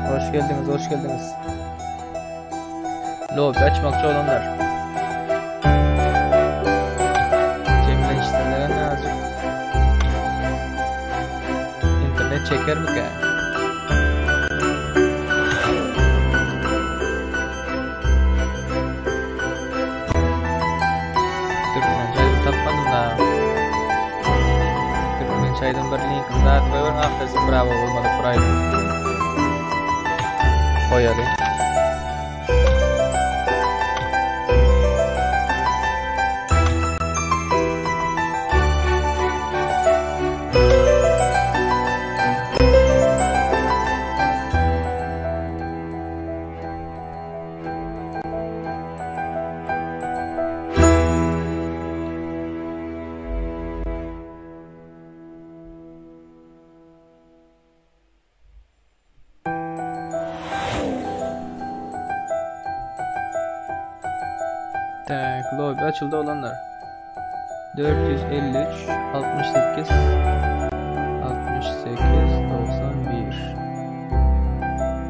Hoş geldiňiz, hoş geldiňiz. Lobby açmakçy olanlar. Jemlenişsinler azıcık. İnternet çeker mi ki? Türkmençe aýdym tapmadym da. Türkmençe aýdym bir linkini zat goýber awtorski prawa bolmadyk bir aýdym. Goýaly. Tak, lobby açyldy olanlar. 453 68 68 91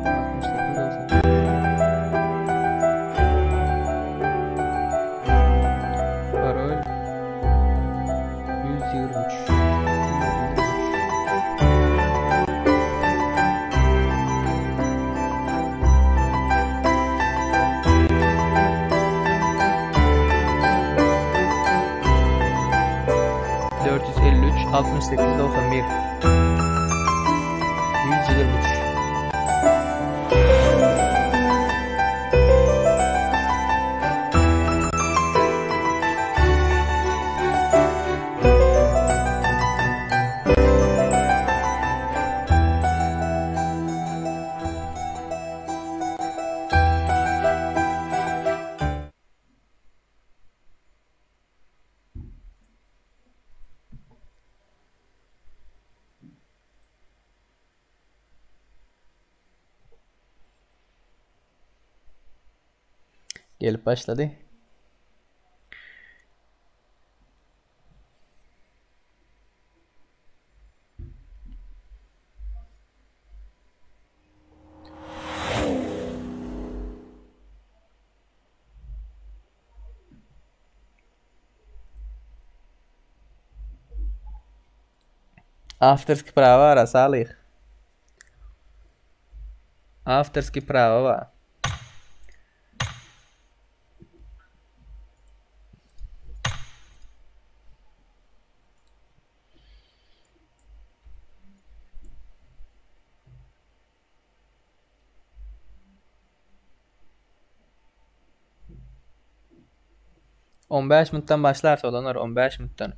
68 91 Parol 123 123. 453 68 91 123. Gelip başlady. Awtorski prawa bar Salyh. Awtorski prawa bar. 15 minutdan başlarsa olanlar 15 minutdan.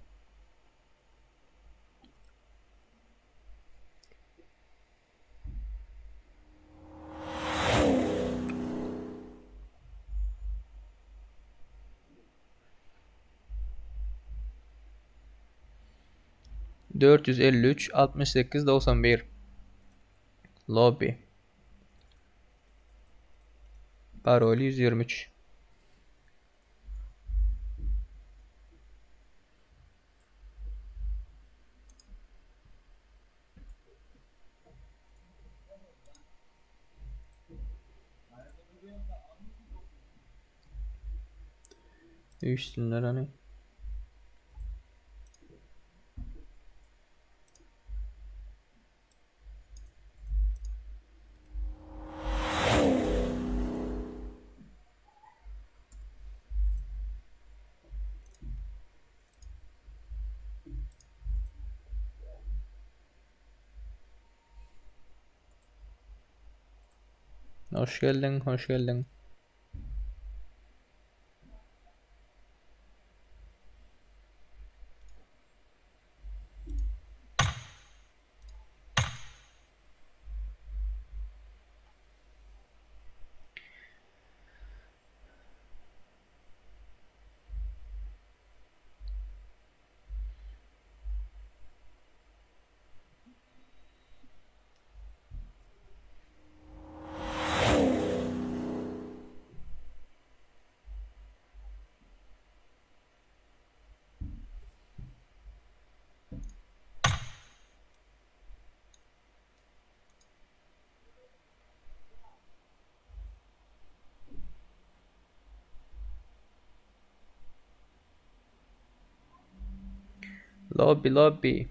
453 68 91 Lobby Parol 123. Üstünler hani. Hoş geldin, hoş geldin. Lobby lobby.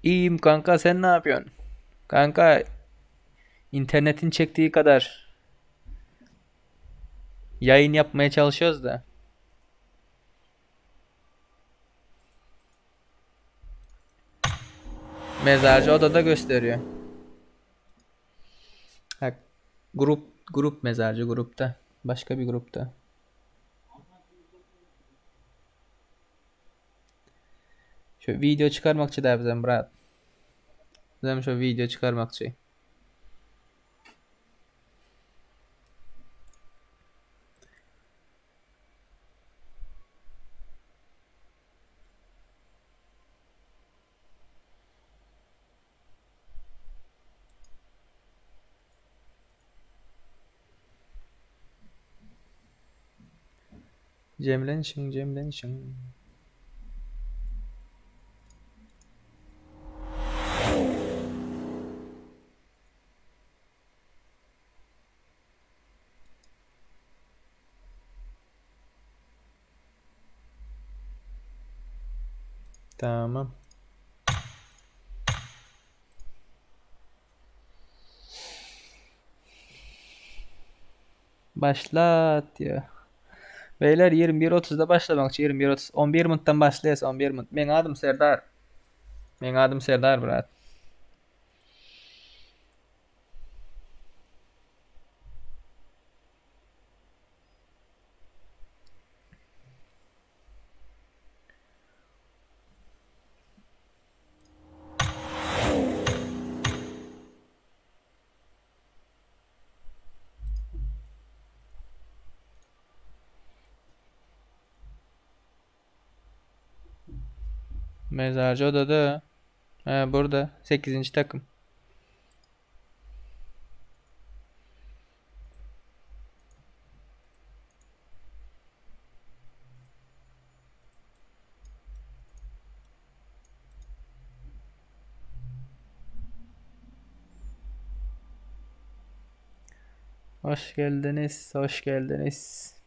İyiyim kanka sen ne yapıyorsun? Kanka internetin çektiği kadar yayın yapmaya çalışıyoruz da. Mezarcı odada gösteriyor. Ha, grup grup mezarcı grupta. Başka bir grupta. Şu video çıkarmakçı da bizem brat. Bizem şu video çıkarmakçı. Cemlenşin cemlenşin. Tamam. Başlat diyor. Beyler 21.30'da başlamakçı 21.30. 11 minuttan başlayas 11 minut. Meň adym Serdar. Meň adym Serdar brat. Mezarcı odada. Ha, burada. 8. takım. Hoş geldiniz. Hoş geldiniz.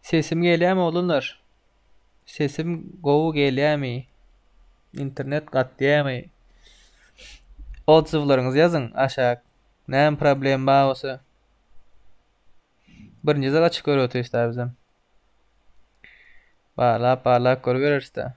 Sesim gelýärmi oglanlar? Sesim gowy gelýärmi? Internet gatýarmy? Otzyvlaryňyzy ýazyň aşak. Näme problem bar bolsa. Birinji gezek açyk görüp otyrys da bizem. Barlap barlap görübereris da.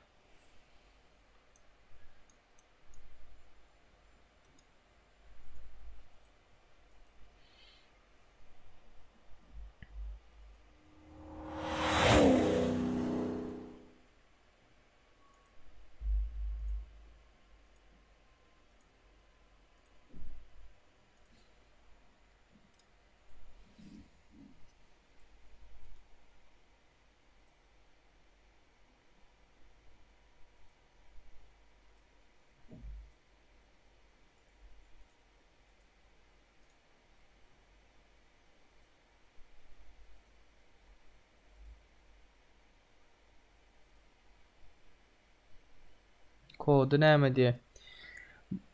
Kody näme diýýär?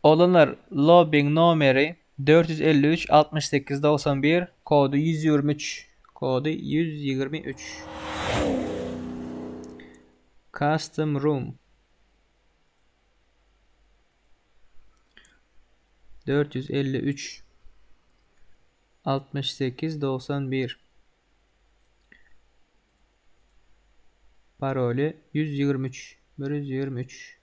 Oglanlar lobbyň nomeri 453 68 91 kody 123 kody 123 Custom room 453 68 91 Paroly 123 123.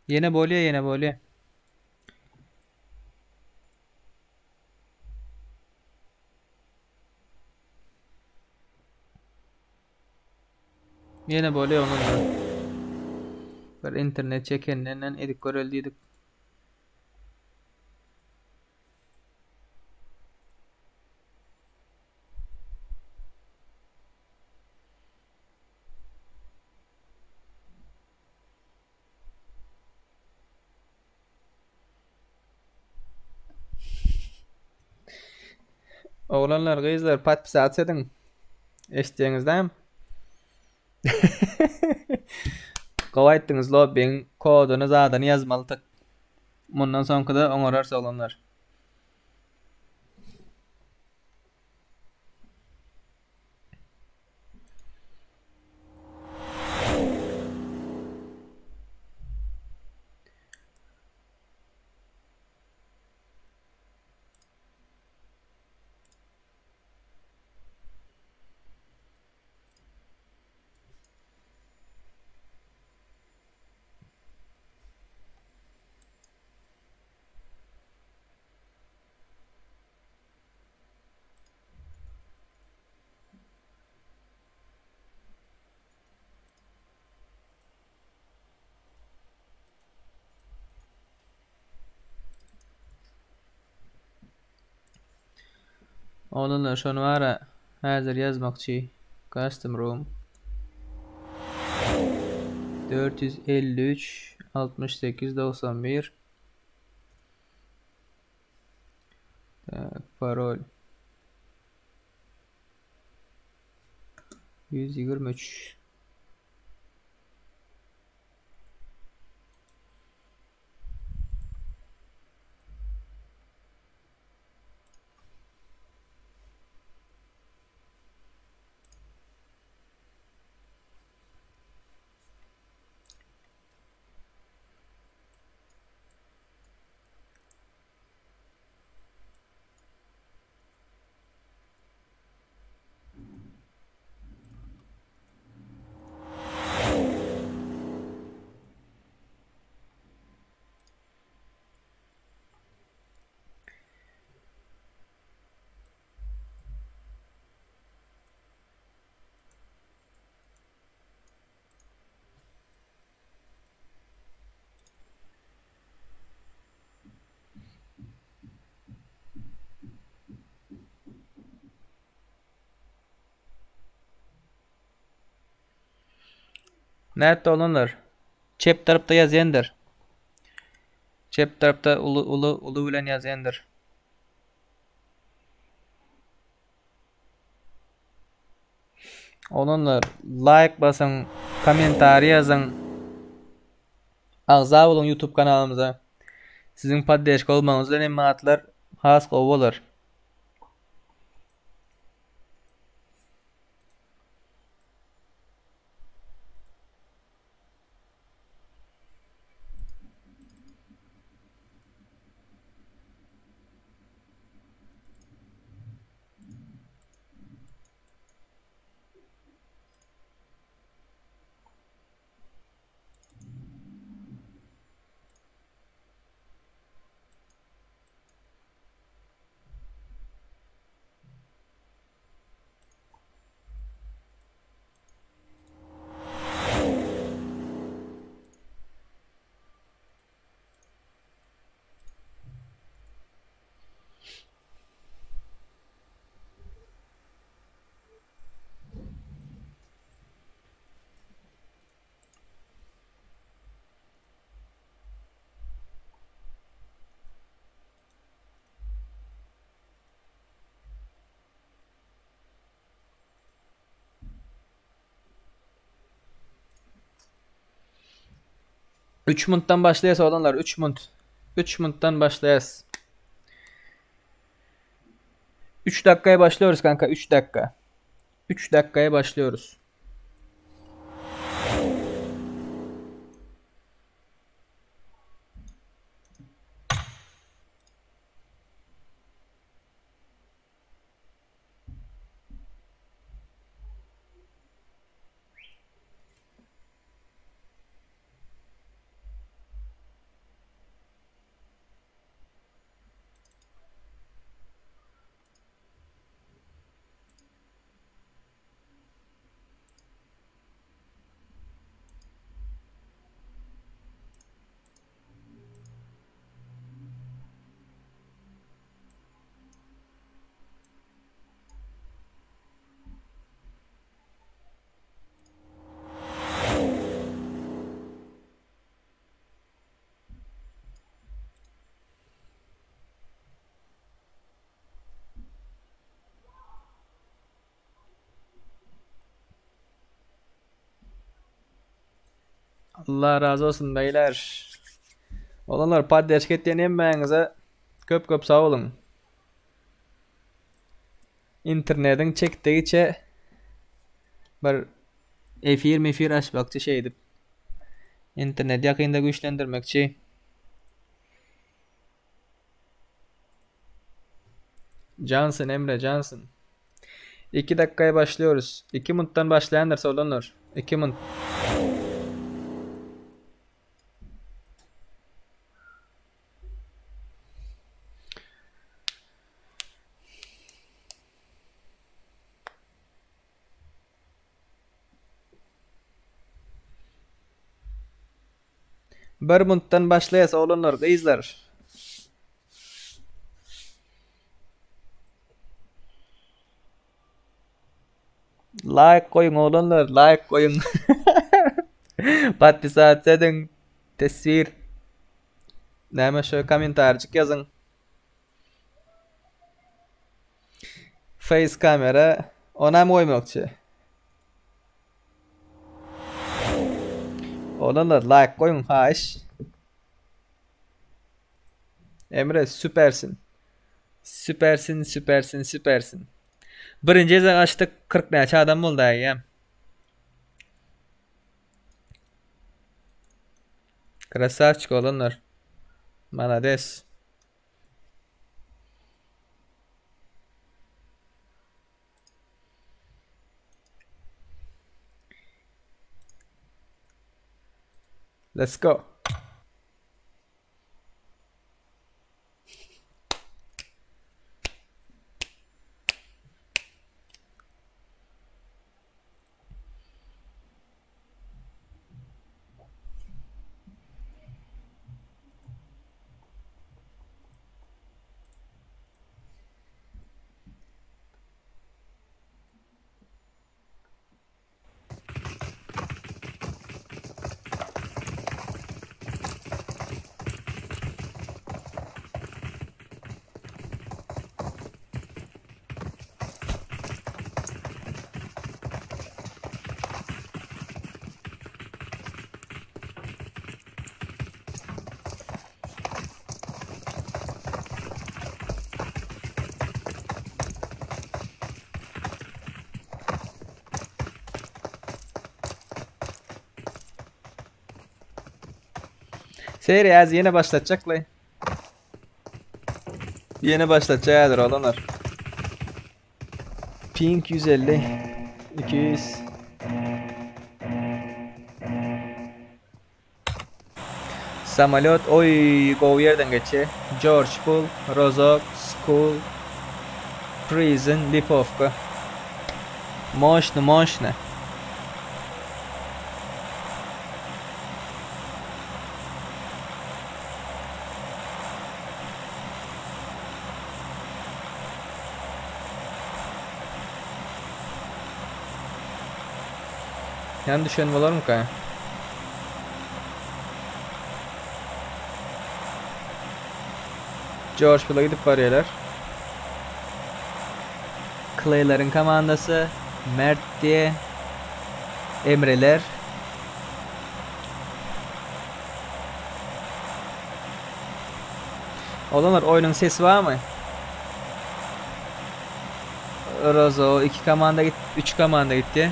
Ýene bolýa ýene bolýa. Ýene bolýa onuň-da. Bir internet çekeninden edip göreli diýdik. Oglanlar, gyzlar podpisats ediň. Eşitýäňizdämi? Gowy aýtdyňyz lobbyň koduny zadyny ýazmalydyk. Mundan soňkyda oňararys oglanlar. Oglanlar şony bara häzir ýazmakçy. Custom room 453 68 91 Tak, parol 123. Nätdi oglanlar? Çep tarapda ýazýandyr. Çep tarapda uly uly uly bilen ýazýandyr. Oglanlar laýk basyň, kommentariý ýazyň. Agza boluň YouTube kanalymyza. Siziň poddeşka bolmagyňyz bilen hemme zatlar has gowy bolar. Üç muntdan başlaýas oglanlar, 3 munt. 3 muntdan başlaýas. 3 dakikaya başlıyoruz kanka, 3 dakika. 3 dakikaya başlıyoruz. Allah razy bolsun beýler. Olanlar podderşka etýän hemmäňize köp köp sag boluň. Internetiň çekdigiçe bir efir mefir açmakçy şeýdip. Internet ýakynda güýçlendirmekçi. Johnson Emre Johnson. 2 dakikaya başlıyoruz. 2 minutdan başlayandyr olanlar. 2 minut. Bir minutdan başlaýas oglanlar, gyzlar. Laýk goýuň oglanlar, laýk goýuň. Podpisat ediň. Teswir. Näme şu kommentarjyk ýazyň. Face kamera onam goýmakçy. Oglanlar like goýuň haýyş. Emre süpersin. Süpersin, süpersin, süpersin. Birinji gezek açdyk 40 näçe adam boldy eýýäm. Krasavçik oglanlar. Malades. Let's go. Seri az ýene başlatjakly. Ýene başlatjak häzir oglanlar. Ping 150 200 Samolýot oý gowy ýerden geçýär. George Pool, Rozok, School, Prison, Lipovka. Moşny, moşny. Ýan düşen bolarmyka? George Pula gidip barýarlar. Clay'leriň komandasy, Mert diýe, Emreler. Oglanlar oýnuň sesi barmy? Rozo iki komanda git, üç komanda gitdi.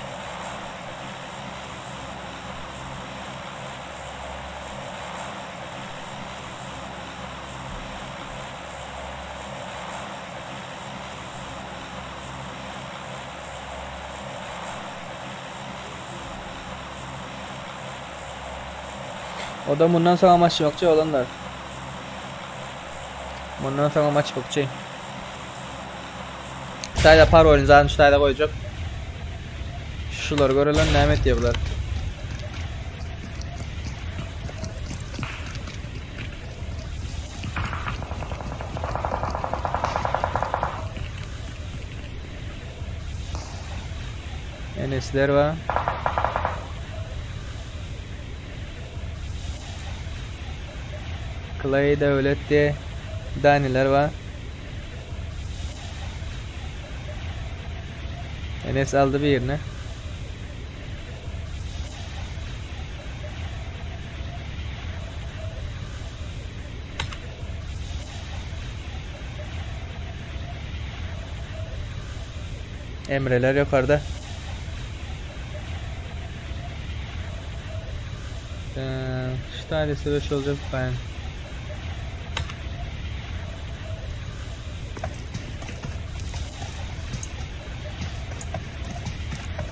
O da mundan soňa maç ýokçy oglanlar. Mundan soňa maç ýokçy. Şaýda parolyny zaten şaýda goýjak. Şular görelen näme etýär bular? Enesler bar. Clay Döwlet diye Daniler bar. Enes aldy birini. Emreler ýokarda. Şu taýda söweş boljak baýan.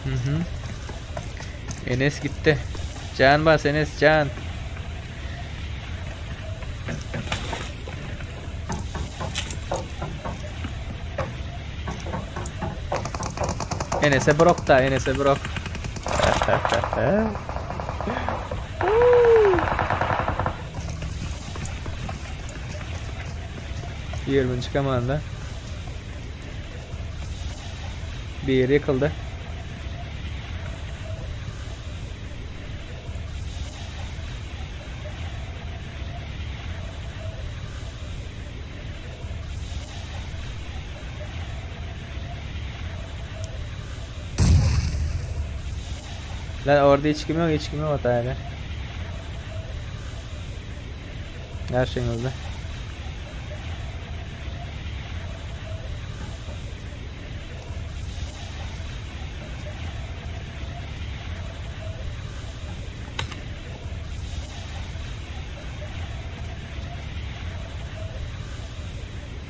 Mhm. Enes gitdi. Can bas Enes can. Enese brok da Enese brok. Ýigriminji komanda. Biri ýykyldy. Lan orada hiç kim yok, hiç kim yok otayda. Karşınızda.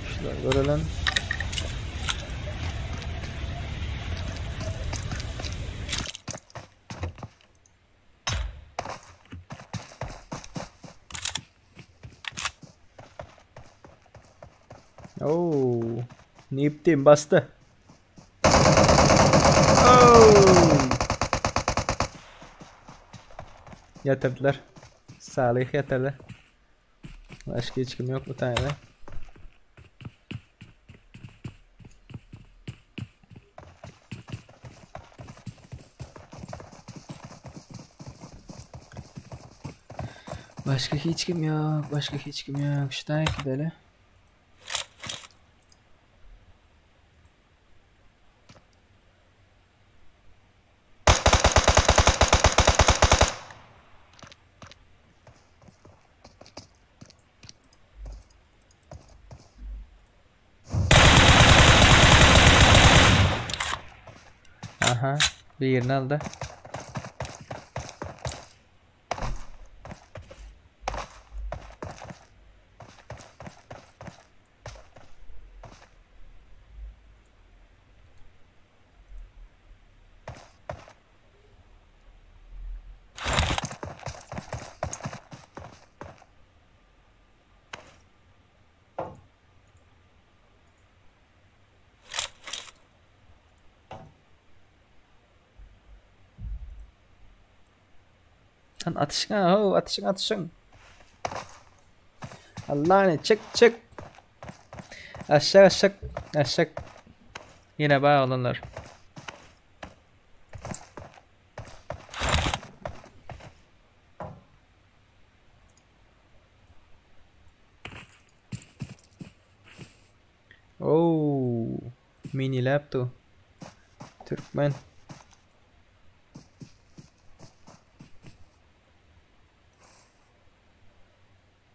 Şular görelim. Oo, Niptim bastı. Oo. Yatırdılar. Salih ýatyrdy. Başga hiç kim ýok bu taýda. Başga hiç kim ýok, başga hiç kim ýok. Şu taýa gideli. Aha, birini aldy. Lan atyşyň ha, ho, atyşyň, atyşyň. Allah'ını çık çık. Aşağı aşağı aşağı. Yine bayağı olanlar. Oo, mini laptop. Türkmen.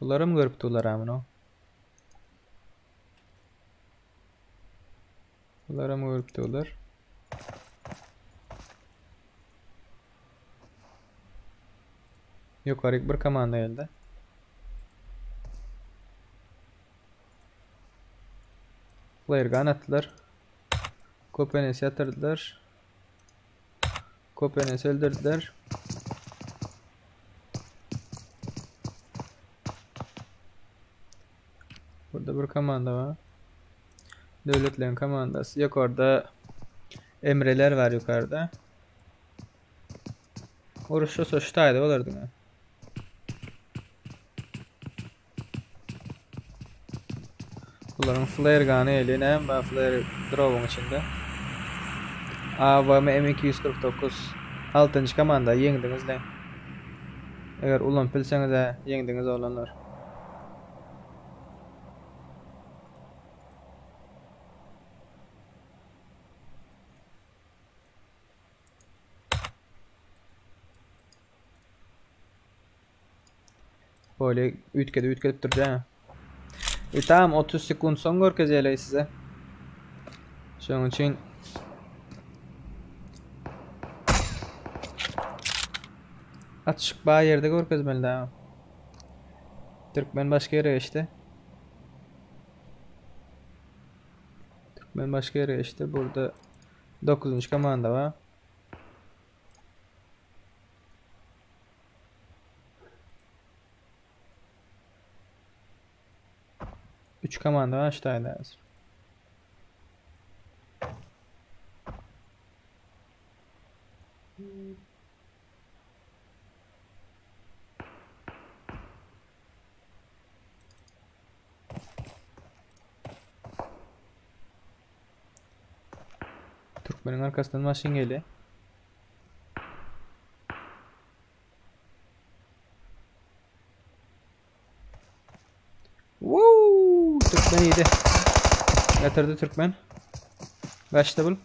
Bularam görüp durlar amına. Bularam görüp durlar. Ýokaryk bir komanda geldi. Flare gun atdylar. Kopenes ýatyrdylar. Kopenes öldürdüler. Burada bir komanda var. Döwletleriň komandasy. Ýokarda Emreler var ýokarda. Uruş şu şu taýda bolar diňe. Bularyň flare gany eli näme bar flare drowyň içinde. AVM M249 Altynjy komanda ýeňdiňiz le. Eger ulanyp bilseňiz hä ýeňdiňiz oglanlar. Böyle üýtgedip üýtgedip durýar. E tamam 30 sekund soň görkezýärler size. Şonuň üçin. Atyşyk bar ýerde görkezmeli dämi? Türkmen başga ýere geçdi. Türkmen başga ýere geçdi. Burada 9-njy komanda bar. Üç komanda var şu taýda häzir. Türkmeniň arkasyndan maşyn gelýär. Woo! Türkmen iyiydi. Yatırdı Türkmen. Kaçtı bul.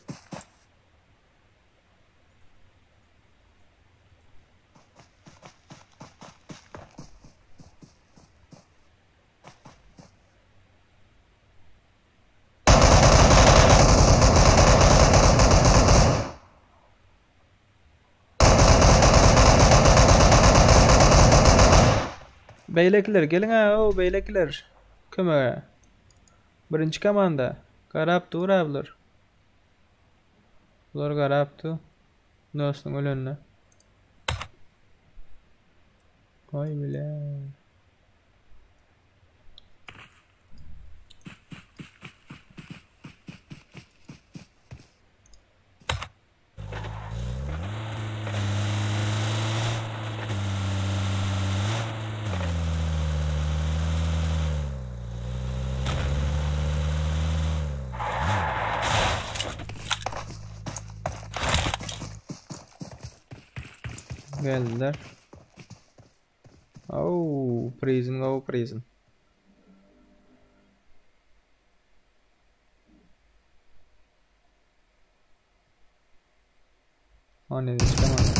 Beýlekiler geliň-ä o beýlekiler kömege. Birinji komanda garap dur-a bular. Bular garap dur. Dostuň ölenine. Oý bile. Geldiler. Oh, prison go prison. O ne çıkamam.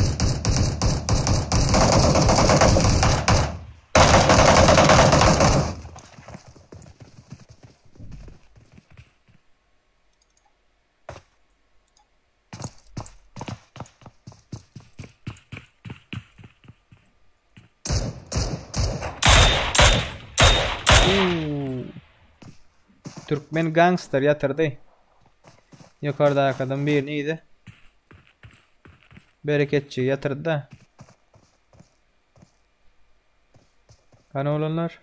Türkmen gangster ýatyrdy. Ýokardaky adam birini iýdi. Bereketçi ýatyrdy-da. Hany oglanlar?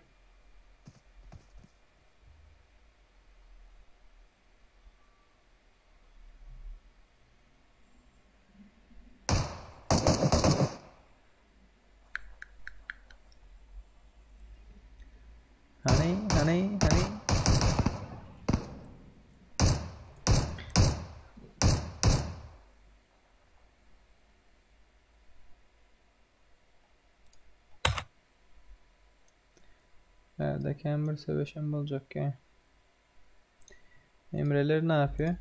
Hany, hany, hany. Bärde kän bir söweşen boljak ýa. Emreler ne yapıyor?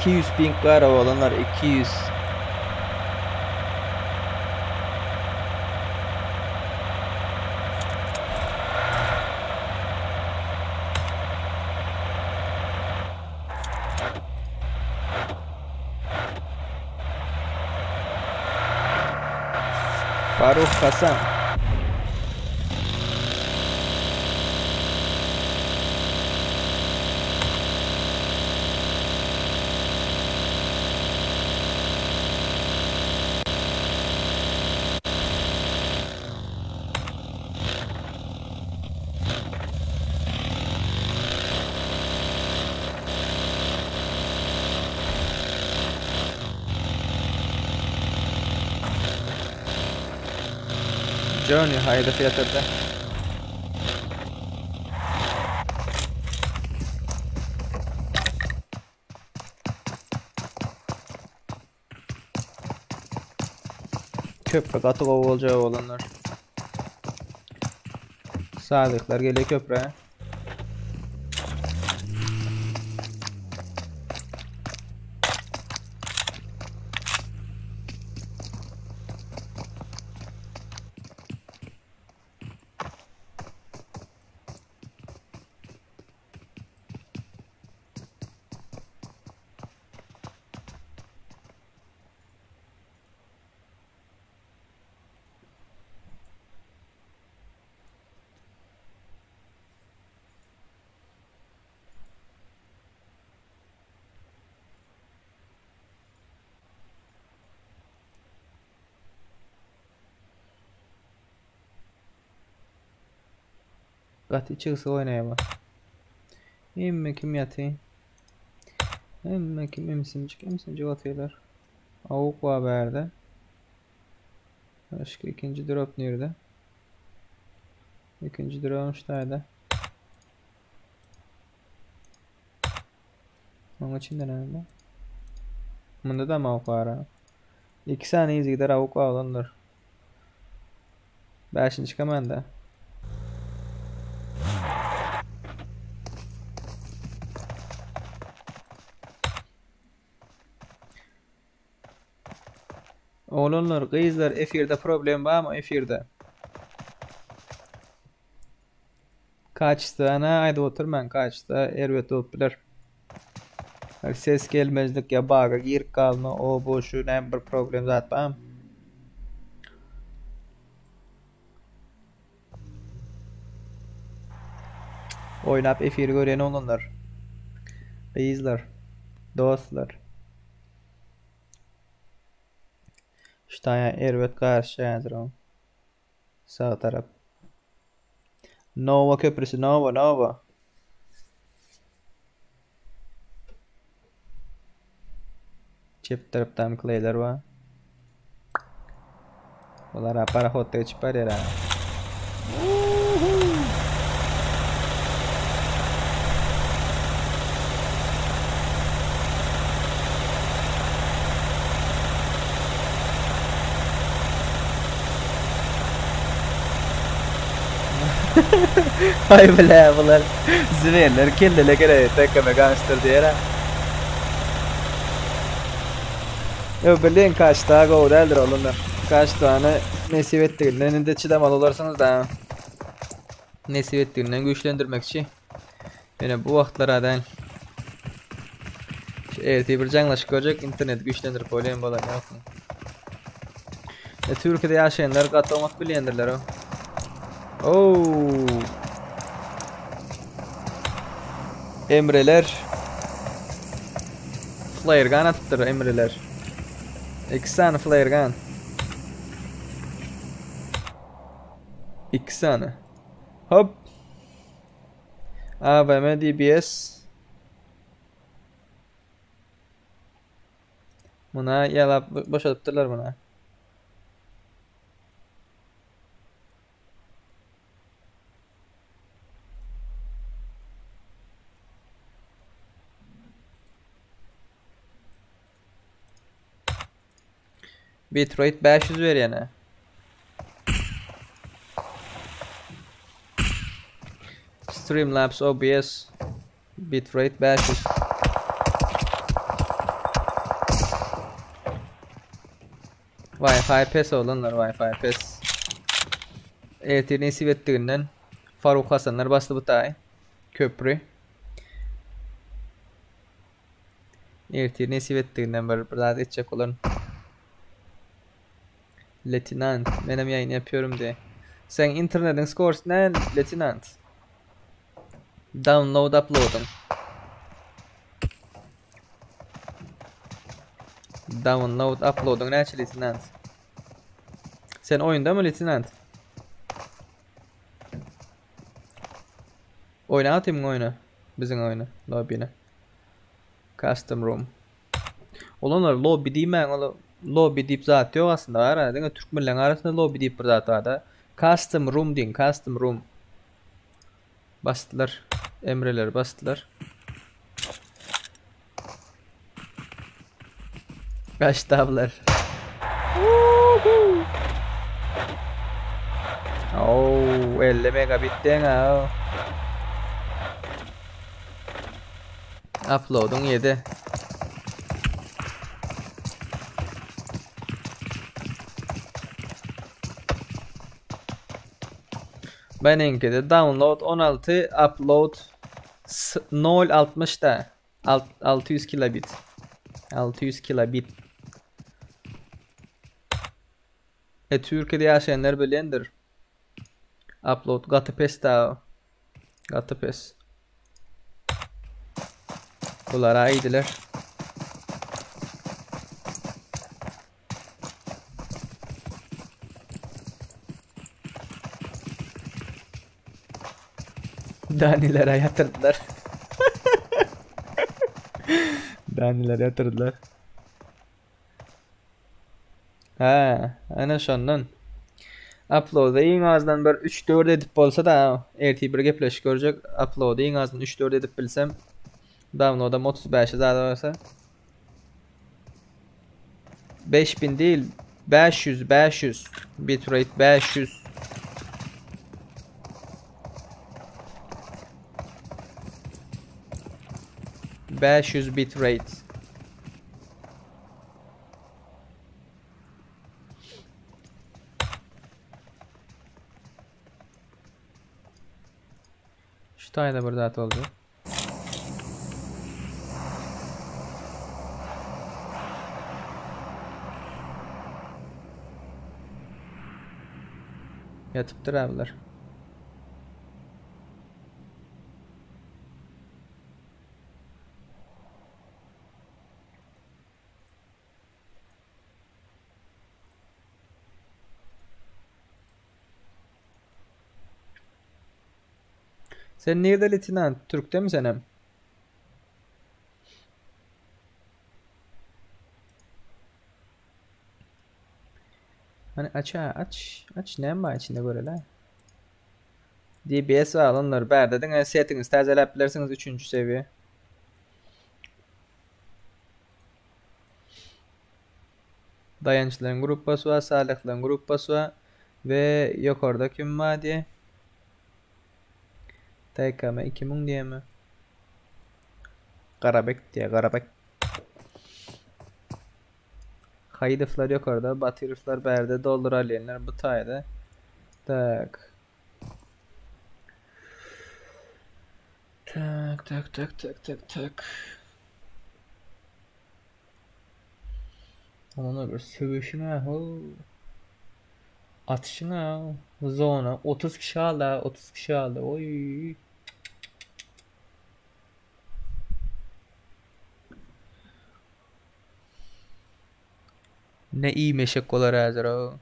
200 ping bar olanlar 200. Faruk Hasan. Johnny haýda ýatyrdy. Köprü gaty gowy boljak oglanlar. Sadyklar gelýär köprä. Gaty çygsyz oýnaýar. Hemme kim ýaty. Hemme kim emsimjik emsimjik otyrlar. Awuk bar bärde. Başga ikinji drop nirde? Ikinji drop ştaýda. Onuň içinde näme bar? Munda da awuk bar. İki sany yzygider awuk bar oglanlar. Bäşinji komanda. Oglanlar, gyzlar efirde problem barmy efirde? Kaçtana aýdyp oturmaň, kaçta erbet bolup biler. Ses gelmezlik ýa baga girip galma, o bu şu näme bir problem zat barmy? Oýnap efiri görýän oglanlar. Gyzlar. Dostlar. Şu taýa erbet garyşýar häzir o. Sag tarap. Nowa köprüsi, Nowa, Nowa. Çep tarapdan kleýler bar. Olar parahodda geçip barýar. Ay bile bular zwerler kellele gerek tekeme gangster diýer. Yo bilin kaç daha gowy däldir oglumlar. Kaç tane nesip etdiginden indi çydamaly bolarsyňyz da. Nesip etdiginden güýçlendirmekçi. Ýöne bu wagtlara däl. Şu ertir bir jaňlaşyp görjek internet güýçlendirip bolýan bolan ýokmy? E, Türkiýede ýaşaýanlar gaty oňat bilýändirler o. Oo. Emreler. Flare gun atypdyr Emreler. İki sany flare gun. İki sany. Hop. AVM DBS. Buna ýalap boşadypdyrlar buna. Bitrate 500 berýän. Streamlabs OBS Bitrate 500. Wi-Fi pes oglanlar Wi-Fi pes. Ertir nesip etdiginden Faruk Hasanlar basdy bu taý. Köprü. Ertir nesip etdiginden bir, bir zat etjek bolan. Letinant, menem ýaýyn yapıyorum diye. Sen internetin scores ne Letinant? Download upload'un. Download upload'un näçe Letinant? Sen oýunda mı Letinant? Oýna atayım oýna. Biziň oýna. Lobby'ne. Custom room. Olanlar lobby diýmäň, ol lobby diýip zat ýok aslynda bar. Diňe türkmenleň arasynda lobby diýip bir zat bar da. Custom room diýin, custom room. Basdylar. Emreler basdylar. Kaç tablar. Oo, 50 megabit deň ha. Upload'un 7. Meniňkide download 16, upload 0.60 da. 600 kilobit. 600 kilobit. E Türkiye'de yaşayanlar bilendir. Upload gaty pes da. Gaty pes. Bulara iýdiler. Danilere yatırdılar. Danilere yatırdılar. Ha, ana şondan. Upload'ı iň azdan bir 3-4 edip bolsa da ertir bir gepleşik görecek. Upload'ı iň azdan 3-4 edip bilsem download'am 35 zada olsa 5000 değil 500 500 bitrate 500 500 bitrate. Şu taýda bir zat oldu. Yatıpdyr abiler. Sen nerede Letinan? Türk'te mi senem? Hani aç ha aç. Aç ne var içinde göre la? DBS var onlar. Berde diňe settings täzeläp bilersiňiz 3. seviye. Dayançlaryň gruppasy var, Salyhlaryň gruppasy var ve yukarıda kim var diye. TKM 2000 diye mi? Karabek diye Karabek. Haydıflar yukarıda, Batırıflar berde, Doldur Alyenler bu tayda. Tak. Tak tak tak tak tak tak. Ona bir sövüşüne ho. Atışına zona 30 kişi aldı 30 kişi aldı. Oy. Ne iyi meşek olar hazır o.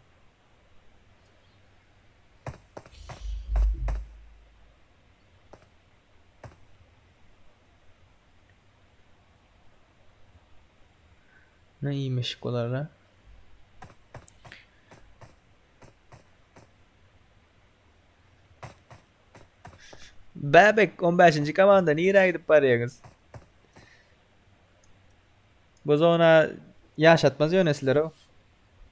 Ne iyi meşek olar la. Bäbek 15. komanda nirä gidip barýaňyz? Bu zona ýaşatmaz ýöne o.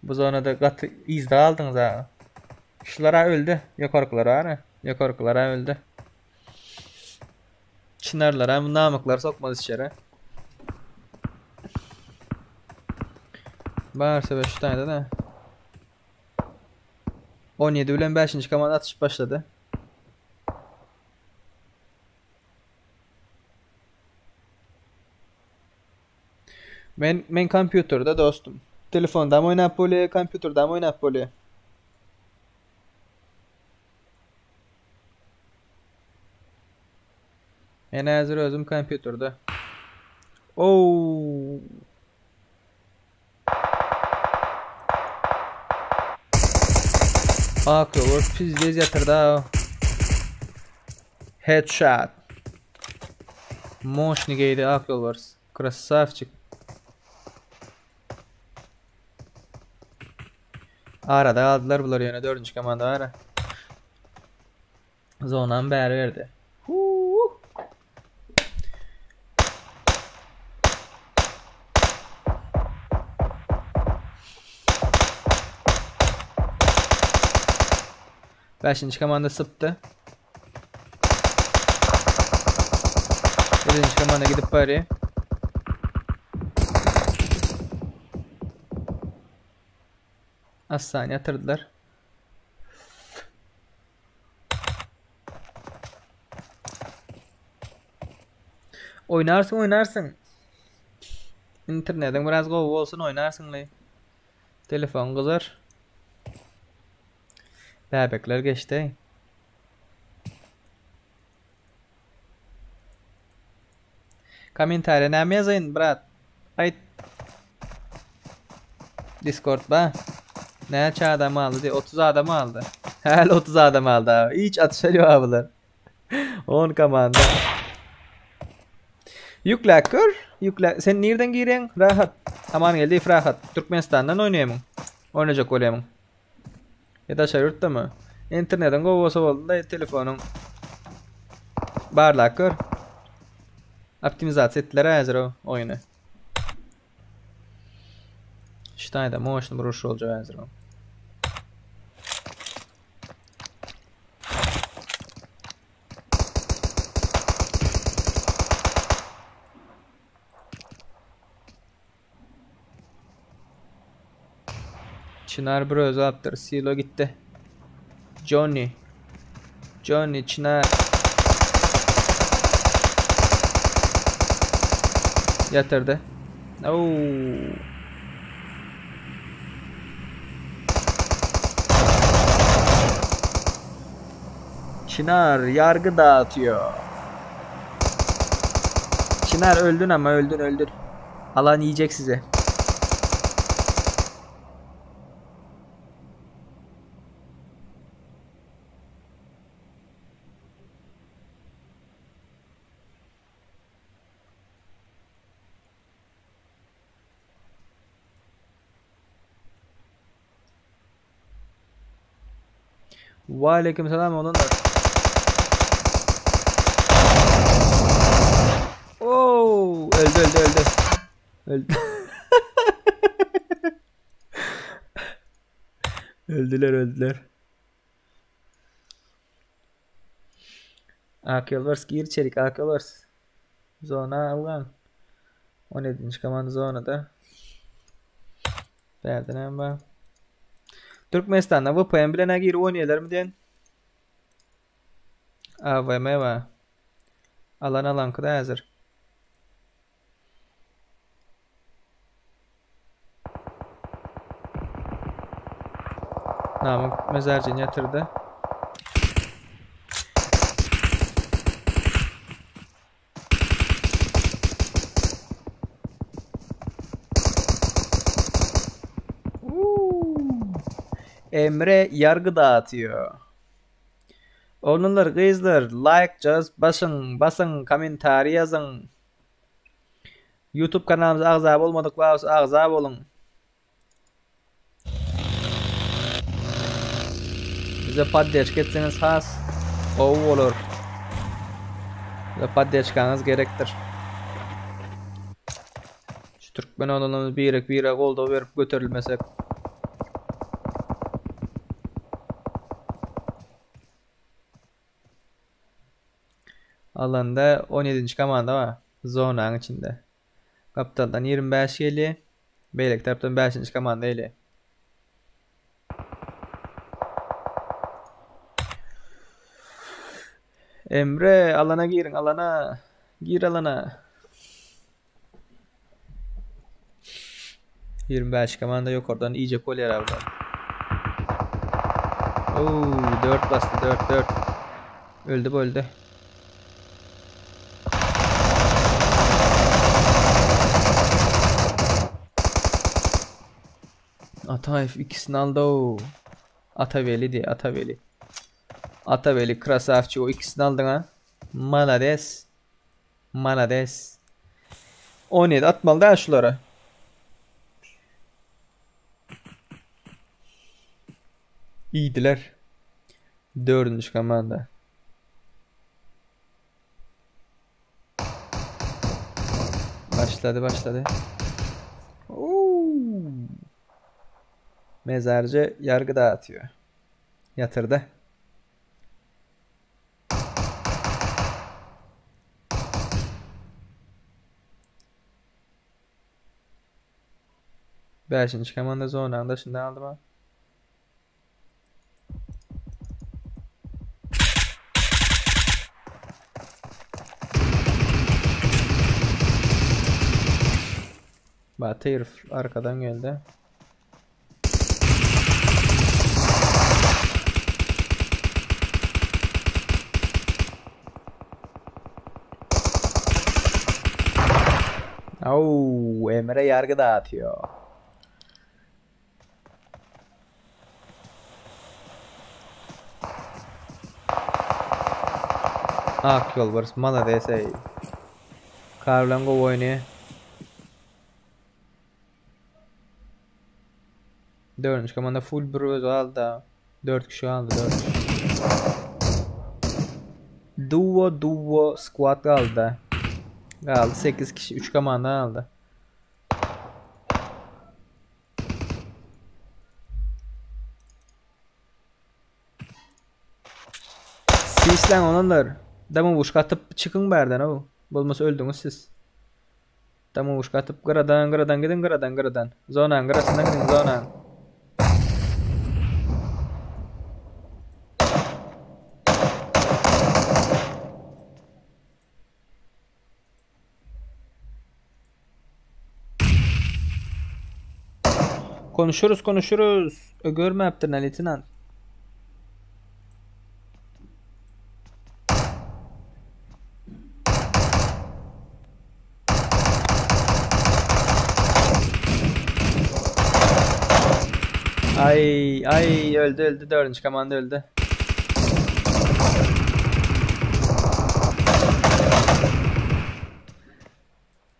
Bu zonada gaty izde aldyňyz ha. Şulara öldü. Ýokarkylara ara. Ýokarkylara öldü. Çınarlara bu namıklar sokmaz içeri. Barsa 5 tane de. 17 bilen 5. komanda atış başladı. Men men kompýuterde dostum. Telefonda mı oynap bolýar, kompýuterde mi oynap bolýar? Men häzir özüm kompýuterde. Oo. Akıyor pizdez yatırdı ha. Headshot. Мощный giydi ak yolbars. Красавчик. Arada aldılar bular ýöne 4. komanda ara. Zonan bäri berdi. Huu. Beşinji komanda sypdy. Birinji komanda gidip barýar. Aslan ýatyrdylar. Oýnarsyň, oýnarsyň. Internetiň biraz gowy bolsun oýnarsyň le. Telefon gyzar. Bäbekler geçdi. Kommentariýa näme ýazaýyn, brat? Aýt. Discord ba. Näçe adam aldy diý, 30 adam aldy. Häli 30 adam aldy abi. Hiç atışar ýok abiler. 10 komanda. Ýükläp gör. Ýükle. Sen nirden girýäň? Rahat. Aman geldi, Rahat. Türkmenistandan oýnaýamyň? Oýnajak bolýamyň? Ya daşary ýurtdamy? Internetiň gowy bolsa boldy-da, telefonyň barlap gör. Optimizasiýa etdiler häzir o oýny. Ştaýda moşny bir uruş boljak häzir o. Çınar bir özü apdyr. Silo gitti. Johnny. Johnny Çınar. Yatırdı. Oo. Çınar yargı dağıtıyor. Çınar öldün ama öldün öldün. Alan yiyecek sizi. Ve selam olanlar. Oo, öldü öldü öldü. Öldü. Öldüler öldüler. AK Yolbars gir içerik AK Yolbars. Zona algan. 17. komanda zonada. Bärden hem bar. Türkmenistanda VPN bilen girip oýnaýarlarmy diýen? AVM bar. Alan alanky da häzir. Namık mezarcını yatırdı. Emre yargı dağıtıyor. Oğlanlar, gyzlar, like just basın, basın, kommentariý ýazyň. YouTube kanalymyza agza bolmadyk bolsa agza boluň. Bize poddeşka etseňiz has gowy bolar. Bize poddeşkaňyz gerekdir. Şu türkmen oglanlarymyz birek birek goldaw berip göterilmesek. Alanda 17-nji komanda bar. Zonanyň içinde. Gapdaldan 25 gelýär. Beýleki tarapdan 5-nji komanda gelýär. Emre alana giriň alana. Gir alana. 25 komanda ýokardan iýjek bolýar ablar. Oo, 4 basdy 4 4. Öldü bu öldü. Ataýew ikisini aldy o. Ataweli diý, Ataweli. Ataweli krasavçik o ikisini aldyň ha. Malades. Malades. 17 atmaly da şulara. Iýdiler. Dördünji komanda. Başlady, başlady. Mezarcı yargı dağıtıyor. Yatırdı. Bäşinji komanda zonanyň daşynda galdy ba. Batyrow arkadan geldi. Au, Emre yargı dağıtıyor. Ak ýolbars malades eý. Kar bilen gowy oýnaýar. Dördünji komanda full bir özi galdy. Dört kişi galdy, dört kişi. Duo duo squad galdy. Galdy 8 kişi, 3 komanda galdy. Sisläň olanlar. Damawuşka atyp çykyň bärden ow. Bolmasa öldüňiz siz. Damawuşka atyp gyradan gyradan gidiň gyradan gyradan. Zonaň gyrasyndan gidiň zonaň. Konuşuruz konuşuruz. Görmäpdir leytenant. Ay ay öldü öldü dördüncü komanda öldü.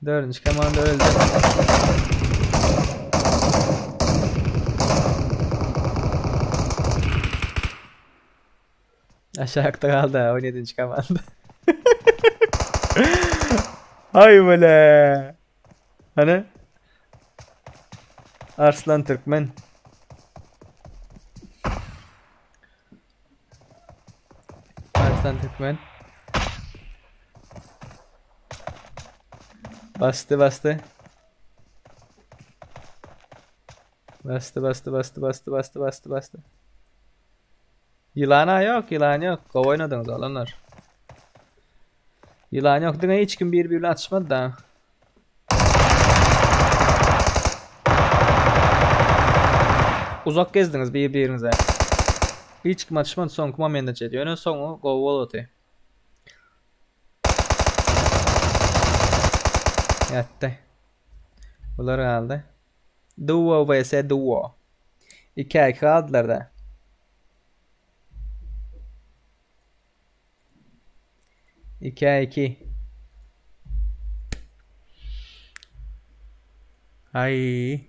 Dördüncü komanda öldü. Aşağıda kaldı 17. komanda. Ay böyle. Hani? Arslan Türkmen. Arslan Türkmen. Bastı bastı. Bastı bastı bastı bastı bastı bastı bastı. Ýylana ýok, ýylan ýok. Gowy oýnadyňyz oglanlar. Ýylan ýok. Diňe hiç kim bir-biri bilen atyşmady da. Uzak gezdiňiz bir-biriňize. Hiç kim atyşmady soňky momenta çenli. Ýöne soňy gowy boldy. Ýatdy. Bular galdy. Duo vs duo. 2 2 galdylar da. 2 2. Ay.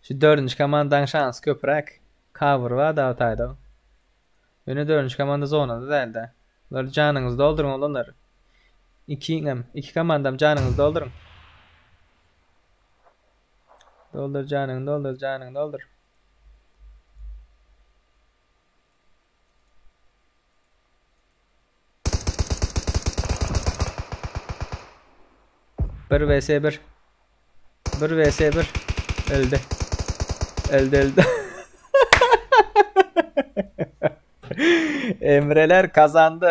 Şu dördünji komandaň şansy köpräk. Cover bar da taýda. Ýöne dördünji komanda zonada däldi. Bular janyňyzy dolduryň oglanlar. Ikiňem, iki komandam janyňyzy dolduryň. Doldur janyňy doldur janyňy doldur. Bir vs 1. 1 vs 1. Öldi. Öldi öldi. Emreler kazandy.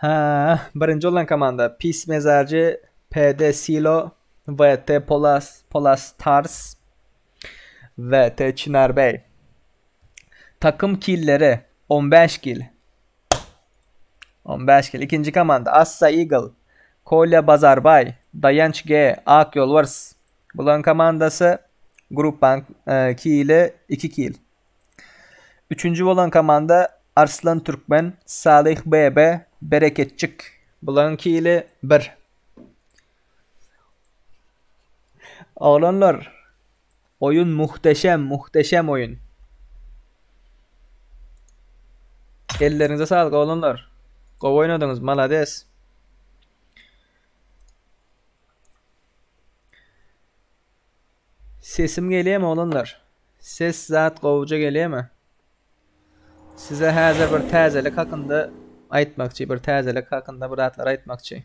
Ha, birinji bolan komanda Pis Mezarjy, PD Silo, VT Polas, Polas Stars, VT Çınar Bey. Takım killeri 15 kill. 15 kill. İkinji komanda Assa Eagle, Kolya Bazarbay, Dayanç G, Ak Yolwars. Bularyň komandasy Grup Bank kili 2 kill. Üçünji bolan komanda Arslan Türkmen, Salyh BB, Bereketjik. Bularyň kili 1. Oglanlar, oýun muhteşem, muhteşem oýun. Elleriňize saglyk oglanlar. Gowy oýnadyňyz, malades. Sesim gelýärmi oglanlar? Ses zat gowuja gelýärmi? Size häzir bir täzelik hakynda aýtmakçy, bir täzelik hakynda bir zatlar aýtmakçy.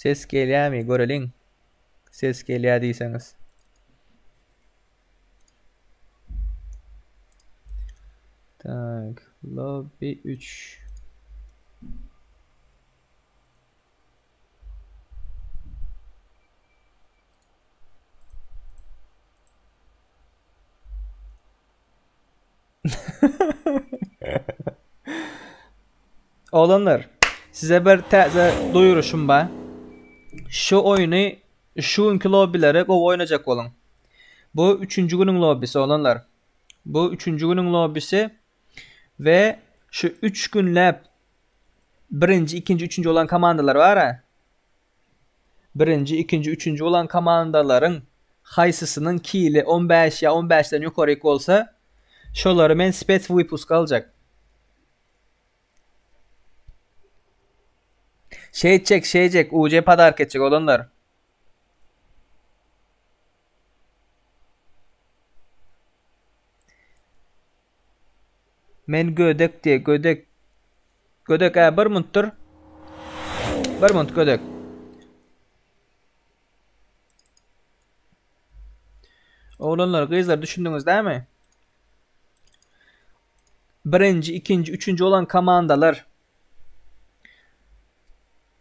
Ses gelýärmi göreliň. Ses gelýär diýseňiz. Tak, lobby 3. Oglanlar, size bir täze duýuryşym bar. Şu oýny şu günki lobbilere gowy oýnajak boluň. Bu üçünji günüň lobbisi oglanlar. Bu üçünji günüň lobbisi we şu üç günläp birinji, ikinji, üçünji bolan komandalar bar-a. Birinji, ikinji, üçünji bolan komandalaryň haýsysynyň kili 15 ýa 15-den ýokaryk bolsa, şolary men spes wypusk aljak. Şeýtjek, şeýjek, UJ podark etjek oglanlar. Men gödek diye gödek. Gödek ä bir muntdur. Bir munt gödek. Oglanlar, gyzlar düşündiňiz dämi? Birinji, ikinji, üçünji bolan komandalar.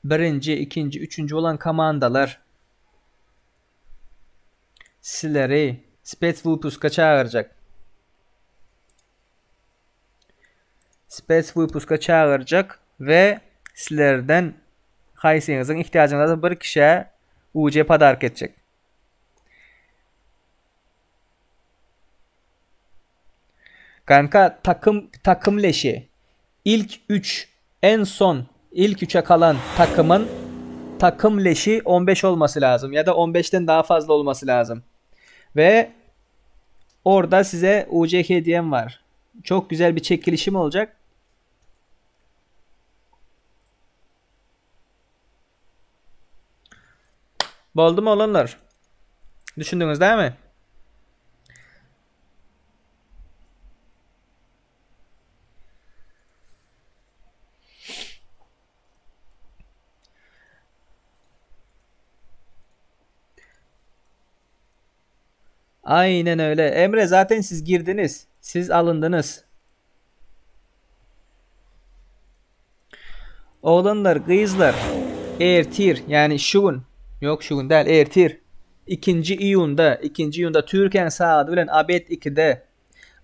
Birinji, ikinji, üçünji bolan komandalar. Sizleri spets wypuska çagyrjak. Spets wypuska çagyrjak we sizlerden haýsyňyzyň ihtiýajyňyz bolsa bir kişä UJ podark etjek. Kanka takım takım leşi. İlk 3 en son ilk 3'e kalan takımın takım leşi 15 olması lazım ya da 15'ten daha fazla olması lazım. Ve orada size UC hediyem var. Çok güzel bir çekilişim olacak. Boldu mu olanlar? Düşündüňiz dämi? Aynen öyle. Emre zaten siz girdiniz. Siz alındınız. Oglanlar, gyzlar, ertir, ýagny şu gün, ýok şu gün däl, ertir, ikinji iýunda, ikinji iýunda Türkiýäniň sagady bilen abed ikide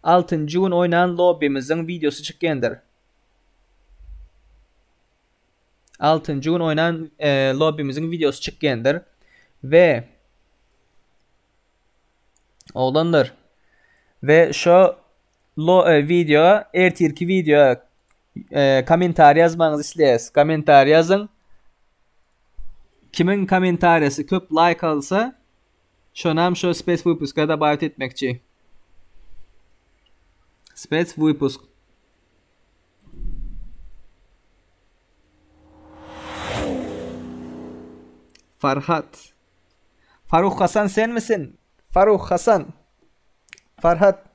altynjy gün oýnan lobbimiziň wideosy çykýandyr. Altynjy gün oýnan e, lobbimiziň wideosy çykýandyr we oglanlar we şo lo e, video ertirki video e, kommentariý ýazmagyňyzy isleýäs. Kommentariý ýazyň. Kimiň kommentariýasy köp laýk alsa, şonam şo spes wypuska dobawit etmekçi. Spes wypusk. Farhat. Faruh Hasan sen misin? Faruh Hasan. Farhat.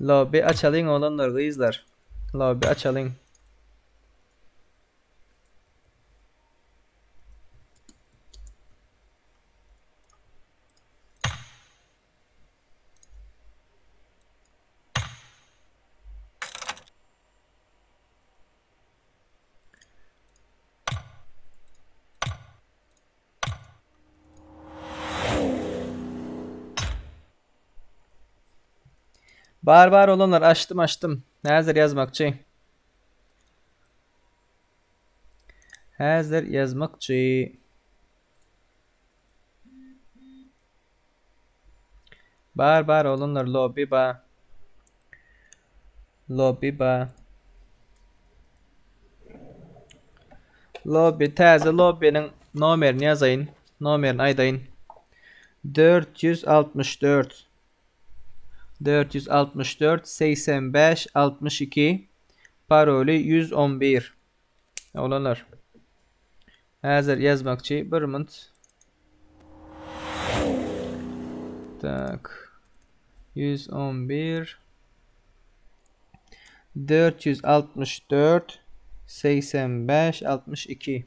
Lobby açalyň oglanlar gyzlar. Lobby açalyň. Bar bar olanlar açdym açdym. Häzir ýazmakçy. Häzir ýazmakçy. Bar bar olanlar lobby ba. Lobby ba. Lobby täze lobbynyň nomerini ýazaýyn. Nomerini aýdaýyn. 464 464 85 62 paroly 111 Oglanlar. Häzir ýazmakçy bir munt. Tak. 111 464 85 62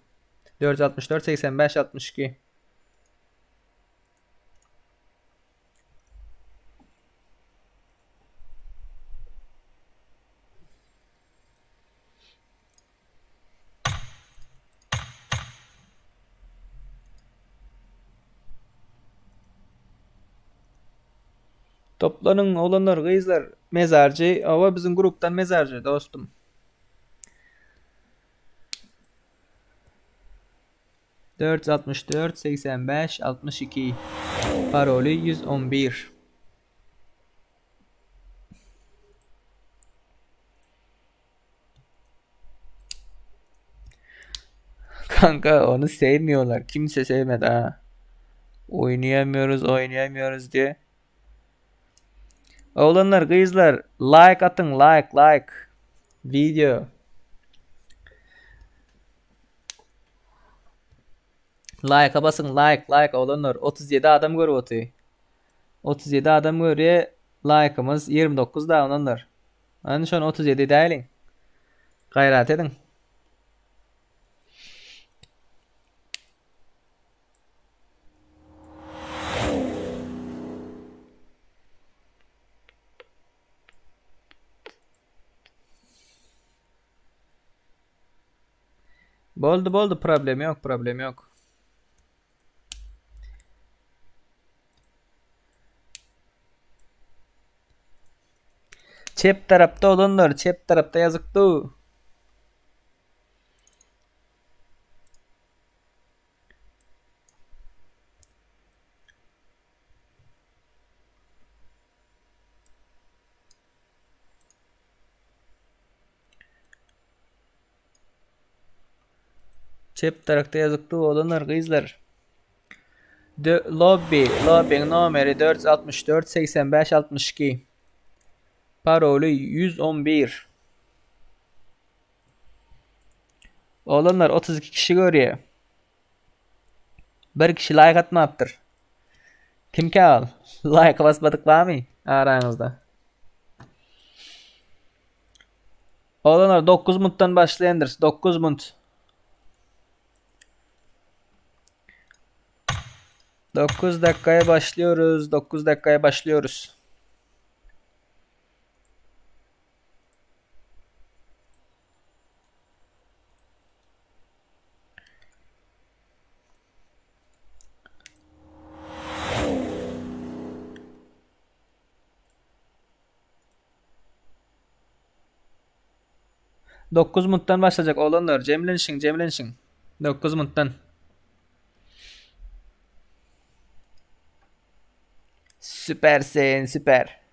464 85 62. Toplanyň oglanlar gyzlar mezarjy oba biziň grupdan mezarjy dostum. 464 85 62 Paroly 111. Kanka onu sevmiyorlar. Kimse sevmedi ha. Oynayamıyoruz, oynayamıyoruz diye. Oglanlar, gyzlar, like atyň, like, like. Video. Like basyň, like, like oglanlar. 37 adam görüp otyr. 37 adam görýär. Like'ymyz 29 da oglanlar. Ana şony 37 däliň. Gaýrat ediň. Boldy boldy problem ýok problem ýok. Çep tarapda olanlar çep tarapda ýazykdy. Çep tarapda ýazykdy oglanlar gyzlar. Dö lobby, lobbyň nomeri 464 85 62. Paroly 111. Oglanlar 32 kişi görýär. Bir kişi like atmapdyr. Kimkä ol? Like basmadyk barmy araňyzda? Oglanlar 9 muntdan başlaýandyrys. 9 munt. 9 dakikaya başlıyoruz. 9 dakikaya başlıyoruz. 9 muntdan başlajak oglanlar jemlenişiň jemlenişiň 9 muntdan. Süpersin süper.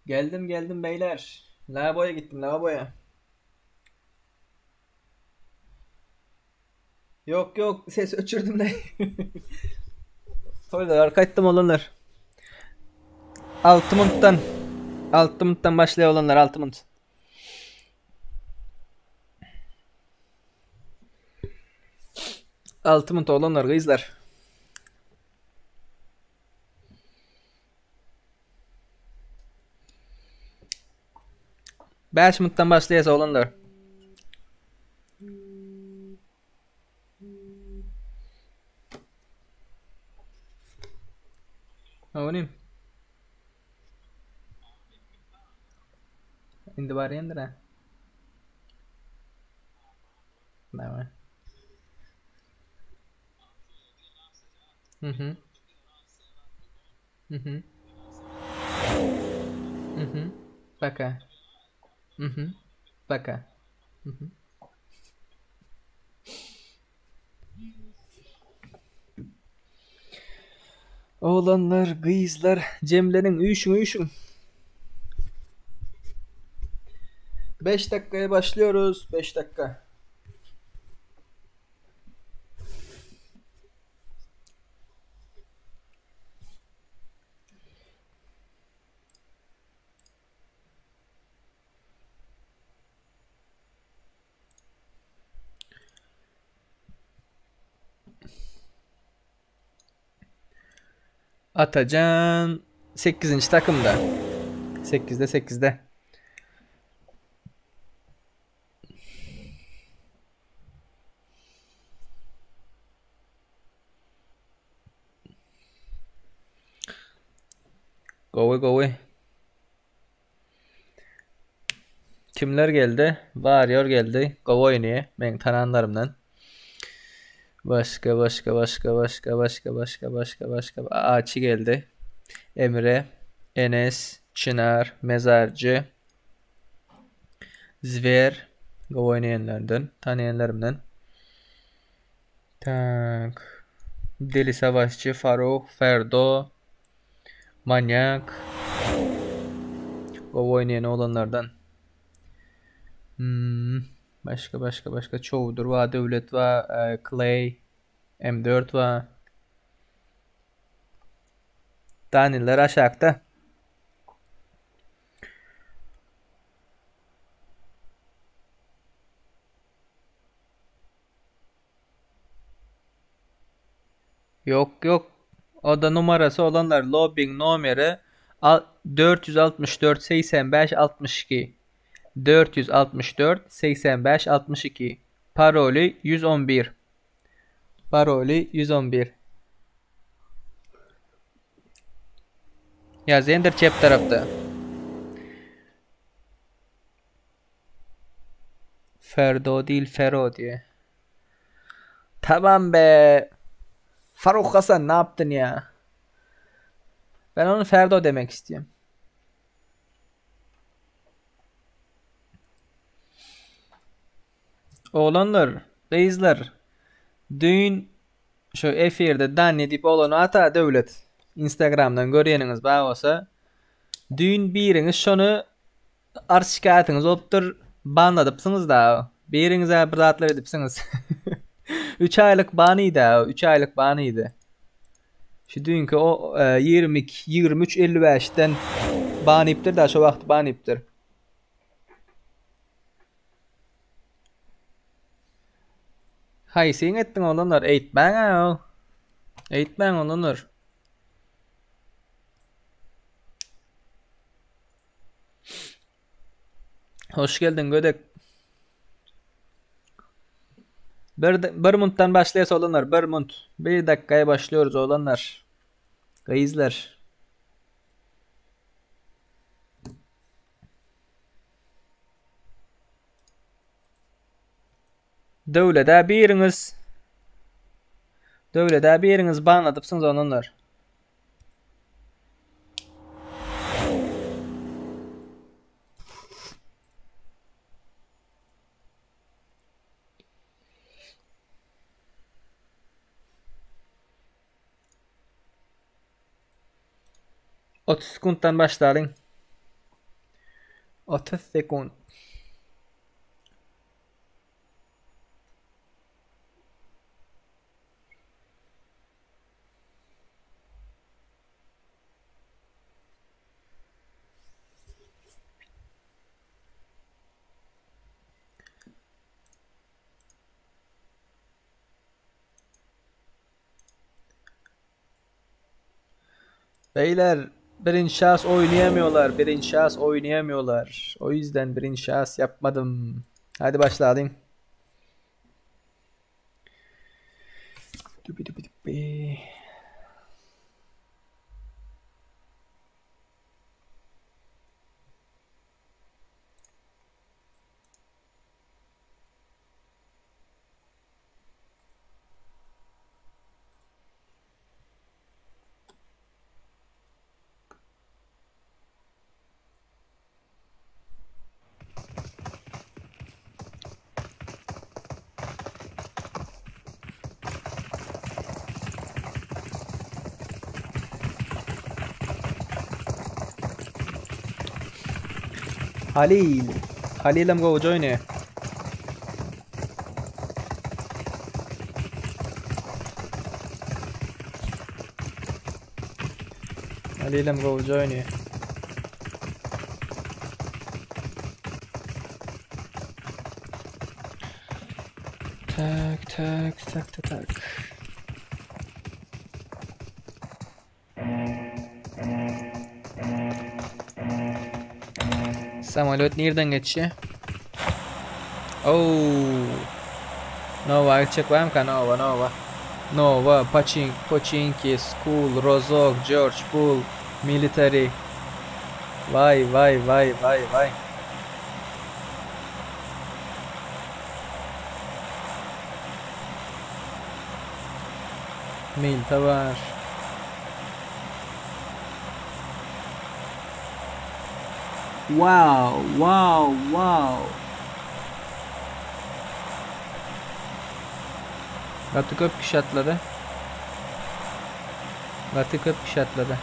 Geldim geldim beyler. Lavaboya gittim lavaboya. Yok yok ses öçürdüm de. Toýlar gaýtdym olanlar. 6 minutdan 6 minutdan başlaýar olanlar 6 minut. 6 minut olanlar gyzlar. 5 minutdan başlaýas oglanlar. Onim. Indi barýandyr ha. Näme? Mhm. Mhm. Mhm. Пока. Mhm. Пока. Mhm. Oglanlar, gyzlar, jemleniň, üýşüň, üýşüň. 5 dakikaya başlıyoruz. 5 dakika. Atajan 8-nji takymda. 8-de 8-de. Gowy gowy. Kimler geldi? Warrior geldi. Gowy oýnaýar. Meň tananlarymdan. Başga başga başga başga başga başga başga başga Açy geldi. Emre, Enes, Çynar, Mezarjy, Zwer gowy oýnaýanlardan, tanaýanlarymdan. Tak. Deli Savaşçy, Faruh, Ferdo, Manyak. Gowy oýnaýan oglanlardan. Hmm. Başga başga başga Çowdur bar, Döwlet bar, e, Clay, M4 bar. Daniller aşakda. Ýok ýok oda numarasy olanlar lobbyň nomeri 464 85 62 464 85 62 paroly 111 paroly 111 Ýazýandyr çep tarapda. Ferdo değil Fero diye. Tamam be. Faruk Hasan ne yaptın ya? Ben onu Ferdo demek istiyorum. Oglanlar, gyzlar, düýn şu efirde Danny diýip oglany ata Döwlet. Instagramdan görýäniňiz bar bolsa, düýn biriňiz şony Arz şikaýatyňyz bolupdyr, banladypsyňyz da. Biriňiz-ä bir zatlar edipsiňiz. 3 aýlyk ban idi-ä, 3 aýlyk ban idi. Şu düýnki o 22 23.55-den ban iýipdir da, şo wagt ban iýipdir. Haýsyň etdiň oglanlar? Eýtmäň-ä. Eýtmäň oglanlar. Hoş geldin gödek. Bir, bir muntdan başlaýas oglanlar. Bir munt. Bir dakikaya başlıyoruz oglanlar. Gyzlar. Döwledä biriňiz Döwledä biriňiz banladypsyňyz oglanlar. 30 sekuntdan başlalyň. 30 sekunt. Beyler birinci şahıs oynayamıyorlar. Birinci şahıs oynayamıyorlar. O yüzden birinci şahıs yapmadım. Hadi başlayalım. Dubi dubi dubi. Halil. Halilem go join Halilem go join Tak tak tak tak tak. Samolyot nirden geçýär? Oh. Nova gitjek barmyka? Nova, Nova. Nova, Pachin, Pochinki, School, Rozok, George Pool, Military. Vay vay vay vay vay. Milta bar. Wow, wow, wow. Gaty köp kişi atlady. Gaty köp kişi atlady.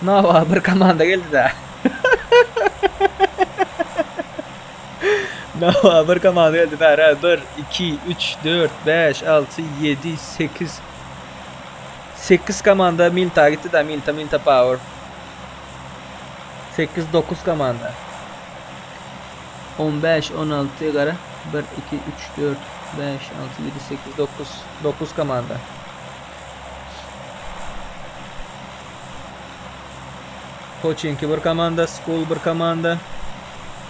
Nova bir komanda geldi de. Nova bir komanda geldi. Bära 1 2 3 4 5 6 7 8 8 komanda Milta gitdi de Milta Milta Power. 8 9 komanda. 15 16 gara 1 2 3 4 5 6 7 8 9 9 komanda. Pochinki bir komanda, School bir komanda,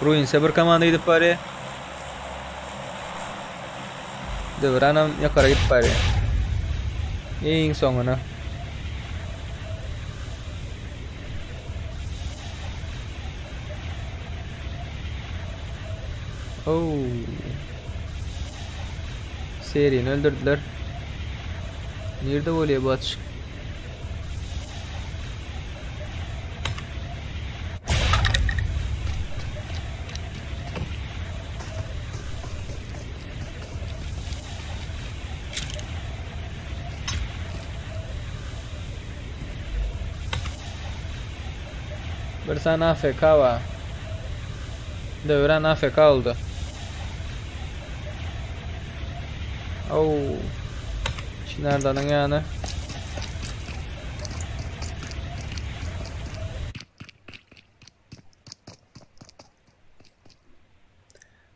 Ruins'e bir komanda gidip barýar. Döwranam ýokary gidip barýar. Iň soňuna. Oh. Seriýni öldürdüler. Nirde bolýar bu atyşyk? Bir sany AFK bar. Döwran AFK oldy. Oh. Çynardanyň ýany.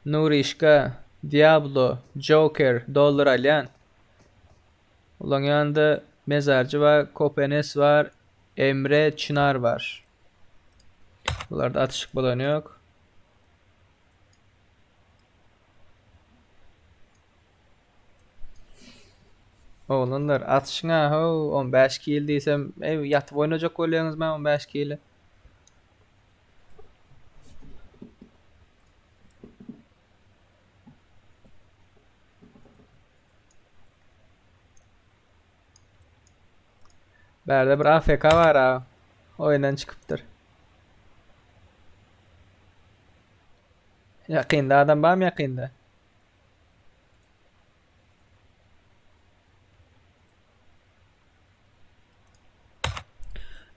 Nurişka, Diablo, Joker, dollar alýan. Olaň ýanynda Mezarjy bar, Kopenes bar, Emre Çınar bar. Bularda atyşyk bolany ýok. Oglanlar atyşyň ha how 15 kill diýsem, eý ýatyp oýnajak bolýaňyzmy 15 kille? Bärde bir AFK bar ha. Oýundan çykypdyr. Ýakynda adam barmy ýakynda?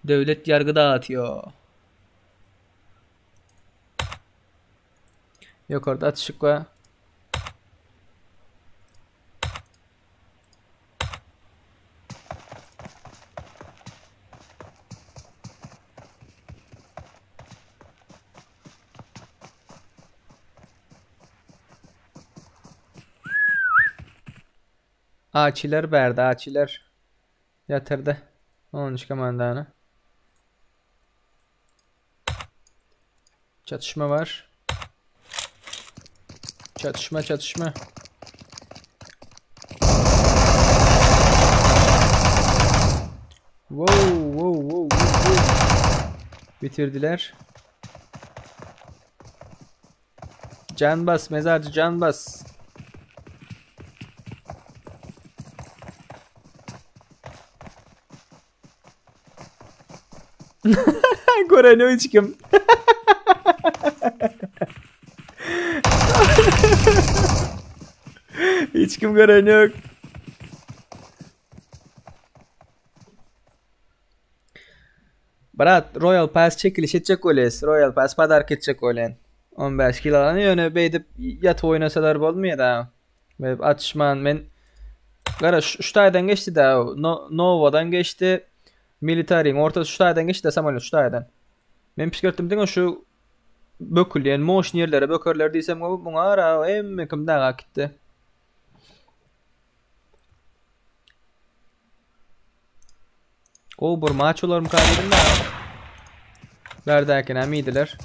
Döwlet ýargy dağıtýar. Ýokarda atyşyk bar. Açiler bärde açiler. Ýatyrdy. 13 komandany. Çatışma var. Çatışma çatışma. Wow wow wow wow. Bitirdiler. Can bas mezarcı can bas. Göreni hiç kim. Hiç kim gören yok. Brat Royal Pass çekiliş etjek bolýas. Royal Pass podark etjek bolýan. 15 kilo alany ýöne beýdip ýatyp oýnasalar bolmaýar da. Beýdip atyşman men Gara şu taýdan geçdi da no, Nowadan geçdi. Militariň ortasy şu taýdan geçdi samolýot şu taýdan. Men pikir diňe şu bökülýän moşny ýerlere bökerler diýsem muňa ara hemme kim daga gitdi. Gowy bir maç bolarmyka diýdim de. Bärdäkini hem iýdiler.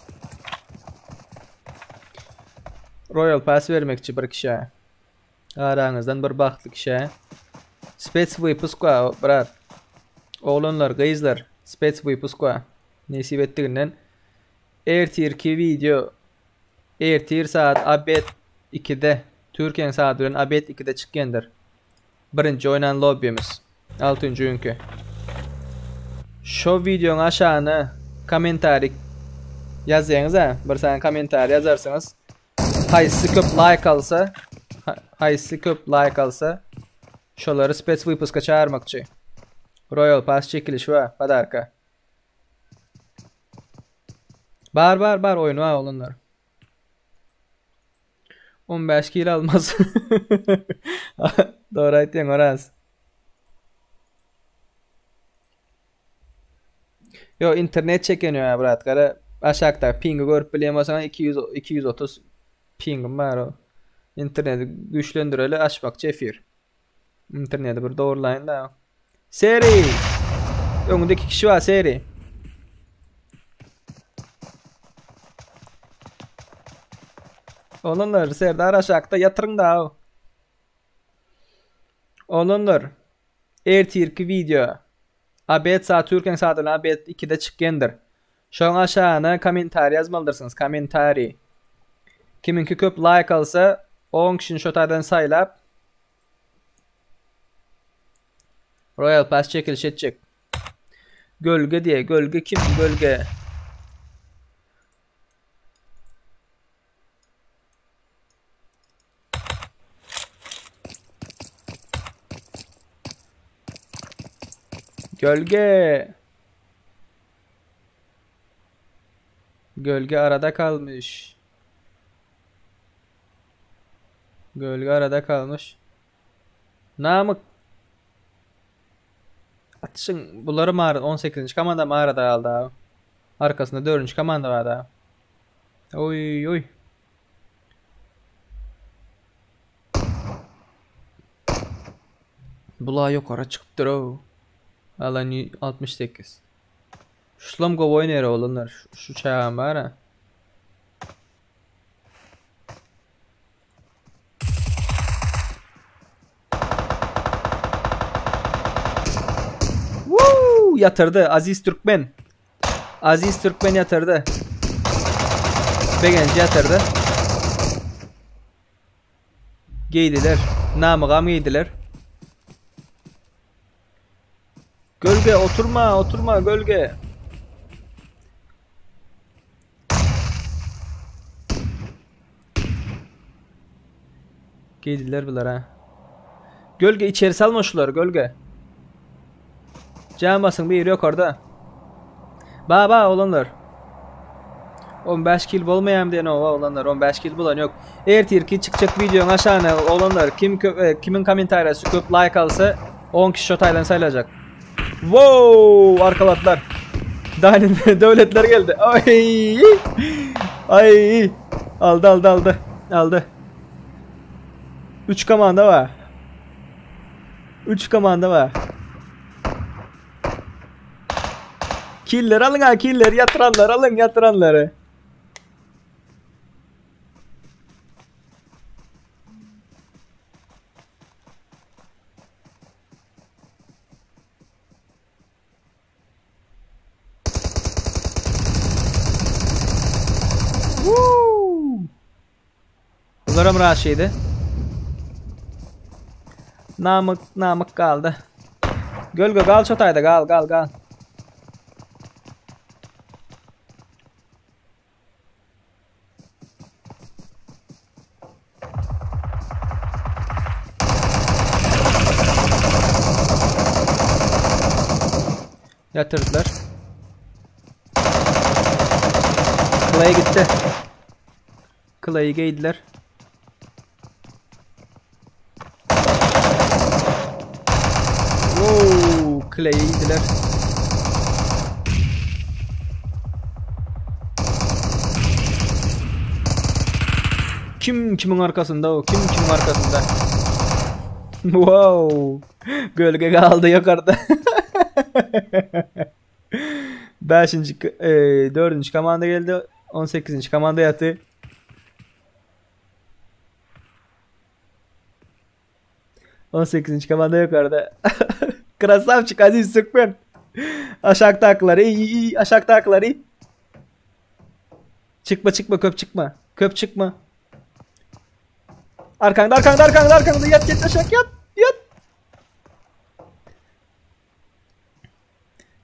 Royal Pass bermekçi bir kişä. Araňyzdan bir bagtly kişä. Spets wypusk bar, brat. Oglanlar, gyzlar, spets wypusk bar. Nesip etdiginden ertirki video ertir saat abed 2-de Türkiýäniň saady bilen abed 2-de çykýandyr. Birinji oýnan lobbimiz. Altynjy günki. Şo videoň aşagyna kommentariý ýazýaňyz ha, bir sany kommentariý ýazarsyňyz. Haýsy köp like alsa, haýsy köp like alsa, şolary spets wypuska çagyrmakçy. Royal Pass çekilişi bar, podarka. Bar bar bar oýun bar oglanlar. 15 kilo almaz. Dogry aýtýaň Oraz. Yo internet çekeniyor ya brat. Gara aşakda pingi görüp bilýän bolsaň 200 230 pingim bar o. Interneti güýçlendireli açmakçy efir. Interneti bir dogurlaýyn da. Seri! Öňünde iki kişi bar Seri. Olanlar Serdar aşakda ýatyryň da. Olanlar ertirki video Abed saat Türkiýäň saadyna abed 2-de çykýandyr. Şoň aşagyna kommentariý ýazmalydyrsyňyz, kommentariý. Kimiňki köp laýk alsa, 10 kişini şo taýdan saýlap Royal Pass çekiliş etjek. Gölge diýe, gölge kim gölge? Gölge. Gölge arada kalmış. Gölge arada kalmış. Namık. Atyşyň bulary mağara 18. komanda mağarada galdy abi. Arkasynda 4. komanda bar da. Oý oý. Bula ýokara çykypdyr o. Alan 68. Şulam gowy oýnaýar oglanlar. Şu, şu çagam bar ha. Woo! Ýatyrdy Aziz Türkmen. Aziz Türkmen ýatyrdy. Begenji ýatyrdy. Geýdiler. Namygam geýdiler. Gölge oturma, oturma gölge. Geýdiler bular ha. Gölge içeri salma şulary gölge. Can basın bir ýokarda. Ba ba oglanlar. 15 kil bolmaýam diýen owa oglanlar 15 kil bolan ýok. Ertirki çykjak wideoň aşagyna oglanlar kim köp e, kimiň kommentariýasy köp like alsa 10 kişi şo taýdan saýlajak. Wow, arkaladylar. Dani döwletler geldi. Ay! Ay! Aldy aldy aldy. Aldy. 3 komanda bar. 3 komanda bar. Killer alyň ha killer ýatyranlar alyň ýatyranlary. Woo! Bularam raşydy. Namyk, namyk galdy. Gölge gal şo taýda gal, gal, gal. Ýatyrdylar. Clay gitdi. Clay'i geýdiler. Wow, Clay'i giydiler. Kim kimin arkasynda o? Kim kimin arkasynda? Wow. Gölge galdy ýokarda. Beşinji, e, dördünji komanda geldi. 18. komanda ýatdy. 18. komanda ýokarda. Krasavçik Aziz Türkmen. Aşakdakylar iyi iyi aşakdakylar iyi. Çykma çykma köp çykma. Köp çykma. Arkanda arkanda arkanda arkanda yat yat aşak yat yat.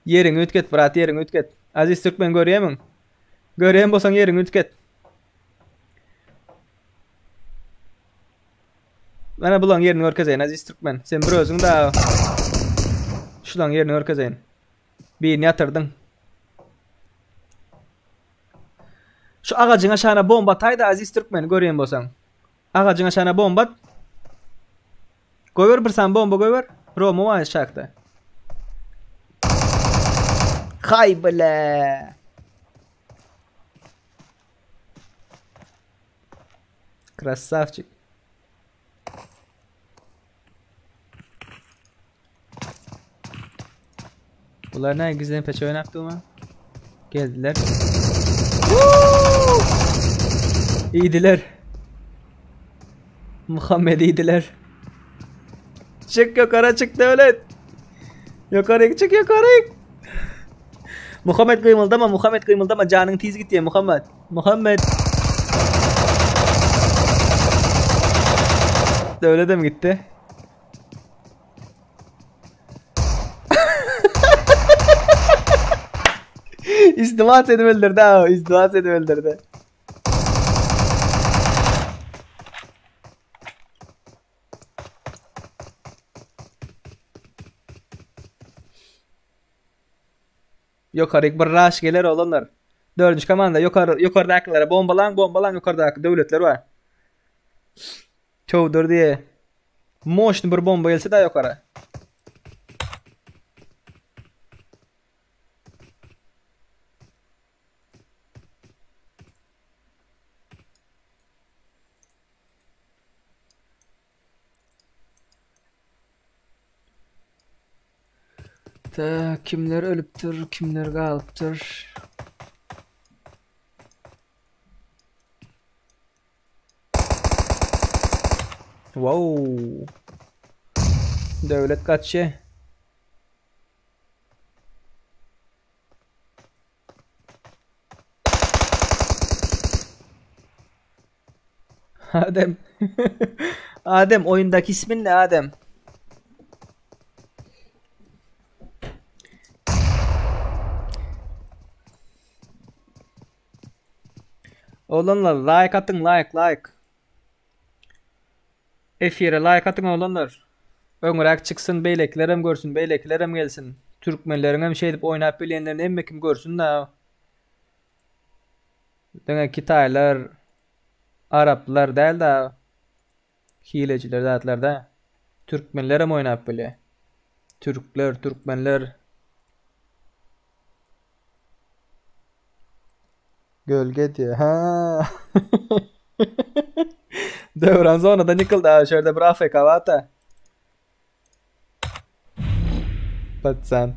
Ýeriňi üýtget brat ýeriňi üýtget. Aziz Türkmen görýämiň? Görýän bolsaň ýeriňi üýtget. Mana bulaň ýerini görkezeýin Aziz Türkmen. Sen bir özüň da şulaň ýerini görkezeýin. Birini ýatyrdyň. Şu agajyň aşagyna bomba ataýda Aziz Türkmen görýän bolsaň. Agajyň aşagyna bomba at. Goýber bir sany bomba goýber. Roma bar aşakda. Hay bile. Krasavçik. Bular ne gizlen peçe oynapdy mı? Geldiler. İydiler. Muhammed iýdiler. Çık yukarı çık devlet. Yukarı çık yukarı. Muhammed gymyldama Muhammed gymyldama janyň tiz gitýär Muhammed. Muhammed. Döwledem gitdi. İzdivaç edip öldürdi ha. İzdivaç edip öldürdi. Ýokaryk bir raş geler oglanlar. Dördünji komanda ýokary ýokardakylara bombalaň bombalaň ýokardaky döwletler bar. Çowdur diýe. Moşny bir bomba gelse da ýokara. Tak, kimler ölüpdir, kimler galypdyr. Wow. Döwlet gaçýa. Adem. Adem oyundaki ismin ne Adem? Oglanlar like atyň like like. Efire like atyň oglanlar. Öňräk çyksyn beýlekilerem görsün beýlekilerem gelsin. Türkmenleriň hem şeýdip oýnap bilýänlerini hemme kim görsün da. Diňe Kitaýlar, Araplar däl da. Hileciler zatlar da. Türkmenler hem oýnap bilýär. Türkler, türkmenler. Gölge diýýär. Ha. Döwran zonadan ýykyldy abi. Şu ýerde bir AFK bar-da. Patsan.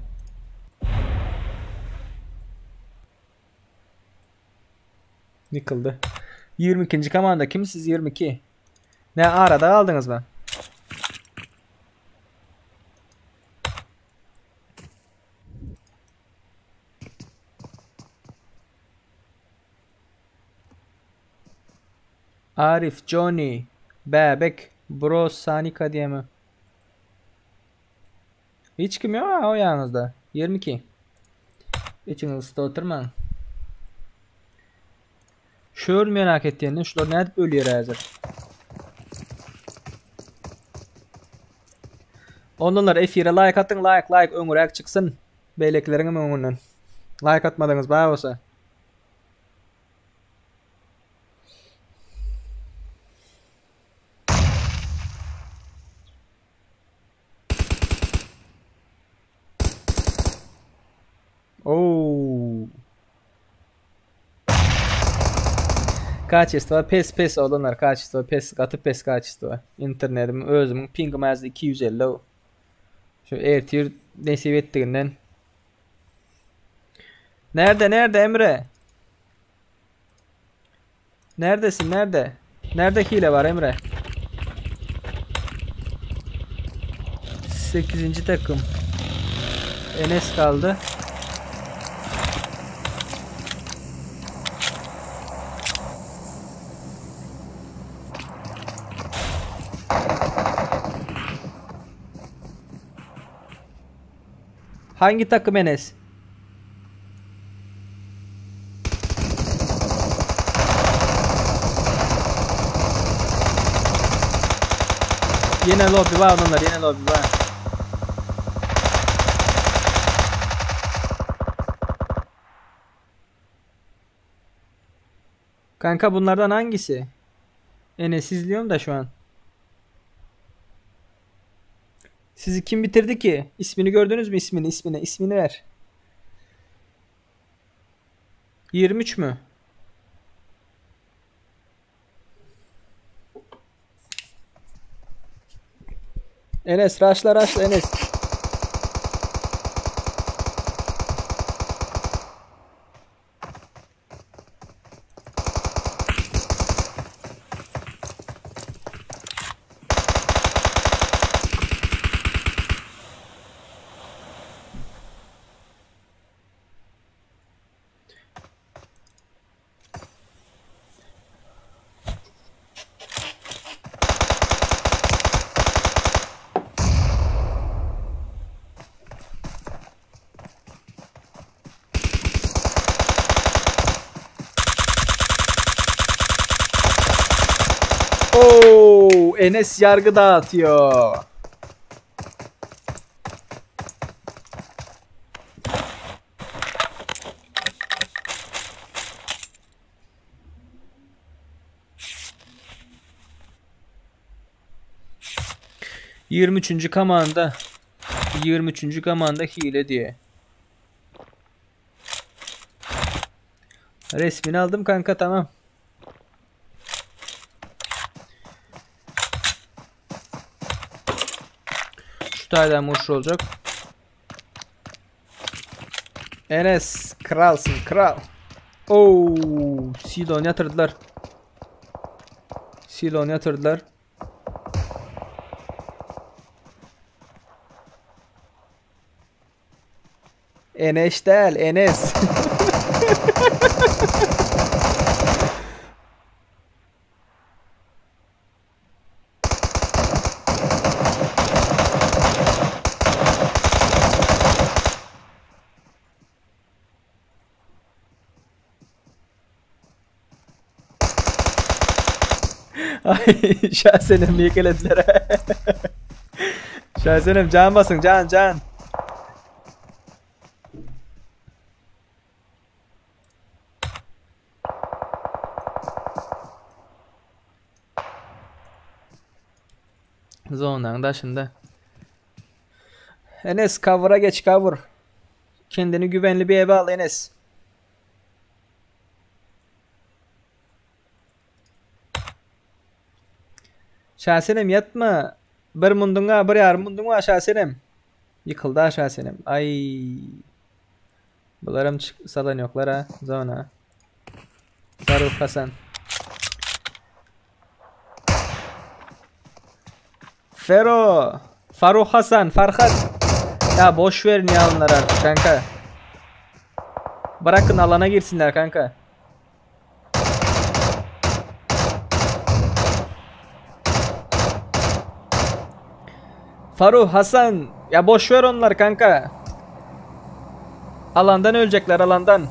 Ýykyldy. 22-nji komanda kim siz 22? Ne arada galdyňyzmy? Arif, Johnny, Bäbek, Bro, Sanika diýemi? Hiç kim ýok o ýanyňyzda. 22. Içiňizi ysda oturmaň. Şör merak etýände şular nädip ölýär häzir? Ondanlar efire like atyň, like like öňüräk çyksyn. Beýlekileriň hem öňünden. Like atmadyňyz bar bolsa. Oo. Kaçestvo pes pes oglanlar kaçestvo pes gaty pes kaçestvo. Internetim özümiň pingim az 250. Şu ertir nesip etdiginden. Nerede nerede Emre? Neredesin nerede? Nerede hile var Emre? 8. takım. Enes kaldı. Hangi takım Enes? Ýene lobby bar adamlar, ýene lobby bar. Kanka bunlardan hangisi? Enes izliyorum da şu an. Sizi kim bitirdi ki? İsmini gördünüz mü ismini ismini ismini ver. 23 mü? Enes raşla raşla Enes. Oo, Enes yargı dağıtıyor. 23. komanda 23. komanda hile diye. Resmini aldım kanka tamam. Şu taydan vuruşu olacak. Enes kralsın kral. Oo, Silon yatırdılar. Silon yatırdılar. Enes däl, Enes. Ay, Şasenem ýekelediler. Şasenem jan basyň, jan, jan. Zonanyň daşynda. Enes cover'a geç cover. Kendini güvenli bir eve al Enes. Şasenem ýatma. Bir munduňa, bir ýarym munduňa Şasenem. Ýykyldy ha Şasenem. Aý. Bularam salan ýoklar ha zona. Faruk Hasan. Fero. Faruk Hasan, Farhat. Ya boş verin ya onları artık kanka. Bırakın alana girsinler kanka. Faruk Hasan ya boş ver onlar kanka. Alandan ölecekler alandan.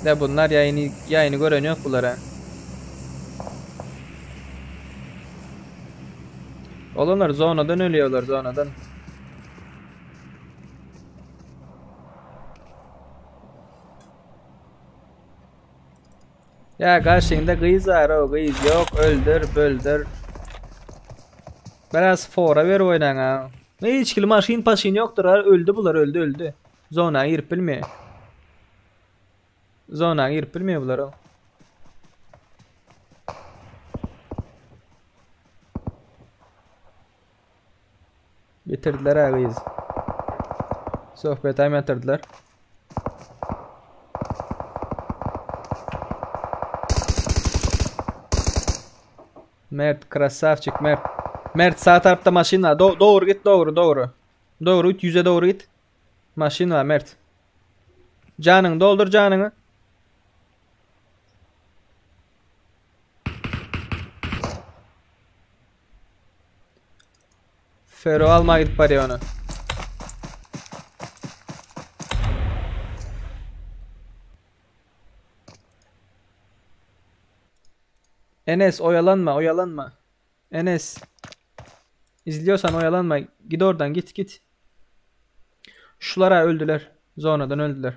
Ne bunlar yayını yayını gören yok bunlara. Olanlar zonadan ölüyorlar zonadan. Ya karşında gyz bar o gyz yok öldür böldür. Biraz fora ver oynaň ha. Hiç kili maşyn paşyn ýokdur ha öldü bular öldü öldü. Zona girip bilmeýär. Zona girip bilmeýär bular o. Bitirdiler ha gyz. Sohbet hem ýatyrdylar. Mert krasavçik Mert. Mert sağ tarafta maşyn var. Do dogry git dogry dogry. Dogry git yüze dogry git. Maşyn var Mert. Janyňy doldur janyňy. Fero alma gidip barýar ony. Enes oyalanma oyalanma. Enes. İzliyorsan oyalanma. Git oradan git git. Şulara öldüler. Zonadan öldüler.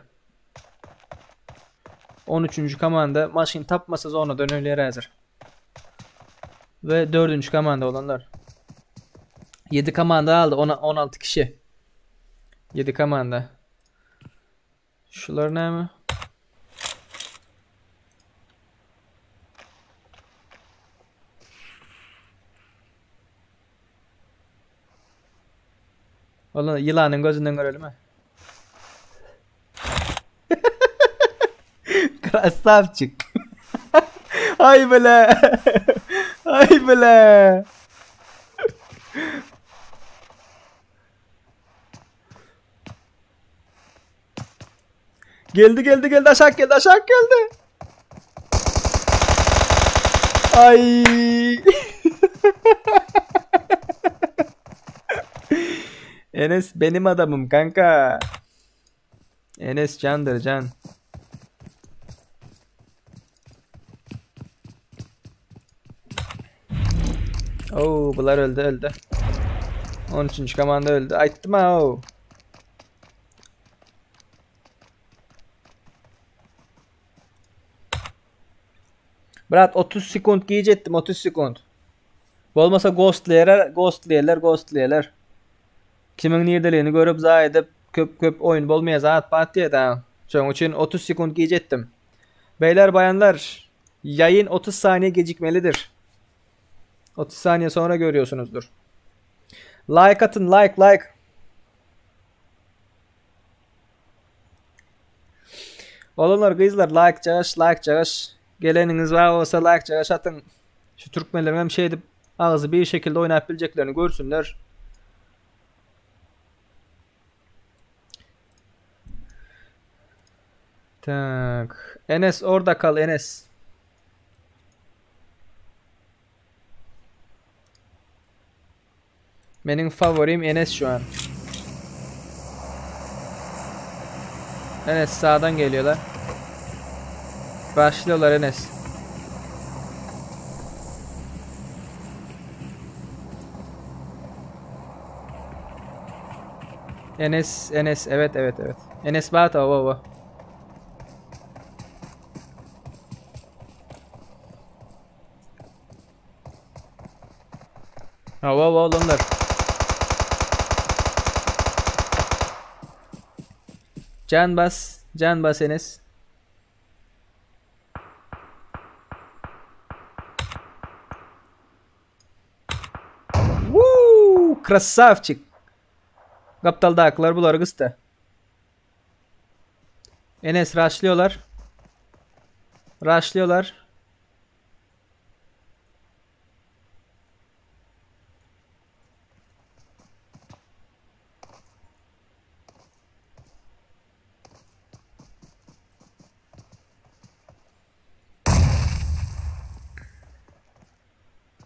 13. komanda maşyn tapmasa zonadan ölýär häzir. Ve 4. komanda olanlar. 7 komanda aldy. 16 kişi. 7 komanda. Şular näme? Ola ýylanyň gözünden görelimi? Krasavçik. Ay bile. Ay bile. Geldi geldi geldi aşak geldi aşak geldi. Ay. Enes benim adamım kanka. Enes candır can. Oo bular öldü öldü. 13. komanda öldü. Aýtdym ha o. Brat 30 sekund giç etdim 30 sekund. Bolmasa ghostlaýarlar, ghostlaýarlar, ghostlaýarlar. Kimiň nirdeligini görüp zaý edip köp köp oýun bolmaýar zat bat diýýär da. Şonuň üçin 30 sekund giç etdim. Beyler bayanlar ýaýyn 30 saniýe gecikmelidir. 30 saniýe sonra görüyorsunuzdur. Like atyn like like. Oglanlar gyzlar like çagaş like çagaş. Geleniňiz bar bolsa like çagaş atyň. Şu türkmenleriň hem şeýdip agzy bir şekilde oýnap biljeklerini görsünler. Tak. Enes orada kal Enes. Meniň favorim Enes şu an. Enes sağdan geliyorlar. Başlıyorlar Enes. Enes, Enes, evet, evet, evet. Enes Bat, ova, ova. Hawa oglanlar. Can bas, can bas Enes. Woo, krasavçik. Gapdaldakylar bulary gysdy. Enes raşlıyorlar. Raşlıyorlar.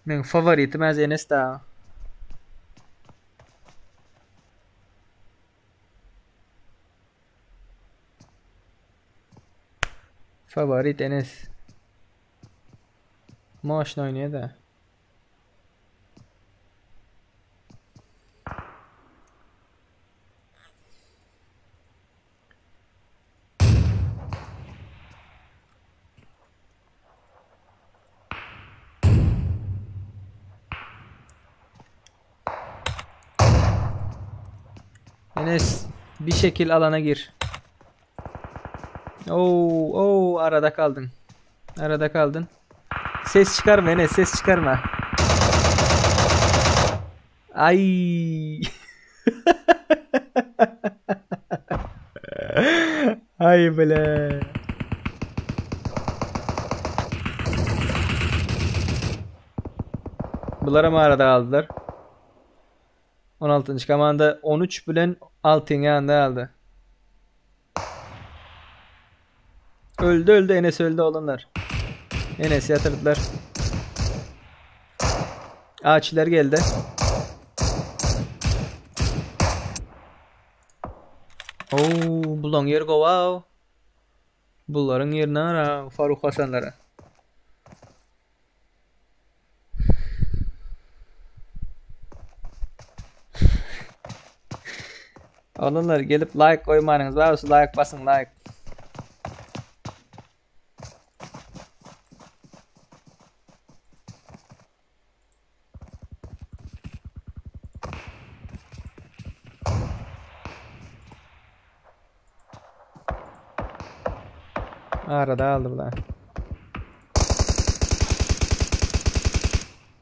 Meň favoritim az Enes da. Favorit Enes. Moşna oýnaýar da. Enes bir şekil alana gir. Oo, oo arada kaldın. Arada kaldın. Ses çıkarma Enes, ses çıkarma. Ay. Ay bile. Bulara mı arada aldılar? 16. komanda 13 bilen 6 yanında aldı. Öldü öldü Enes öldü olanlar. Enes yatırdılar. Ağaçlar geldi. Oo, bulan yer gowaw. Bularyň ýerine ara Faruk Hasanlara. Oglanlar gelip like goýmanyňyz bar bolsa like basyň like. Arada aldy bular.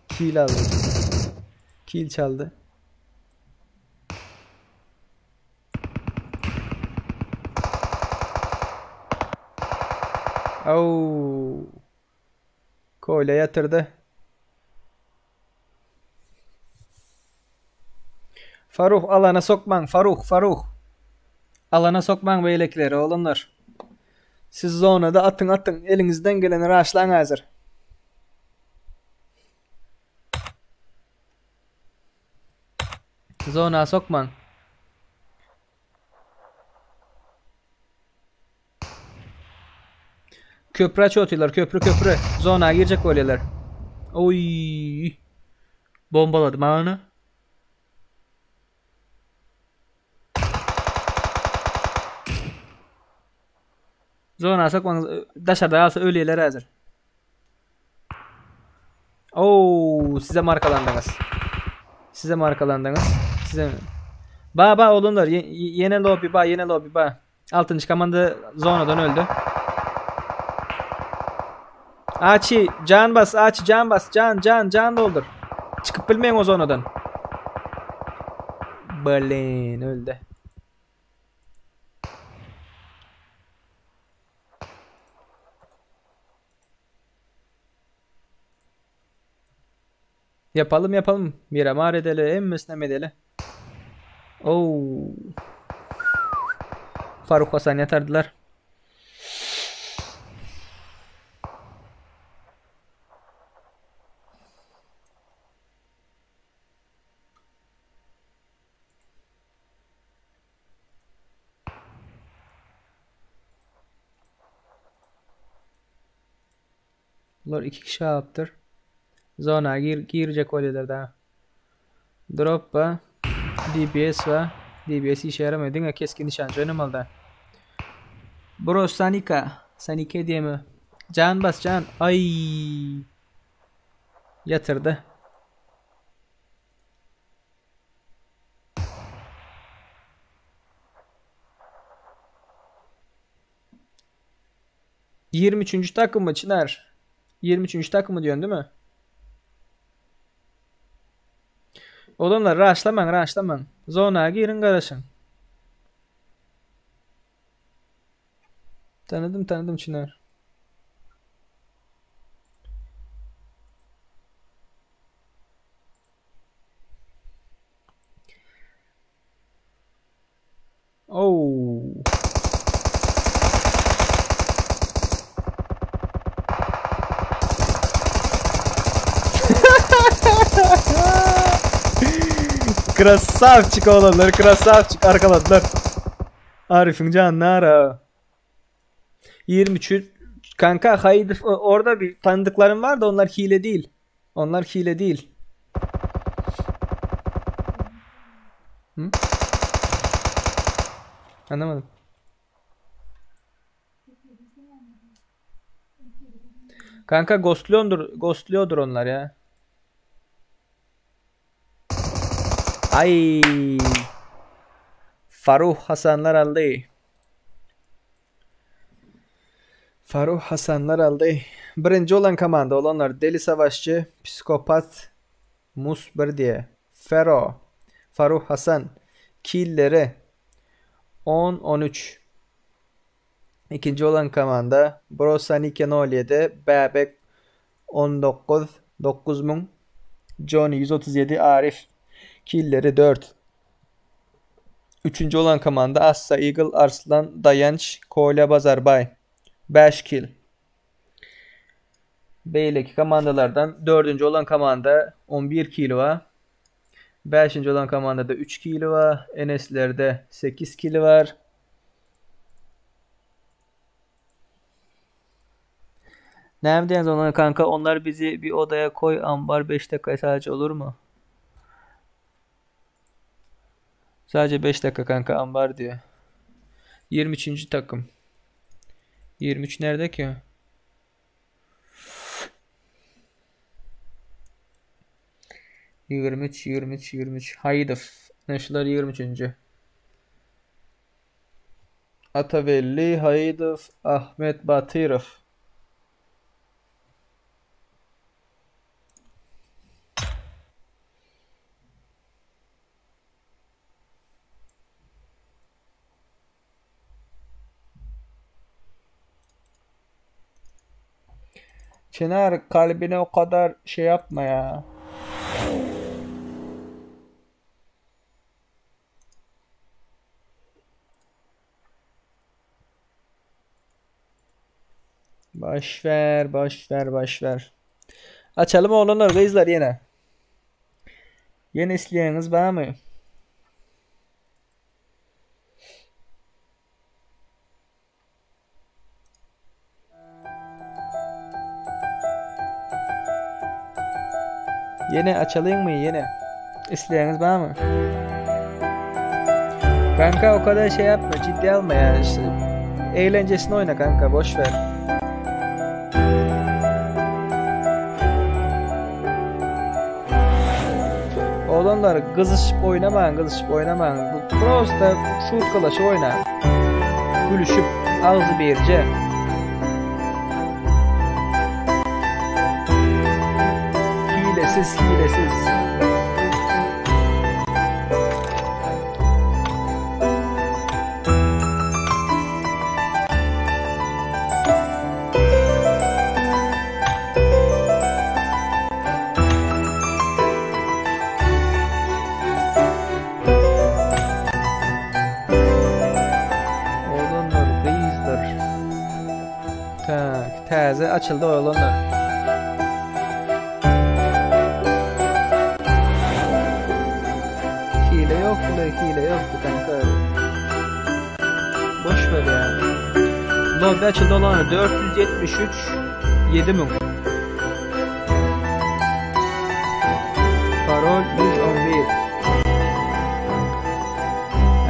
Kill aldy. Kill çaldy. Au. Koyla ýatyrdy. Faruh alana sokmaň Faruh Faruh. Alana sokmaň beýlekileri oglanlar. Siz zonada atyň atyň eliňizden geleni raşlaň häzir. Zona sokmaň. Köprü açyp otyrlar köprü köprü. Zona girjek bolýarlar. Oý. Bombalady maňa. Zona sokmaňyz daşarda galsa ölýärler häzir. Oo, size markalandyňyz. Size markalandyňyz. Size Ba ba oglanlar ýene lobby ba ýene lobby ba. Altynjy komanda zonadan öldü. Açi can bas Açi can bas can can can doldur. Çykyp bilmeýin o zonadan. Blin öldü. Yapalım yapalım. Miramar edeli, emmesine edeli. Oo. Faruk Hasan yatardılar. Bular iki kişi alypdyr. Zona gir girjek bolýarlar da. Drop ba. DPS ba. DPS işe ýaramıyor. Diňe keskin nişançy oýnamaly da. Bro Sanika. Sanike diýemi? Can bas can. Ay. Ýatyrdy. 23-nji takymmy Çynar? 23-nji takymy diýen değil mi? Oglanlar raşlamaň, raşlamaň. Zona girin garaşyň. Tanıdım tanıdım Çınar. Oh. Krasavçik olanlar, krasavçik arkaladılar. Arif'in canını ara. 23 kanka haydi orada bir tanıdıklarım var da onlar hile değil. Onlar hile değil. Hı? Anlamadım. Kanka ghostluyordur, ghostluyordur onlar ya. Ay. Faruh Hasanlar aldı. Faruh Hasanlar aldı. Birinci olan komanda olanlar Deli Savaşçı, Psikopat, Mus bir diye. Fero, Faruh Hasan, Killleri 10-13. İkinci olan komanda Brosanike 07, Bebek 19, 9000, Johnny 137, Arif Killleri 4. Üçüncü olan komanda Assa Eagle, Arslan, Dayanç, Kolya Bazarbay 5 kill. Beýleki komandalardan dördünji olan komanda 11 kill var. Beşinji olan komandada 3 kill var. Eneslerde 8 kill var. Näme diýen ona kanka onlar bizi bir odaya koy ambar 5 dakika sadece olur mu? Sadece 5 dakika kanka ambar diyor. 23. takım. 23 nerede ki? 23 23 23 Haydov. Neşler 23. Atavelli Haydov Ahmet Batyrov. Çınar kalbine o kadar şey yapma ya. Boş ver, boş ver, boş ver. Açalım oğlanlar, kızlar yine. Yeni isteyeniniz var mı? Yine açalım mı yine? İsteyeniniz var mı? Kanka o kadar şey yapma, ciddi alma yani işte. Eğlencesine oyna kanka, boş ver. Oğlanlar kızışıp oynamayın, kızışıp oynamayın. Bu prosta şurkalaşı oyna. Gülüşüp ağzı birce. Hilesiz, hilesiz. Oğlanlar, kızlar. Tak, taze açıldı oğlanlar. Hile yok, hile yoktu kanka. Boş ver ya. Lobby açıldı olanlar 473 7000. Parol 111.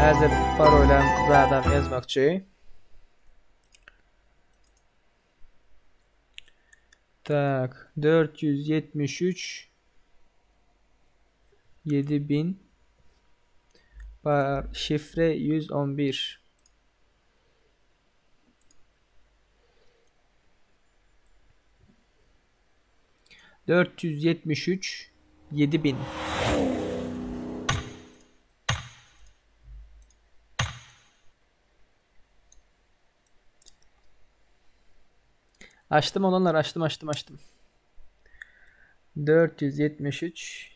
Hazır parolem zaten yazmakçı. Tak 473 7000 Par şifre 111. 473 7000. Açtım olanlar açtım açtım açtım. 473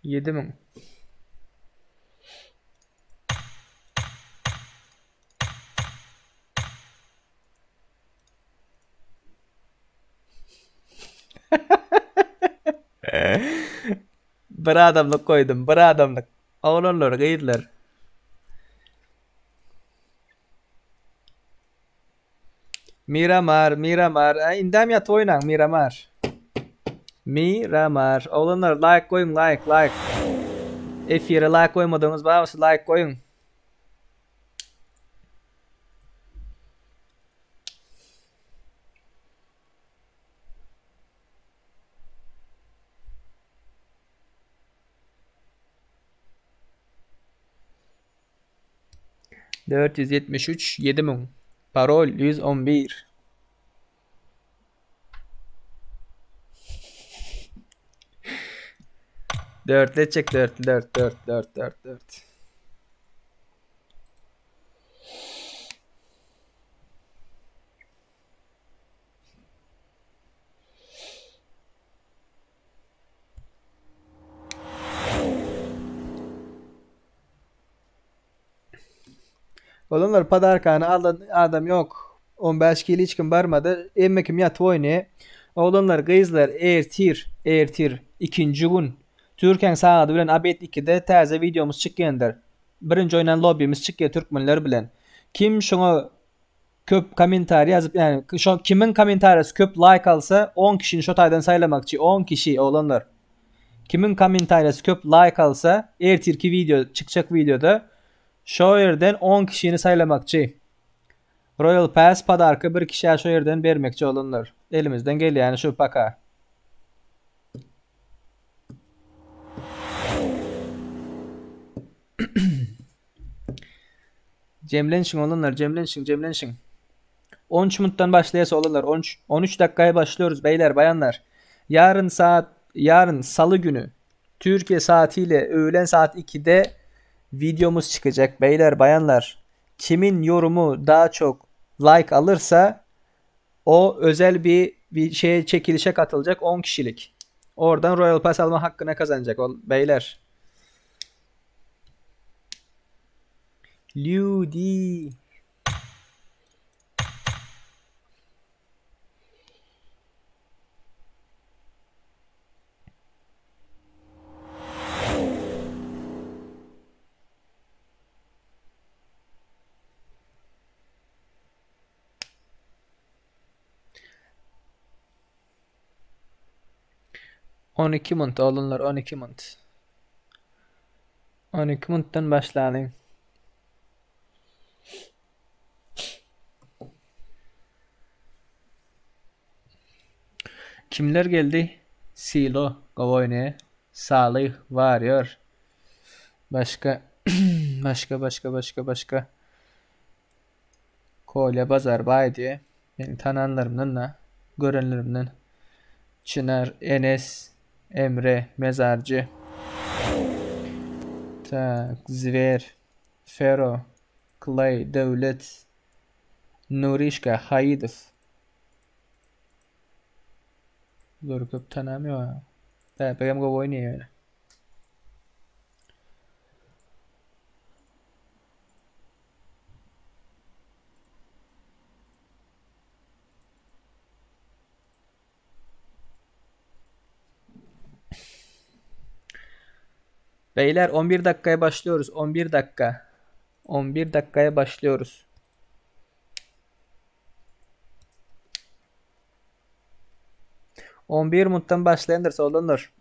7000. Bir adamlyk goýdum, bir adamlyk. Oglanlar, gyzlar. Miramar, Miramar. Indem ýatyp oýnaň, Miramar. Miramar. Oglanlar, like goýuň, like, like. Efire like goýmadygyňyz barmysa like goýuň. 473 7000 Parol 111 Dörtli etjek dörtli dört dört dört dört dört. Olanlar podarkany alan adam yok. 15 kili hiç kim barmady. Emme kim ýatyp oýnaýar. Oglanlar, gyzlar, ertir, ertir, ikinji gün. Türkiýäň sagady bilen obed 2-de täze wideomyz çykýandyr. Birinji oýnan lobbimiz çykýar türkmenler bilen. Kim şoňa köp kommentariý ýazyp, ýagny şo kimiň kommentariýasy köp laýk alsa, 10 kişini şo taýdan saýlamakçy. 10 kişi oglanlar. Kimiň kommentariýasy köp laýk alsa, ertirki wideo çykjak wideoda şo ýerden 10 kişini saýlamakçy. Royal Pass podarka bir kişä şo ýerden bermekçi oglanlar. Elimizden gelýäni şu paka. Jemlenşiň oglanlar, jemlenşiň, jemlenşiň. 13 minutdan başlaýas oglanlar. 13 13 dakikaya başlıyoruz beyler, bayanlar. Yarın saat yarın salı günü Türkiye saatiyle öğlen saat 2'de videomuz çıkacak beyler, bayanlar. Kimin yorumu daha çok like alırsa o özel bir, bir şeye çekilişe katılacak 10 kişilik. Oradan Royal Pass alma hakkına kazanacak o beyler. Ludi. 12 munt oglanlar 12 munt. 12 muntdan başlalyň. Kimler geldi? Silo, gowy Salih, Warrior. Başga başga başga başga başga. Kolya Bazarbay diye. Benim tananlarımdan da görenlerimden. Çınar, Enes, Emre, Mezarcı. Tak, Zver, Fero, Clay, Devlet, Nurişka, Hayidov. Dur köp tanamıyor. Bäbegem gowy oýnaýar ýöne. Beyler 11 dakikaya başlıyoruz. 11 dakika. 11 dakikaya başlıyoruz. 11 minutdan başlayandyr oglanlar.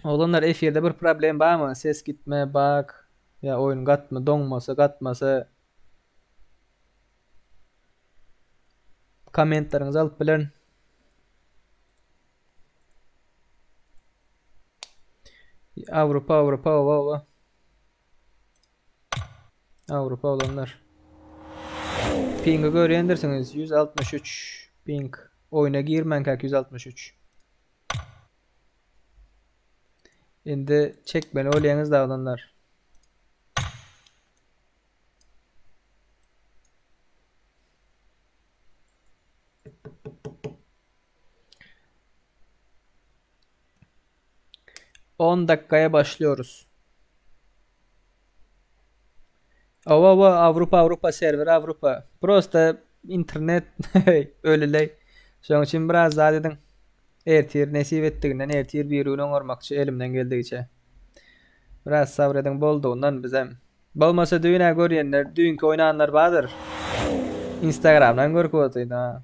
Oglanlar efirde bir problem barmy? Ses gitme bak. Ýa oýun gatma doňmasa gatmasa kommentleriňizi alyp bilerin. Avrupa Avrupa oba oba. Avrupa olanlar. Pingi görýändirsiňiz 163 ping. Oýuna girmänkäk 163. Indi çekmeli bolýaňyz da oglanlar. On dakikaya başlıyoruz. Ova ova Avrupa Avrupa server Avrupa. Prosta internet ölüley. Şonuň üçin biraz zat ediň. Ertir nesip etdiginden ertir bir gün oňarmakçy elimden geldigiçe. Biraz sabr ediň boldugyndan bizem. Bolmasa düýn-ä görýänler, düýnki oýnanlar bardyr. Instagramdan görüp otyryn ha.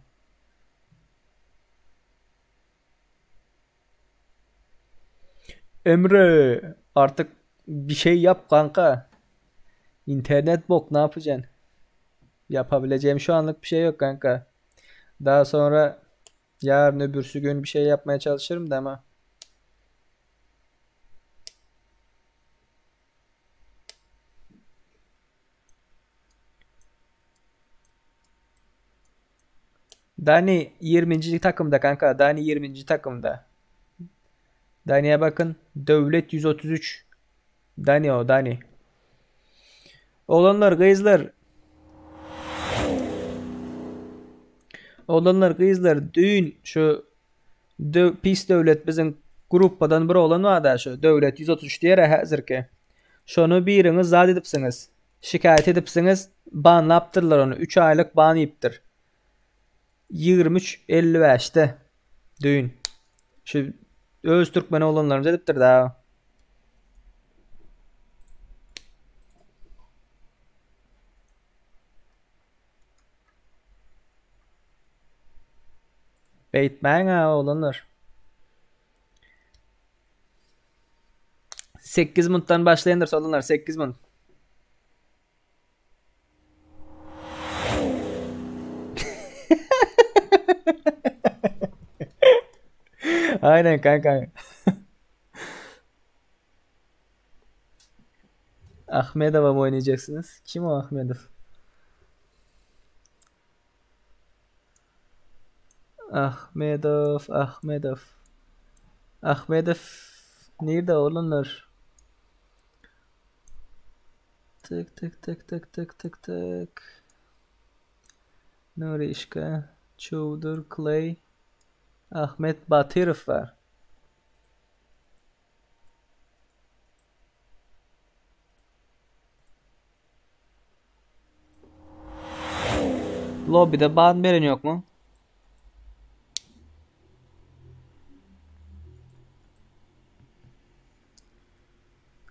Emre artık bir şey yap kanka. İnternet bok ne yapacaksın? Yapabileceğim şu anlık bir şey yok kanka. Daha sonra yarın öbürsü gün bir şey yapmaya çalışırım da ama. Dani 20. takımda kanka. Dani 20. takımda. Dani'ye bakın. Devlet 133. Dani o Dani. Oğlanlar kızlar. Oğlanlar kızlar düğün şu dö pis devlet bizim gruppadan bir oğlan var şu devlet 133 diýer häzirki. Şonu biriňiz zat edipsiňiz. Şikaýat edipsiňiz. Banlapdyrlar ony. 3 aýlyk ban iýipdir. 23.55-de düýn. Şu öz türkmen oglanlarymyz edipdir da. Beýtmäň ha oglanlar. 8 muntdan başlaýandyr oglanlar 8 munt. Aynen kanka. Ahmedov'a mı oynayacaksınız? Kim o Ahmedov? Ahmedov, Ahmedov. Ahmedov nerede oğlanlar? Tık tık tık tık tık tık tık. Nuri İşka, Çuğdur, Clay, Ahmet Batyrov var. Lobby'de ban veren yok mu?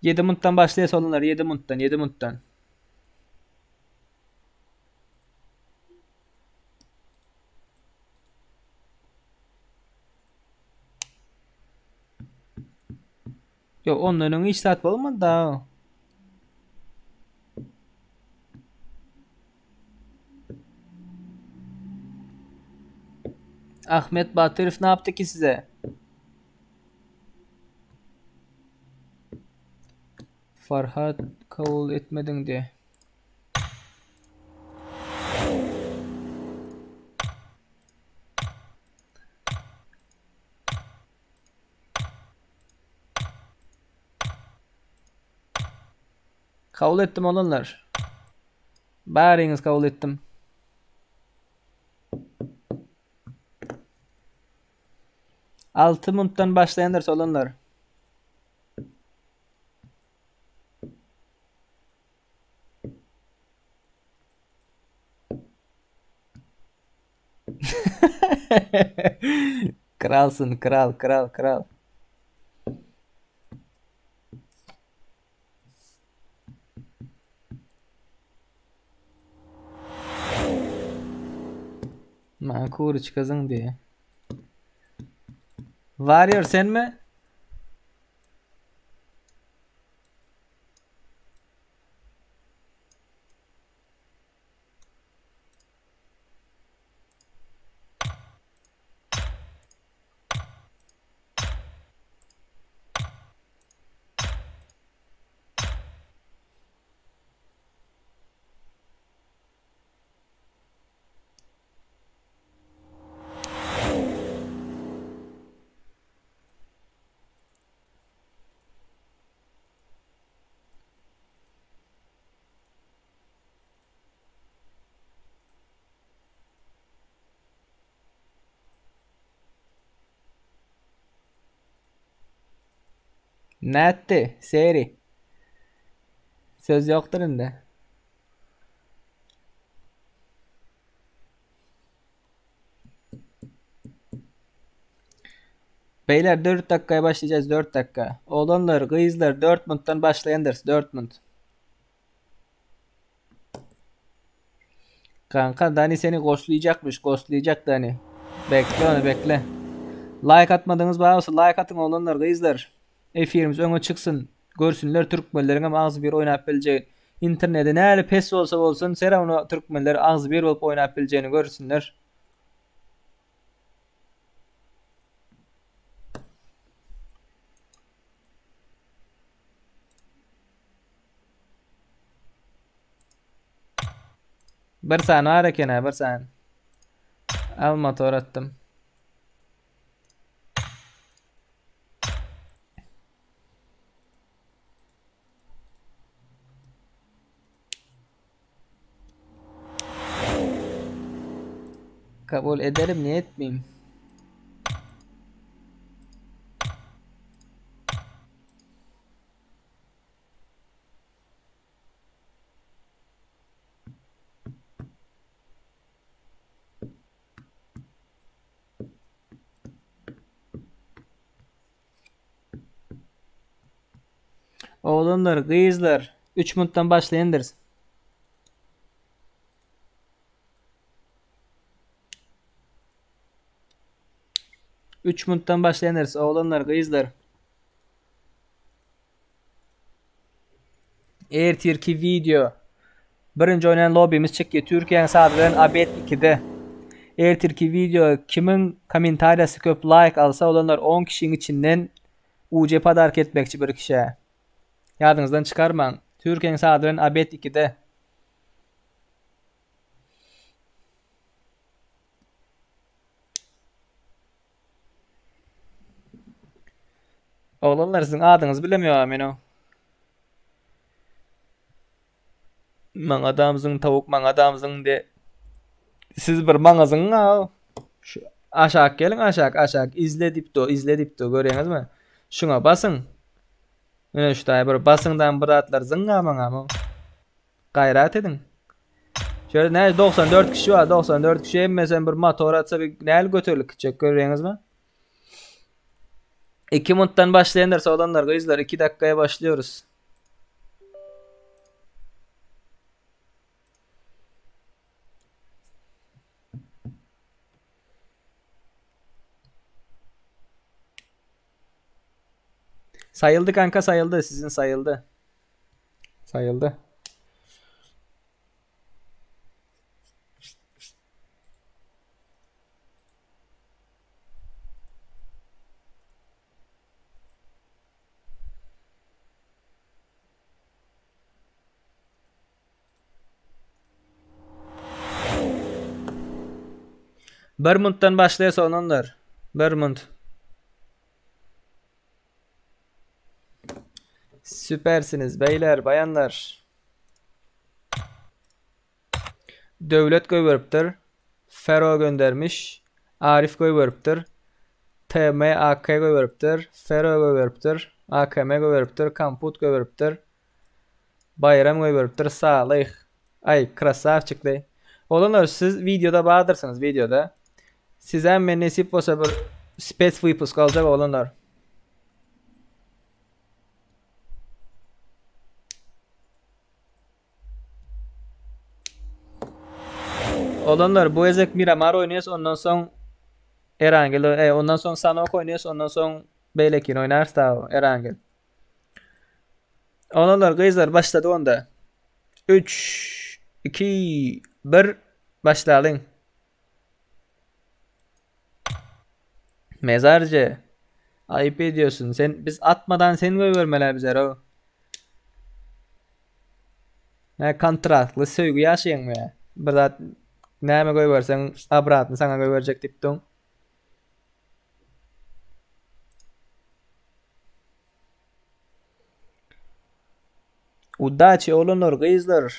Yedi munttan başlayas olanlar 7 munttan 7 munttan. Yok onların hiç saat olmadı daha. Ahmet Batırov ne yaptı ki size? Farhat kabul etmedin diye. Kabul ettim olanlar. Bariňiz kabul ettim. Altı muntdan başlayanlar olanlar. Kralsın kral kral kral. Maňa kuruçka zyň diýýär. Warrior senmi? Nätdi, Seri? Söz ýokdur indi. Beyler 4 dakikaya başlayacağız 4 dakika. Oğlanlar, gyzlar 4 minuttan başlaýandyrys 4 minut. Kanka Dani seni ghostlayacakmış. Ghostlayacak Dani. Bekle onu bekle. Like atmadyňyz bar bolsa like atyň oglanlar gyzlar. Efirimiz öňe çyksyn. Görsünler türkmenleriň hem agzybir oýnap biljegini. Interneti näli pes bolsa bolsun serawno türkmenler agzybir bolup oýnap biljegini görsünler. Bir sany bar eken-ä, bir sany. Al motor atdym. Kabul ederim, niye etmeyeyim? Oglanlar, gyzlar, 3 minutdan başlaýandyrys. Üç minutdan başlaýandyrys, oglanlar, gyzlar. Ertirki video. Birinji oýnaýan lobbymiz çykýar. Türkiýäniň sady bilen obed 2-de. Ertirki video kimiň kommentariýasy köp like alsa olanlar 10 kişiň içinden UC podarka etmekçi bir kişä. Ýadyňyzdan çykarmaň. Türkiýäniň sady bilen obed 2-de. Oglanlar siziň adyňyzy bilemýoga men o. Maňa damzyň towuk maňa damzyň de. Siz bir maňa zyňyň a. Şu aşak geliň aşak aşak izle diýip do izle diýip do görýäňizmi? Şuňa basyň. Ine şu taýy bir basyňdan bir zatlar zyňa maňa. Gaýrat ediň. Şöyle ne 94 kişi var 94 kişi hemmesem bir motor atsa bir näl göterilip gitjek görýäňizmi? 2 minutdan başlaýanlar solanlar gyzlar 2 dakikaya başlıyoruz. Sayıldı kanka sayıldı. Sizin sayıldı. Sayıldı. Bir minutdan başlaýas onanlar. Bir minut. Süpersiniz beyler, bayanlar. Döwlet goýberipdir. Fero göndermiş. Arif goýberipdir. TMAK goýberipdir. Fero goýberipdir. AKM goýberipdir. Kamput goýberipdir. Baýram goýberipdir. Salyh. Aý, krasavçik deý. Oglanlar siz wideoda bardyrsyňyz wideoda. Sizem men nesip bolsa bir spes wypusk aljak oglanlar. Oglanlar bu gezek Miramar oýnaýas ondan soň Erangel e, ondan soň Sanok oýnaýas ondan soň beýlekini oýnarys da Erangel. Oglanlar gyzlar başlady onda. 3 2 1 başlalyň. Mezarcı. Ayıp ediyorsun. Sen biz atmadan sen goýbermeli bize ro. Ne kontraktly söýgi ýaşaýaňmy ýa? Bir zat näme goýberseň obratny saňa goýberjek diýip duň. Udaçi oglanlar gyzlar.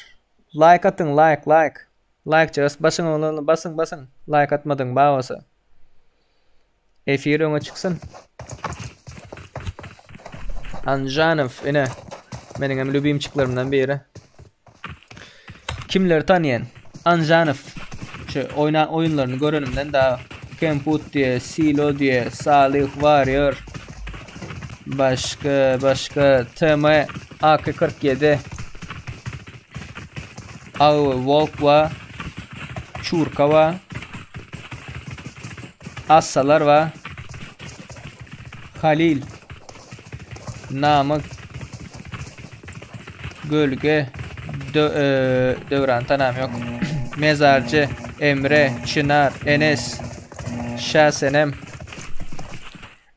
Like atyň like like. Like çygas basyň oglanlar basyň basyň. Like atmadyň babasy. Efir öňe çyksyn. Anjanow ine meniň hem lübimçiklerimden biri. Kimleri tanýan? Anjanow. Şu oýna oýunlaryny görenimden da Kemput diýe, Silo diýe, Salih Warrior. Başga başga TM AK47. Aw Wolk wa Çurka wa Assalar wa Halil Namyk Gölge Dö e, Döwran tanam yok. Mezarcı Emre Çınar Enes Şasenem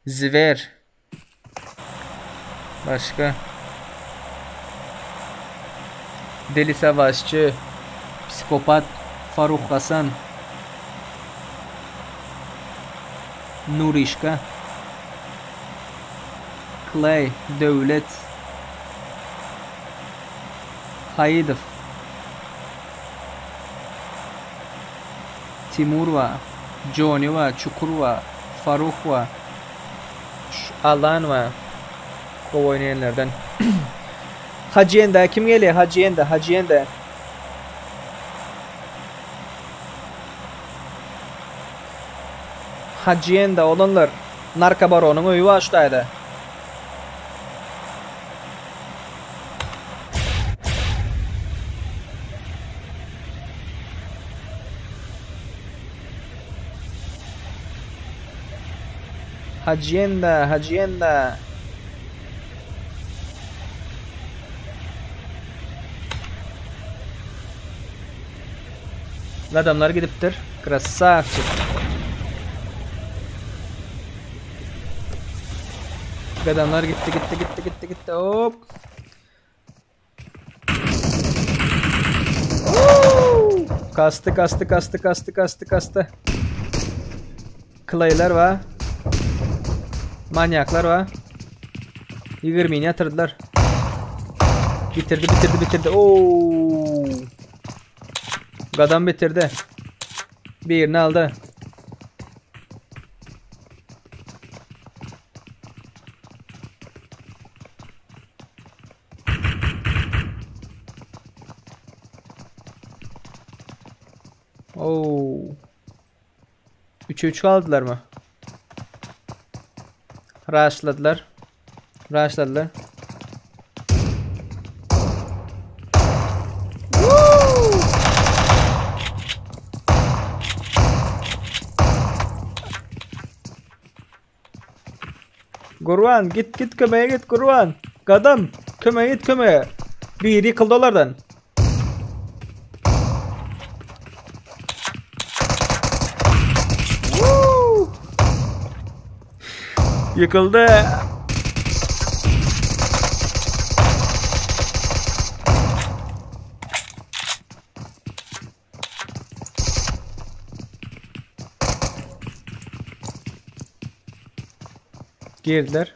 Ziver Başka Deli Savaşçı Psikopat Faruk Hasan Nurişka Clay Döwlet Haýydow Timur bar, Jony bar, Çukur bar, Faruh bar, Alan bar. Gowy oýnaýanlardan. Hajyenda kim gelýär? Hajyenda, Hajyenda. Hajyenda olanlar Narkobaronyň öýi bar şu taýda. Hacienda, Hacienda. Adamlar gidipdir. Krasavçik. Adamlar gitti gitti gitti gitti gitti. Hop. Kastı kastı kastı kastı kastı kastı. Clay'ler var. Manyaklar var. 20 ýatyrdylar. Bitirdi bitirdi bitirdi. Oo. Gadam bitirdi. Birini aldy. Oo. 3'e 3 aldylar mı? Rushladylar. Rushladylar. Gurban git git kömege git Gurban. Gadam kömege git kömege. Biri ýykyldy olardan. Ýykyldy. Girdiler.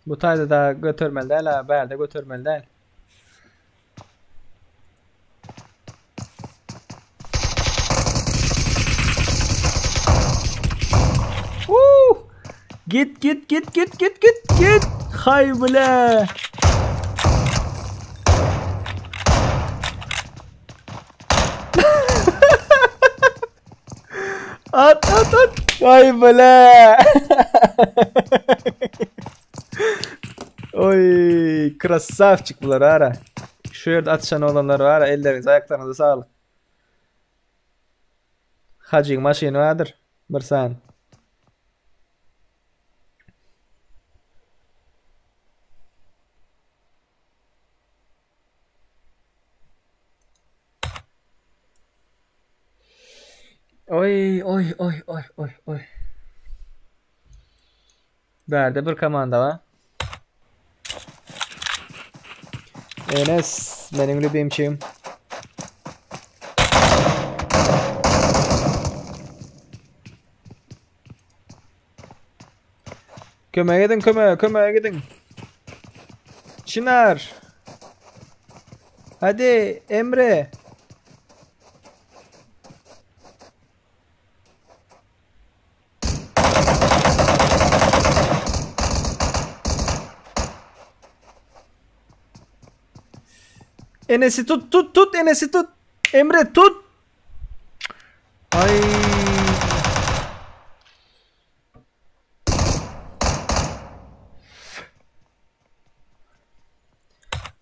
Bu taýda da götermeli däl ha, bärde götermeli däl. Woo! Git git git git git git git. Hay bile. At at at. Hay bile. Oy krasavçik bular ara. Şu ýerde atyşan olanlar var elleriňize aýaklaryňyza saglyk. Hajyň maşyny bardyr. Bir san. Oý oý oý oý oý oý. Bärde bir komanda bar. Enes meniň lübimçim. Kömege ediň kömege kömege gidiň. Çınar. Hadi Emre. Enesi tut tut tut enesi tut. Emre tut. Ay.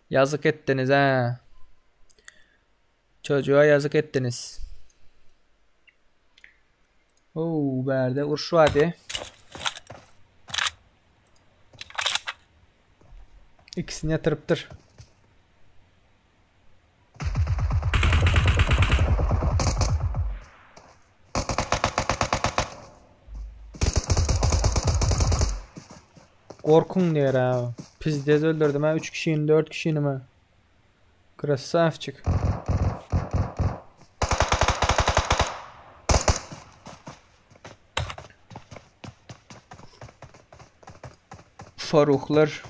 Yazık ettiniz ha. Çocuğa yazık ettiniz. Oo, bärde uruş bardy. Ikisini ýatyrypdyr. Gorkuň diýer ha. Pizdez öldürdüm ha 3 kişini 4 kişini mi? Krasavçik. Faruhlar.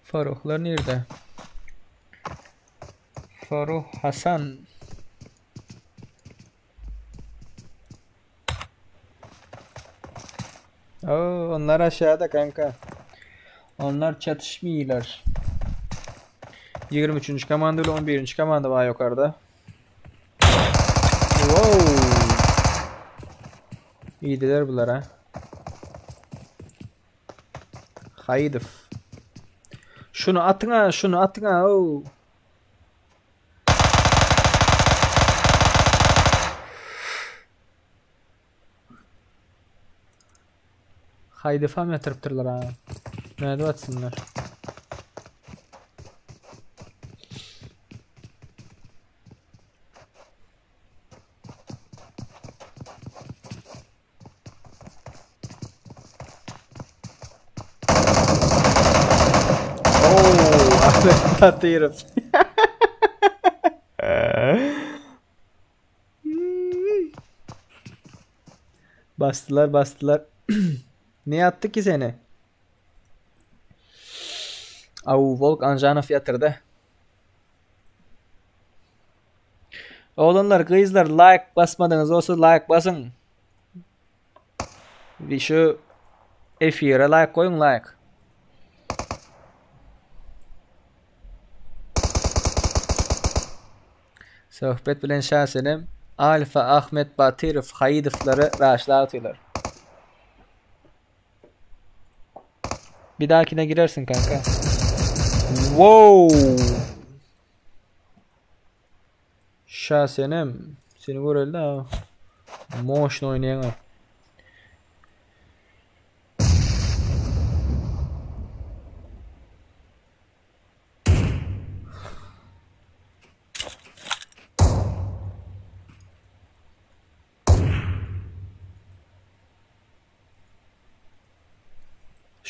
Faruhlar nirde? Faruh Hasan. Oo, onlar aşağıda kanka. Onlar çatışmıyorlar. 23. komanda ile 11. komanda var yukarıda. Wow. İyiydiler bunlar ha. Haydi. Şunu atın ha, şunu atın ha. Oo. Haýdyfam ýatyrypdyrlar ha. Nädip atsynlar? Oo, Ahmet Batyrow. Bastılar bastılar. Ne attı ki seni? Au Volk Anjanov yatırdı. Oğlanlar kızlar like basmadınız olsa like basın. Bir şu F1'e like koyun like. Söhbet bilen Şasenem Alfa Ahmet Batyrow Haýydowlary raşla atýarlar. Bir dahakine girersin kanka. Wow. Şasenem seni görelde ha. Moşna oýnaýaň.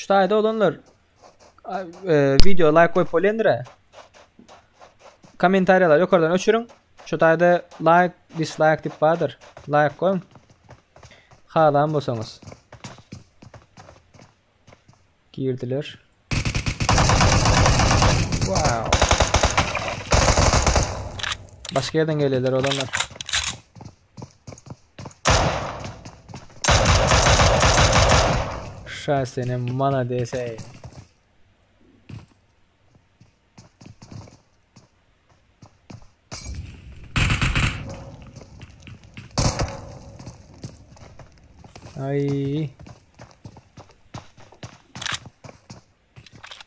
Şu taýda olanlar e, video like goýup bolýandyr. Kommentariýalar ýokardan öçüriň. Şu taýda like, dislike diýip bardyr. Like goýuň. Halan bolsaňyz. Girdiler. Wow. Başka yerden geliyorlar olanlar. Şahsenim mana desey. Ay.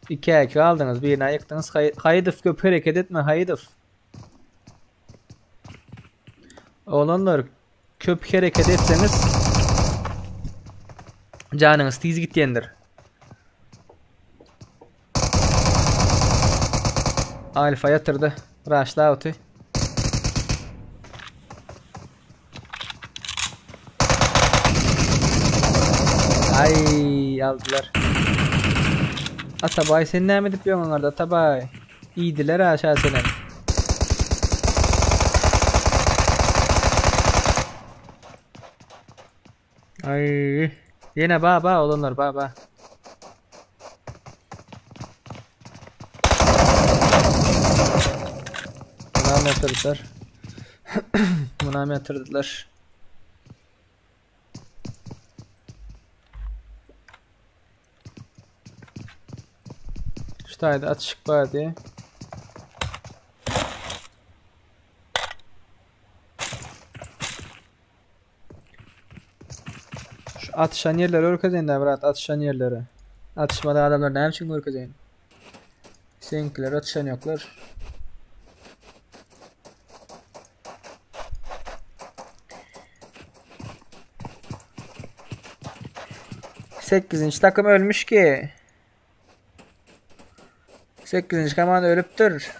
2 IQ aldınız. Birini ayıktınız. Haydıf köp hareket etme Haydıf. Oğlanlar köp hareket etseniz canınız tiz gityendir. Alfa yatırdı. Rushla otu. Ay aldılar. Atabay sen näme edip ýöňüň orada Atabay? Iýdiler ha şasenem. Ay ýene ba ba olanlar ba ba. Buna mı yatırdılar? Buna mı yatırdılar? Şu taýda atyşyk bar diýe. Şu atyşan ýerleri görkezeýin da brat, atyşan ýerleri. Atyşmada adamlar näme üçin görkezeýin? Seňkiler atyşan ýoklar. Sekizinji takım ölmüş ki. Sekizinji komanda ölüpdir.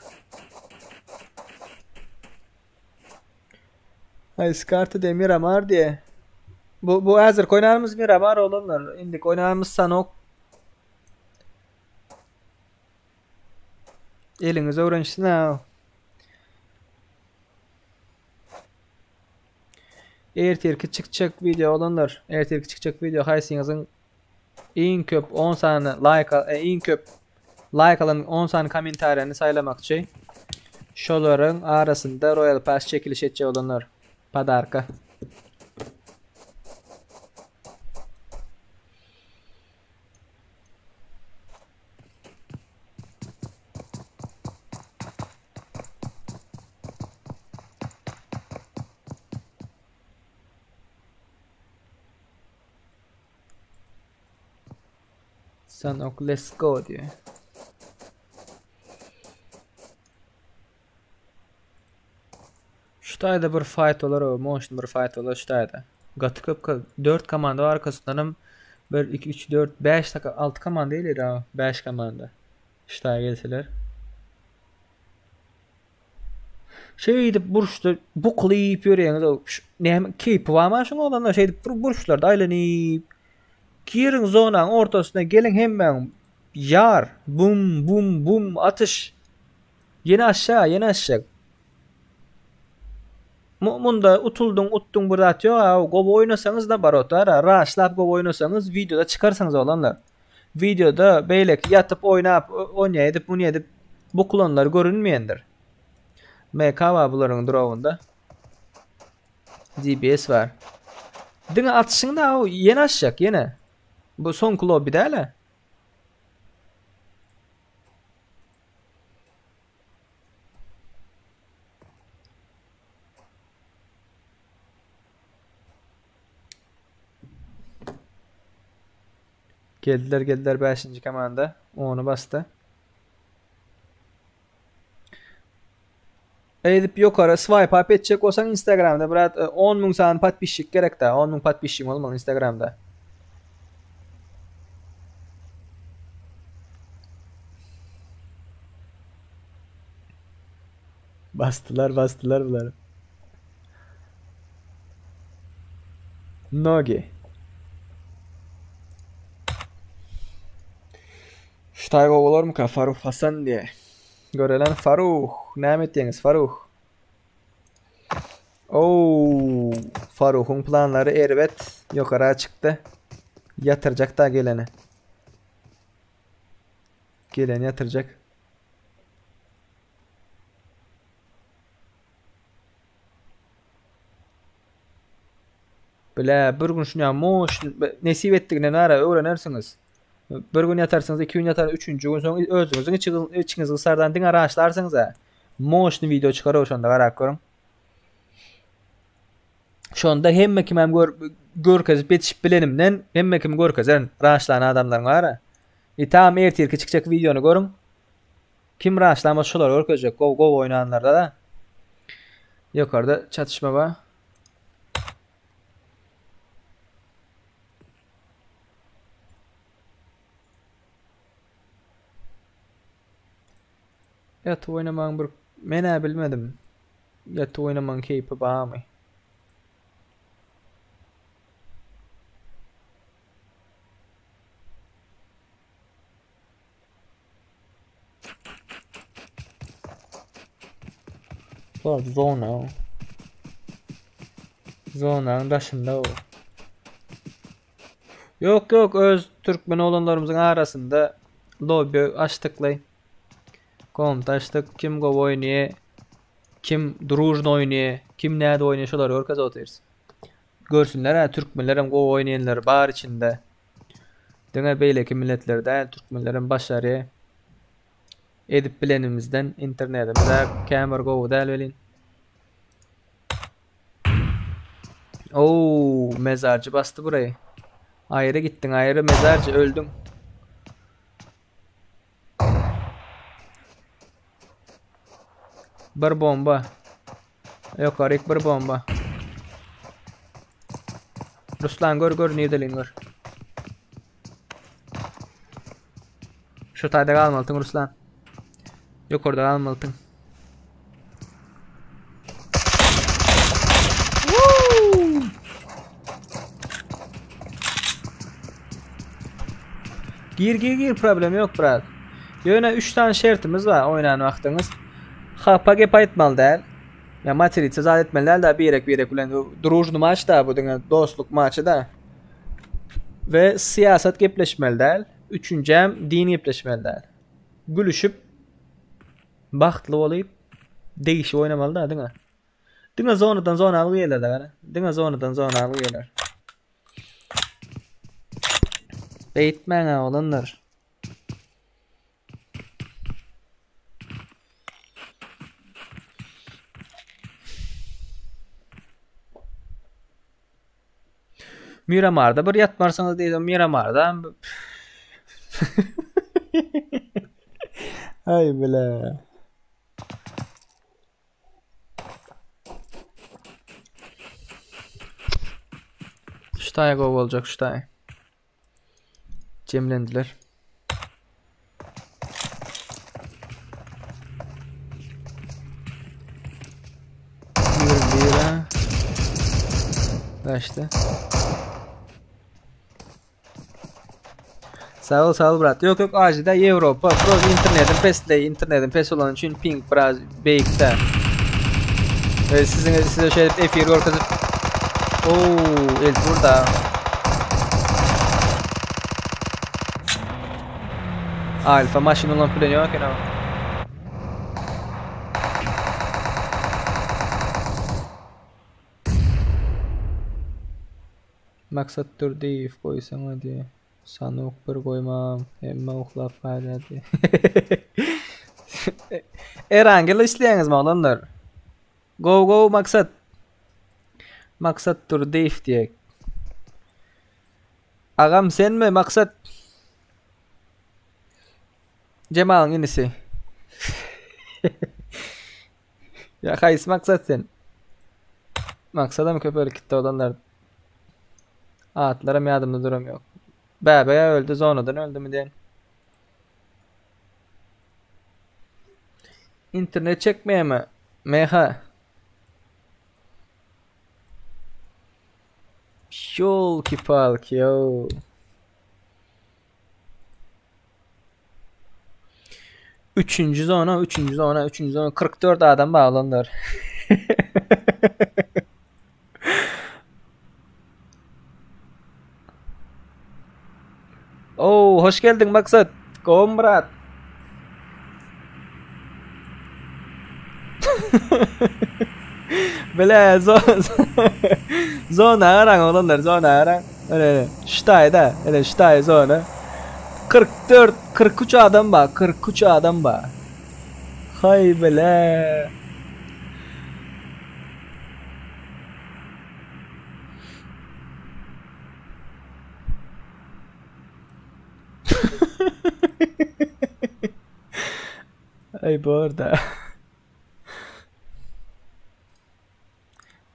Ay skartı de Miramar diye. Bu bu hazır oynarımız Miramar olanlar. Indik oynarımız Sanok. Eliniz öğrenişsin ha. Ertirki çykjak wideo olanlar, ertirki çykjak wideo haýsyňyzyň iň köp 10 sany like e, iň köp like alan 10 sany kommentariýany saýlamakçy. Şolaryň arasynda Royal Pass çekiliş etjek olanlar. Podarka. Sanok let's go diýýär. Şu taýda bir fight bolar o, motion bir fight bolar şu taýda. Gaty köp 4 komanda var arkasyndanam 1 2 3 4 5 taka 6 komanda gelir ha 5 komanda. Şu taýa gelseler. Şeýdip burçda buklyp ýörýäňiz o näme keýpi barmy şuň oglanlar şeýdip bir burçlarda aýlanyp giriň zonaň ortasyna geliň hemmäň ýar bum bum bum atyş ýene aşağı ýene aşak Munda utuldyň utduň bir zat ýok a gowy oýnasaňyz da barot ara raşlap gowy oýnasaňyz wideoda çykarsyňyz oglanlar. Wideoda beýleki ýatyp oýnap onýa edip muny edip bukulanlar görünmeýändir. MK bar bularyň drowunda. DBS bar. Diňe atyşyň da ýene aşjak ýene. Bu soňky lobby däl-ä. Geldiler geldiler 5. komanda. Onu basdy. Edip ýokary swipe up etjek bolsaň Instagramda brat 10 müň sany podpisçik gerek da 10 müň podpisçiň bolmaly Instagramda. Basdylar basdylar bulary. Nogi. Şu taýga bolarmyka Faruh Hasan diye. Görelen Faruh. Näme etýäňiz Faruh? Oo, Faruhyň planlary erbet ýokara çykdy. Ýatyrjak da geleni. Geleni ýatyrjak. Bile bir gün şuny moş nesip etdiginden ara öwrenersiňiz. Bir gün ýatarsyňyz, iki gün ýatar, üçünji gün soň özüňiziň içiňiz içiňiz gysardan diňe raşlarsyňyz ha. Moşny video çykar şonda garap görüň. Şonda hemme kimem gör görkezip ýetişip bilenimden hemme kimi görkezerin raşlan adamlaryň ara. E tam ertirki çykjak videony görüň. Kim raşlamaz şolary görkezjek gowy gowy oýnanlarda da. Ýokarda çatyşma bar. Ýatyp oýnamagyň bir men-ä bilmedim. Ýatyp oýnamagyň keýpi barmy? Bular zona. Zonanyň daşynda o. Ýok ýok öz türkmen oglanlarymyzyň arasynda lobby açdyklaý. Komnat açdyk. Kim gowy oýnaýar, kim družno oýnaýar, kim näde oýnaýar şolary görkezip otyrys. Görsünler ha türkmenler hem gowy oýnaýanlar bar içinde. Diňe beýleki milletler däl, türkmenler hem başarýar. Edip bilenimizden internetimiz kän bir gowy däl welin. Oo, mezarcı bastı burayı. Ayrı gittin ayrı mezarcı öldün. Bir bomba. Ýokaryk bir bomba. Ruslan gör gör nirdelin gör. Şu taýda galmalysyň Ruslan. Ýokarda galmalysyň. Gir gir gir problem ýok brat. Ýöne 3 tane şertimiz bar oýnan wagtyňyz. Hapa gep aýtmaly däl. Ya materitsa zat etmeli däl da birek birek bilen družny maç da bu diňe dostluk maçy da. We syýasat gepleşmeli däl. Üçünjem din gepleşmeli däl. Gülüşip bagtly bolup degişip oýnamaly da diňe. Diňe zonadan zona alyp geler da gara. Diňe zonadan zona alyp geler. Beýtmäň oglanlar. Miramarda bir ýatmarsyňyz diýdim Miramarda. Ay bile. Ştaý gowy boljak ştaý. Jemlendiler. Bire. Kaçtı. Sag ol, sag ol brat. Yok yok Aziýada Ýewropa, proz internetin pesle, internetin pes olan üçin ping biraz beýikde. E, siziň size şeýdip efir görkezip Oo, el burada. Alfa maşyn ulan bilen ýok eken ama. Maksat Durdyýew goýsaňa diýe. Sanok bir goýmam. Hemme uklap galýar diýe. Erangel isleýäňizmi oglanlar? Go go Maksat. Maksat Durdyýew diýek. Agam senmi Maksat? Jemalyň inisi. Ya haýsy maksat sen? Maksadam köpelip gitdi olanlar. Atlaram ýadymda duram ýok. Bäbe öldü, zonadan öldümi diýen. Internet çekmeýärmi? MH. Ýolki palki yo. Üçünji zona, üçünji zona, üçünji zona 44 adam baglandyr. Oo, hoş geldin Maksat. Gowmy Myrat? Bile zo zona araň oglanlar zona araň. Öyle ştaýda, öyle ştaý zona. 44 43 adam bar, 43 adam bar. Hay bile. Ay borda.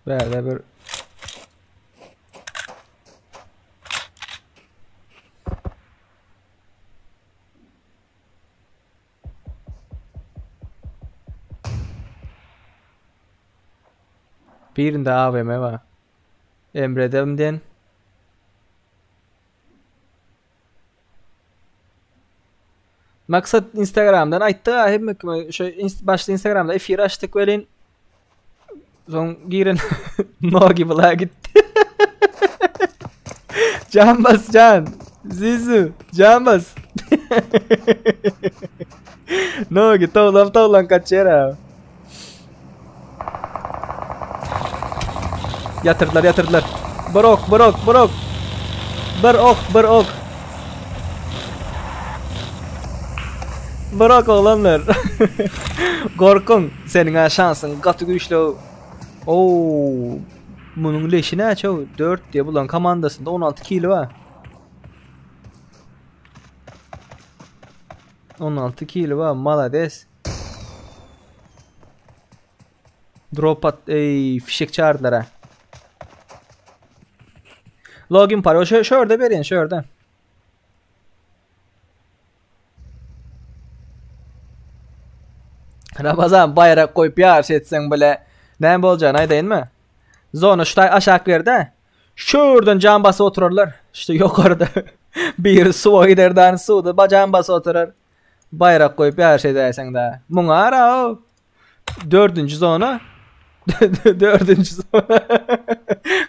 Bärde bir Birinde AVM bar. Emredem diyen. Maksat Instagramdan aýtdy hemme kime şu başda Instagramda efir açdyk welin soň giren nogi bula gitdi. Can bas can. Zizu can bas. Nogi towlan towlan kaçýar ha. Ýatyrdylar ýatyrdylar. Bir ok bir ok bir ok. Bir ok bir ok. Bırak oglanlar. Gorkuň, seniň-ä şansyň gaty güýçli. Oo. Munuň leşi näçe? 4 diýe bulan komandasynda 16 kili bar. 16 kili bar, malades. Drop at, ey, fişek çağırdılar ha. Login para, şu, şu orada verin, şu orada. Ramazan bayrak koyup ýaryş etseň bile näme boljagyny aýdaýynmy? Zona şu taý aşak berde. Şurdan jan basyp oturarlar. İşte ýokarda biri suwa gider dan suwda ba jan basyp oturar. Baýrak goýup ýaryş edäýseň da. Muňa ara o. Dördünji zona. Dördünji zona.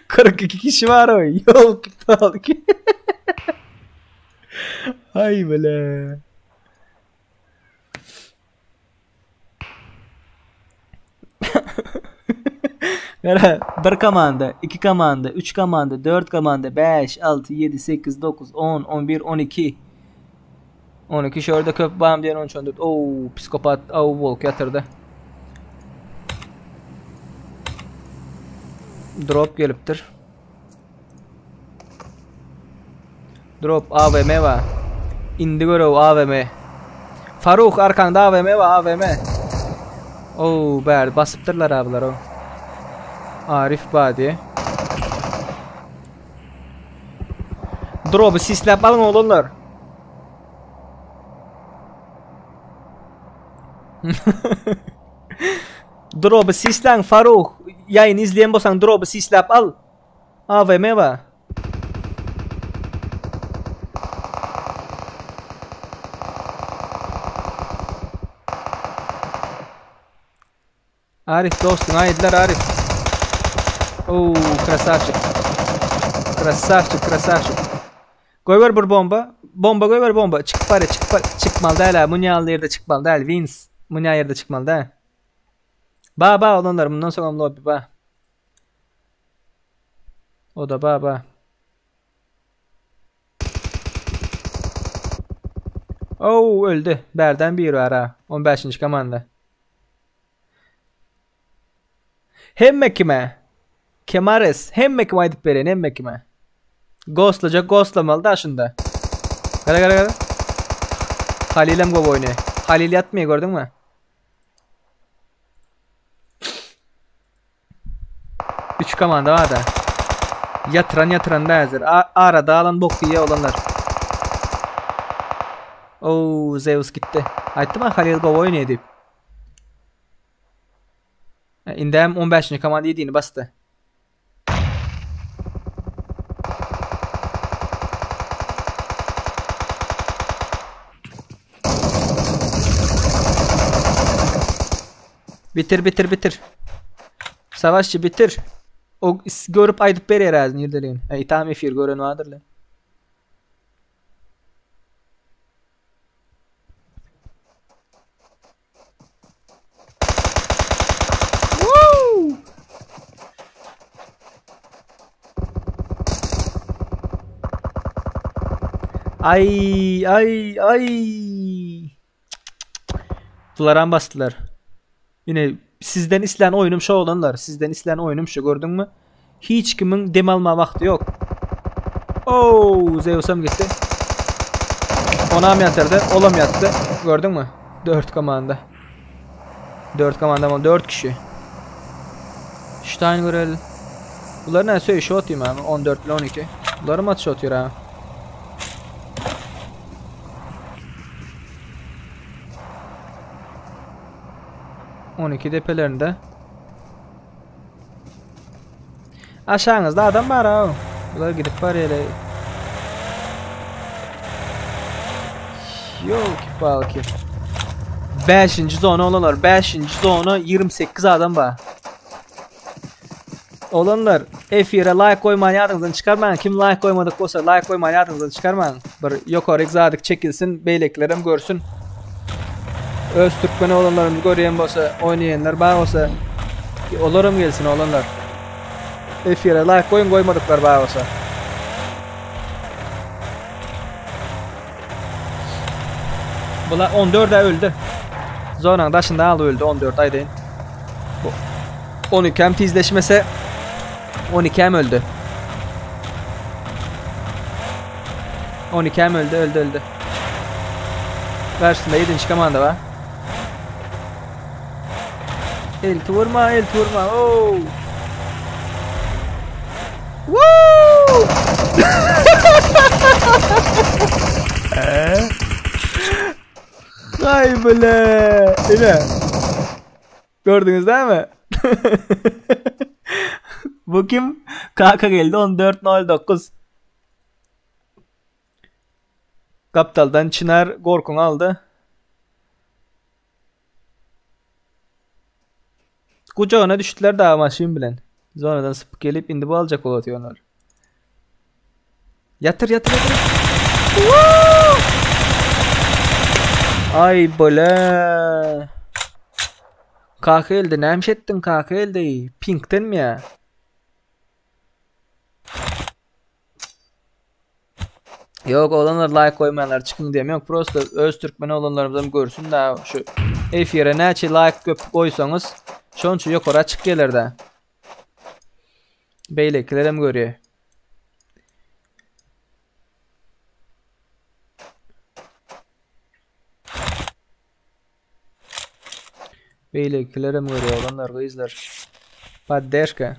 42 kişi var o. Yok palki. Ay bile. Gara, bir komanda, iki komanda, üç komanda, dört komanda, bäş, alty, ýedi, sekiz, dokuz, on, on bir, on iki. 12 şurada köp bam diýen 13 14. Oo, psikopat aw volk ýatyrdy. Drop gelipdir. Drop AVM var. Indi görev AVM. Faruk arkanda AVM var AVM. Oo ber basypdyrlar abiler o. Arif Badi. Drop'u sislep alın oğlanlar. Drop'u sislen Faruk. Yayın izleyen bolsan drop'u sislep al. AVM var. Arif dostum aýdylar Arif. Oo, krasavçik. Krasavçik, krasavçik. Goýber bir bomba. Bomba goýber bomba. Çykyp barýar, çykyp bar. Çykmaly däl, munýaly ýerde çykmaly däl. Wins. Munýa ýerde çykmaly däl. Ba ba olanlar mundan soňam lobby ba. O da ba ba. Oh öldü. Berden bir var ha. 15. komanda. Hemme kime? Kemares. Hemme kime aýdyp beren, hemme kime? Ghostlajak ghostlamaly da şunda. Gara gara gara. Halilem gowy oýnaýar. Halil ýatmaýar gördüňmi? Üç komanda var da. Ýatyran ýatyran da häzir. Arada alan bok diýe olanlar. Oo, Zeus gitdi. Aýtdym ha Halil gowy oýnaýar diýip. Indi hem 15-nji komanda ýediğini basdy. Bitir bitir bitir. Savaşçı bitir. O görüp aýdyp berýär häzir nirdeligini. Ey tam efir gören bardyr le. Woo! Ay ay ay. Bularam basdylar. Ine sizden islän oýnum şo oglanlar. Sizden islän oýnum şu gördüňmi? Hiç kimiň dem alma wagty ýok. Oh, Zeusam gitdi. Onam ýatyrdy, olam ýatdy. Gördüňmi? 4 komanda. 4 komanda ama 4 kişi. Stein göreli. Bular ne söýüşip otyr abi? 14 ile 12. Bular mı atış otyr ha? 12 depelerinde. Aşağınızda adam var ha. Bular gidip var yere. Yok balki. 5. zona olanlar. 5. zona 28 adam var. Olanlar efire like koymayan ýadyňyzdan çykarmaň. Kim like koymadyk bolsa like koymayan ýadyňyzdan çykarmaň. Bir ýokaryk zadyk çekilsin, beýlekilerem görsün. Öz türkmen olanlarymyz görýän bolsa, oýnaýanlar bar bolsa, olaram gelsin olanlar. Efire like goýuň goýmadyklar bar bolsa. Bula 14 öldü. Zonanın daşynda aldy öldü 14 aýdaýyn. 12 hem tizleşmese 12 hem öldü. 12 hem öldü öldü öldü. Karşısında 7. komanda var. El vurma el vurma. Oh. Woo! Hay bile. Ine. Gördünüz değil mi? Bu kim? Kaka geldi 14.09. Kaptaldan Çınar Gorkun aldı. Kucağına düştüler daha maşin bilen. Zonadan sıpık gelip indi bu alacak olatıyorlar. Yatır yatır yatır. Woo! Ay bole. Kaka elde näme ettin kaka elde? Pinkden mi ya? Yok olanlar like koymayanlar çıkın diyem yok. Prosto öz Türkmen olanlarımızdan görsün da şu efire näçe like köp koysanız şonça yukarı açık gelir de. Beylekiler hem görüyor. Beylekiler hem görüyor olanlar gyzlar. Поддержка.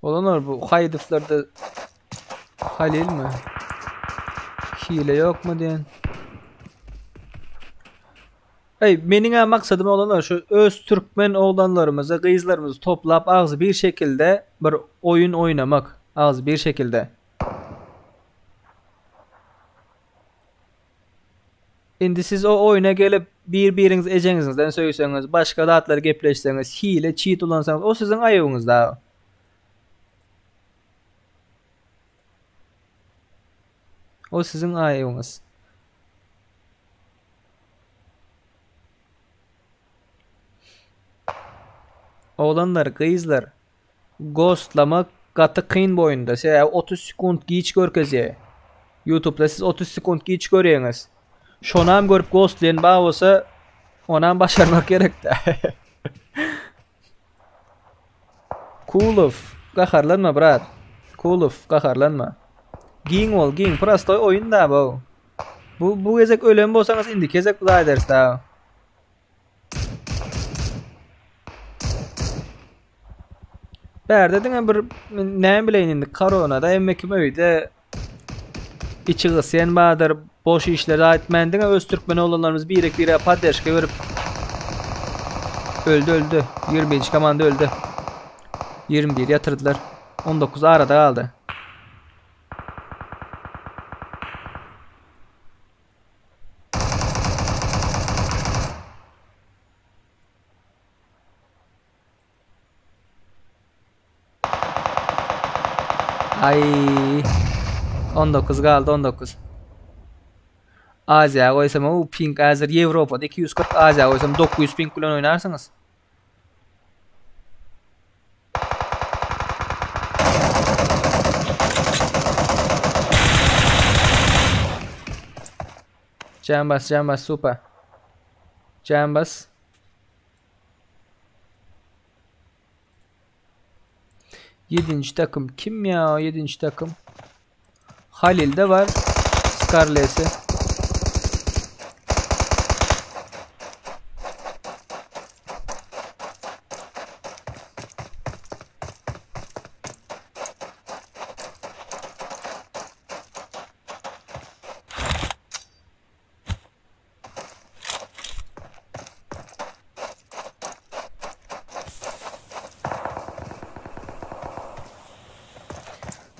Olanlar bu haydiflerde Halil mi? Hile yok mu diyen? Ey menin hem maksadım olanlar şu öz Türkmen oğlanlarımızı, kızlarımızı toplap ağzı bir şekilde bir oyun oynamak. Ağzı bir şekilde. Indi siz o oyuna gelip bir biriniz ejenizden söýseňiz, başga zatlar gepleşseňiz, hile, cheat ulansaňyz, o sizin aýybyňyz da. O sizin aýybyňyz. Oglanlar, gyzlar, ghostlamak gaty kyn bu oyunda. Sebäbi 30 sekund giç görkezýär. YouTube'da siz 30 sekund giç görýäňiz. Şonam görüp ghostlayan bar bolsa, onam başarmak gerek de. Kulow, gaharlanma brat. Kulow, gaharlanma. Giň ol, giň. Prostoy oyun da bu. Bu bu gezek ölen bolsaňyz indi gezek bu ederiz da. Bärde diňe bir näme bileýin indi koronada emme kim öýde içi gysýan bardyr, boş işleri aýtmaýan diňe öz türkmen oglanlarymyz birek bire poddeşka berip öldü öldü. 21. komanda öldü. 21 yatırdılar. 19 arada kaldı. Ay 19 kaldı 19. Aziya koysam o pink hazır Yevropada 240 Aziya koysam 900 pink bilen oynarsınız. Can bas can bas super. Can bas. Yedinci takım kim ya? Yedinci takım. Halil'de var. Scarlet'si.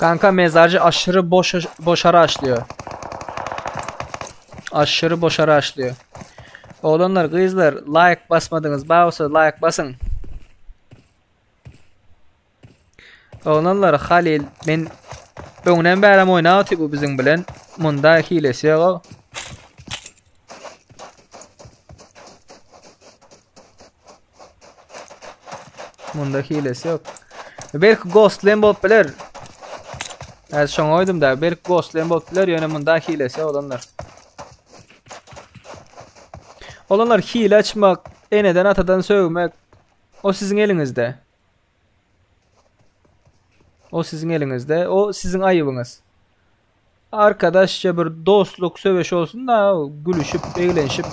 Kanka mezarcı aşırı boş boşara açlıyor. Aşırı boşara açlıyor. Oğlanlar kızlar like basmadınız. Bağırsa like basın. Oğlanlar Halil men öňden bärem oýnaty bu bizim bilen. Munda hilesi yok. Munda hilesi yok. Belki Ghost Lamb bolup biler. Häzir şoňa goýdum da, belki ghostly hem bolup biler, ýöne munda hilesi oglanlar. Oglanlar hile açmak, eneden atadan sögmek o siziň eliňizde. O siziň eliňizde, o siziň aýybyňyz. Arkadaşça bir dostluk söweş olsun da gülüşip, eglenişip.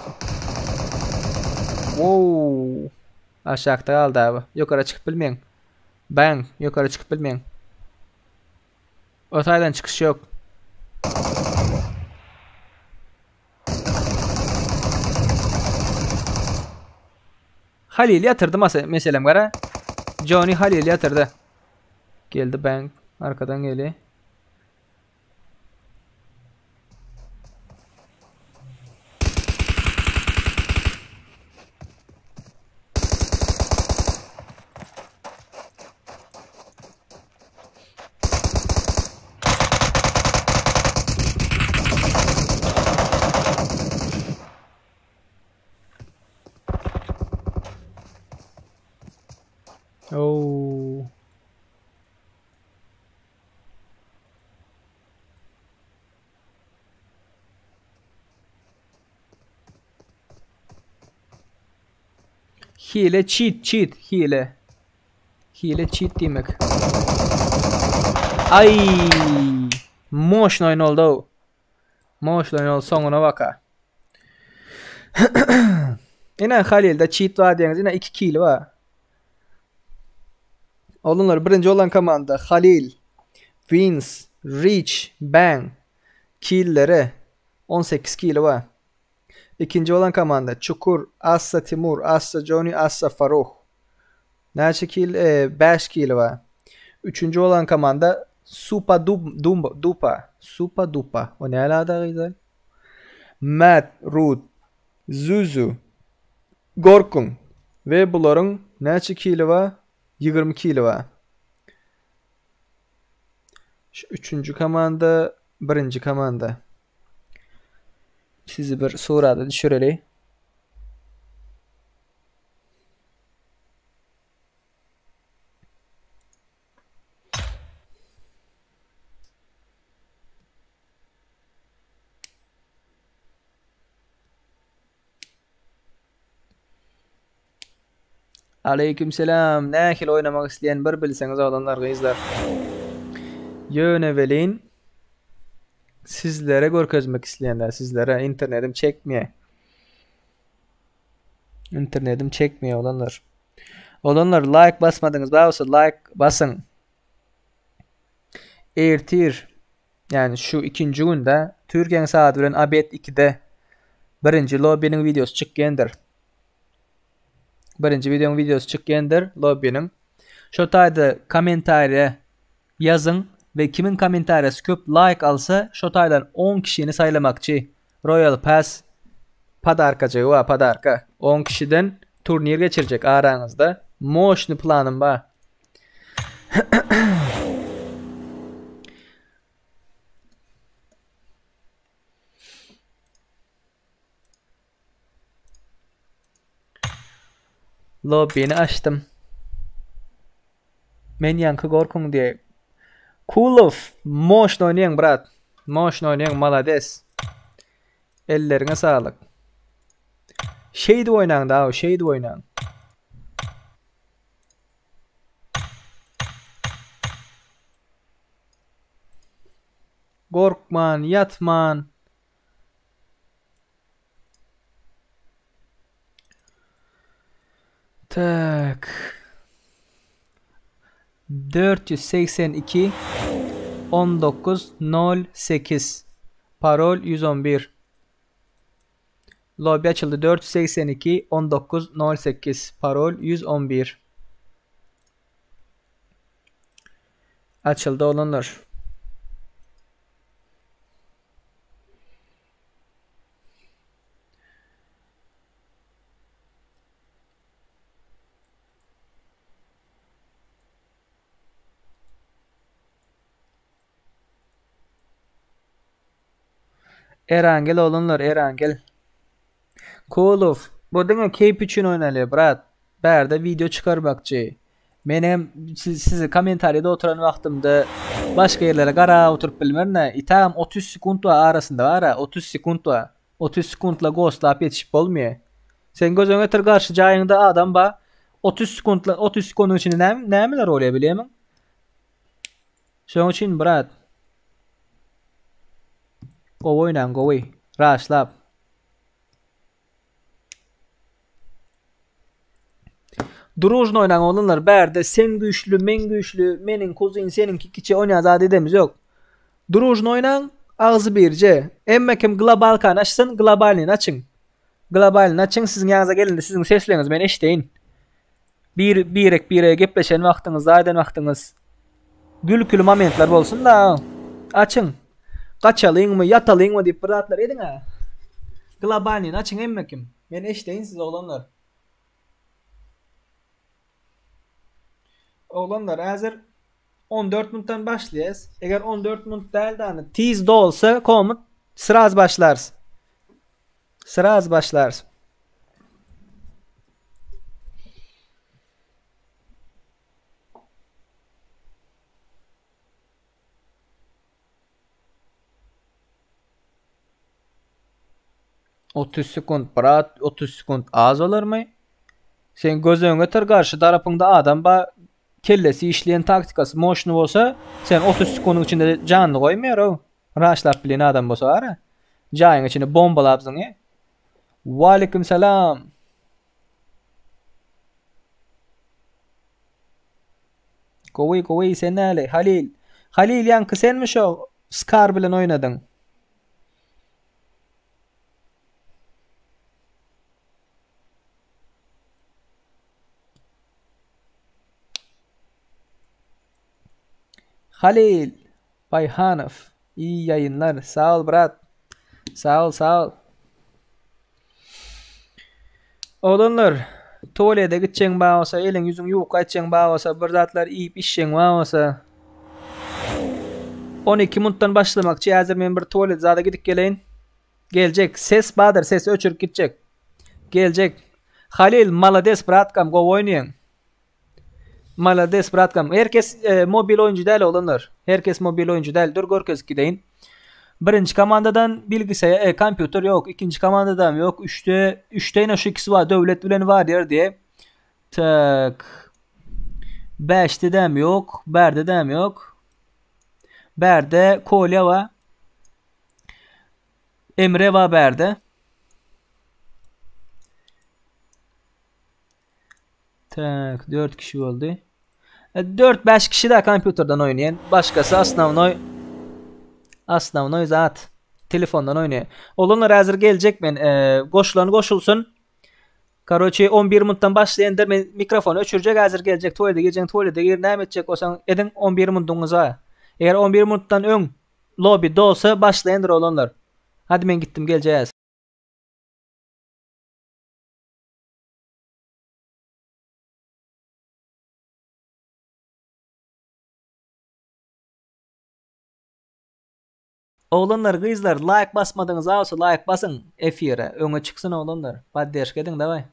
Wow. Aşakda galdy abi. Ýokara çykyp bilmeň. Bang, ýokara çykyp bilmeň. O taýdan çykyş ýok. Halil ýatyrdy masa meselem gara. Johnny Halil ýatyrdy. Geldi bang arkadan geldi. Oh. Hile cheat cheat hile. Hile cheat diýmek. Ay! Moşny oýun oldy. Moşny oýun oldy soňuna baka. Ine Halilde cheat bar diýeňiz, ine 2 kill bar. Oglanlar birinji olan komanda Halil, Wins, Rich, Bang killeri 18 kili bar. Ikinji bolan komanda Çukur, Assa Timur, Assa Johnny, Assa Faruh. Näçe kil? E, 5 kili bar. Üçünji bolan komanda Supa Dumba, Dupa, Supa Dupa. O näle ada gyzlar? Matt, Ruth, Zuzu, Gorkun we bularyň näçe kili bar? 20 kili bar. Şu üçünji komanda, birinji komanda. Sizi bir surada düşüreli. Aleyküm selam. Nähili oýnamak isleýän bir bilseňiz oglanlar gyzlar. Ýöne welin sizlere görkezmek isleýänler sizlere internetim çekmeýär. Internetim çekmeýär oglanlar. Oglanlar like basmadyňyz bolsa like basyň. Ertir Yani şu ikinji günde Türkiýäniň saady bilen obed 2-de birinji lobbyniň wideosy çykýandyr. Birinji wideonyň wideosy çykýandyr lobbyniň. Şo taýda kommentariýa ýazyň we kimiň kommentariýasy köp like alsa, şo taýdan 10 kişini saýlamakçy. Royal Pass podarkajygy bar, podarka. 10 kişiden turnir geçirjek araňyzda. Moşny planym bar. Lobbini açdym. Men ýaňky gorkuň diýe. Kulow, moşny oýnaýaň brat. Moşny oýnaýaň, malades. Elleriňe saglyk. Şeýdip oýnaň da, şeýdip oýnaň. Gorkman, ýatman. Tak. 482 19 08 Parol 111 Lobby açyldy 482 19 08 Parol 111 Açyldy oglanlar. Erangel oglanlar Erangel. Kulow bu diňe keýp üçin oýnalýar brat. Bärde video çykarmakçy. Men hem siz, sizi kommentariýada oturan wagtymda Başga ýerlere garap oturyp bilmerin-ä. Itagam 30 sekunt bar arasynda bar-a, 30 sekunt bar. 30 sekuntla ghostlap ýetişip bolmaýar. Sen göz öňüne getir garşy jaýyňda adam bar. 30 sekuntla 30 sekundyň içinde näme nämeler bolýar bilýärmiň? Şonuň üçin brat. Gowy oýnaň gowy. Raşlap. Družno oýnaň oglanlar bärde sen güýçli men güýçli meniň kuzin seniňki kiçi oýnaýan zat edemiz ýok. Družno oýnaň agzy birje. Emme kim globalkany açsyn globalnyny açyň. Globalnyny açyň siziň ýanyňyza gelende siziň sesleňizi men eşdeýin. Bir birek birege gepleşen wagtyňyz aýdan wagtyňyz gülküli momentler bolsun da açyň. Gaçalyňmy ýatalyňmy diýip bir zatlar ediň-ä. Globalnyny açyň hemme kim. Men eşdeýin sizi oglanlar. Oglanlar häzir 14 minutdan başlaýas. Eger 14 minut däl dany tiz dolsa komut sraz başlarys. Sraz başlarys. 30 sekund brat 30 sekund az bolarmy? Sen göz öňüňe getir garşy tarapyňda adam bar kellesi işleýän taktikasy moşny bolsa sen 30 sekundyň içinde janyny goýmaýar o. Raşlap bilen adam bolsa ara. Jaýyň içini bombalap zyňy. Waleýkim salam. Gowy gowy sen näle Halil. Halil ýaňky senmi şo Scar bilen oýnadyň? Halil Baýhanow iyi ýaýynlar sag bol brat. Sag bol sag bol. Oglanlar tualete gitjeň bar bolsa eliň ýüzüň ýuwup gaýtjaň bar bolsa bir zatlar iýip içjeň bar bolsa 12 minutdan başlamakçy häzir men bir tualet zada gidip geleýin. Geljek ses bardyr sesi öçürip gitjek. Geljek. Halil malades bratkam gowy oýnaýaň. Malades bratkam. Her kes e, mobil oýunçy däl oglanlar. Her kes mobil oýunçy däl. Dur görkezip gideýin. Birinji komandadan bilgisayar, e, kompýuter ýok. Ikinji komandadan ýok. Üçde, üçde ýene şu ikisi bar. Döwlet bilen Warrior diýe. Tak. Bäşde däm ýok. Bärde däm ýok. Bärde Kolya bar. Emre bar bärde. Tak, 4 kişi boldy. 4-5 e, kişi de kompýuterden oýnaýan. Başgasy osnovnoý osnovnoý zat telefondan oýnaýan. Olanlar häzir geljek men e, goşulan goşulsyn. Karoçe 11 minutdan başlaýandyr men mikrofony öçürjek häzir geljek tualete girjek tualete gir näme etjek bolsaň ediň 11 minutyňyza. Eger 11 minutdan öň lobby dolsa başlaýandyr olanlar. Hadi men gitdim geljek. Oglanlar gyzlar laýk basmadyňyz bolsa laýk basyň efire öňe çyksyn oglanlar podderşka ediň daway.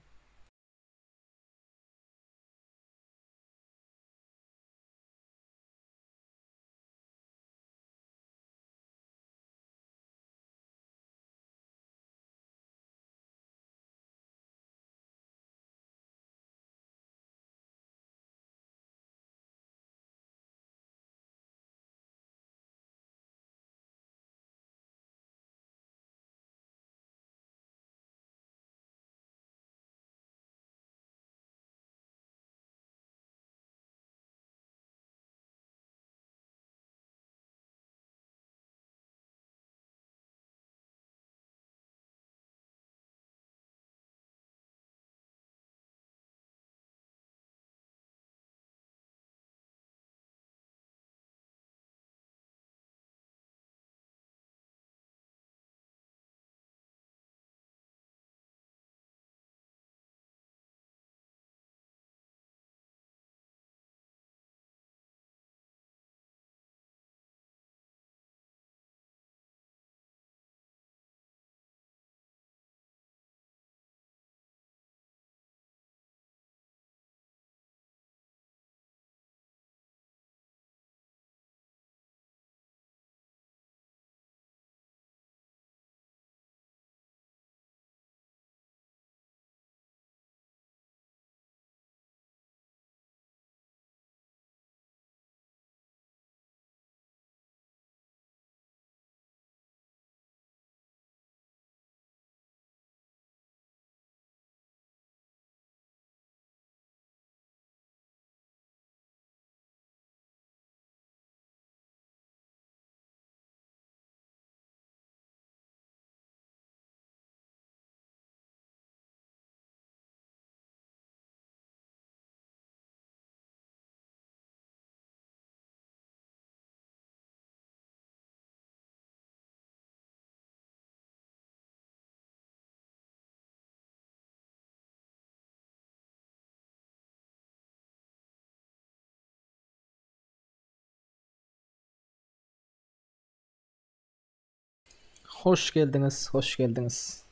Hoş geldiňiz, hoş geldiňiz.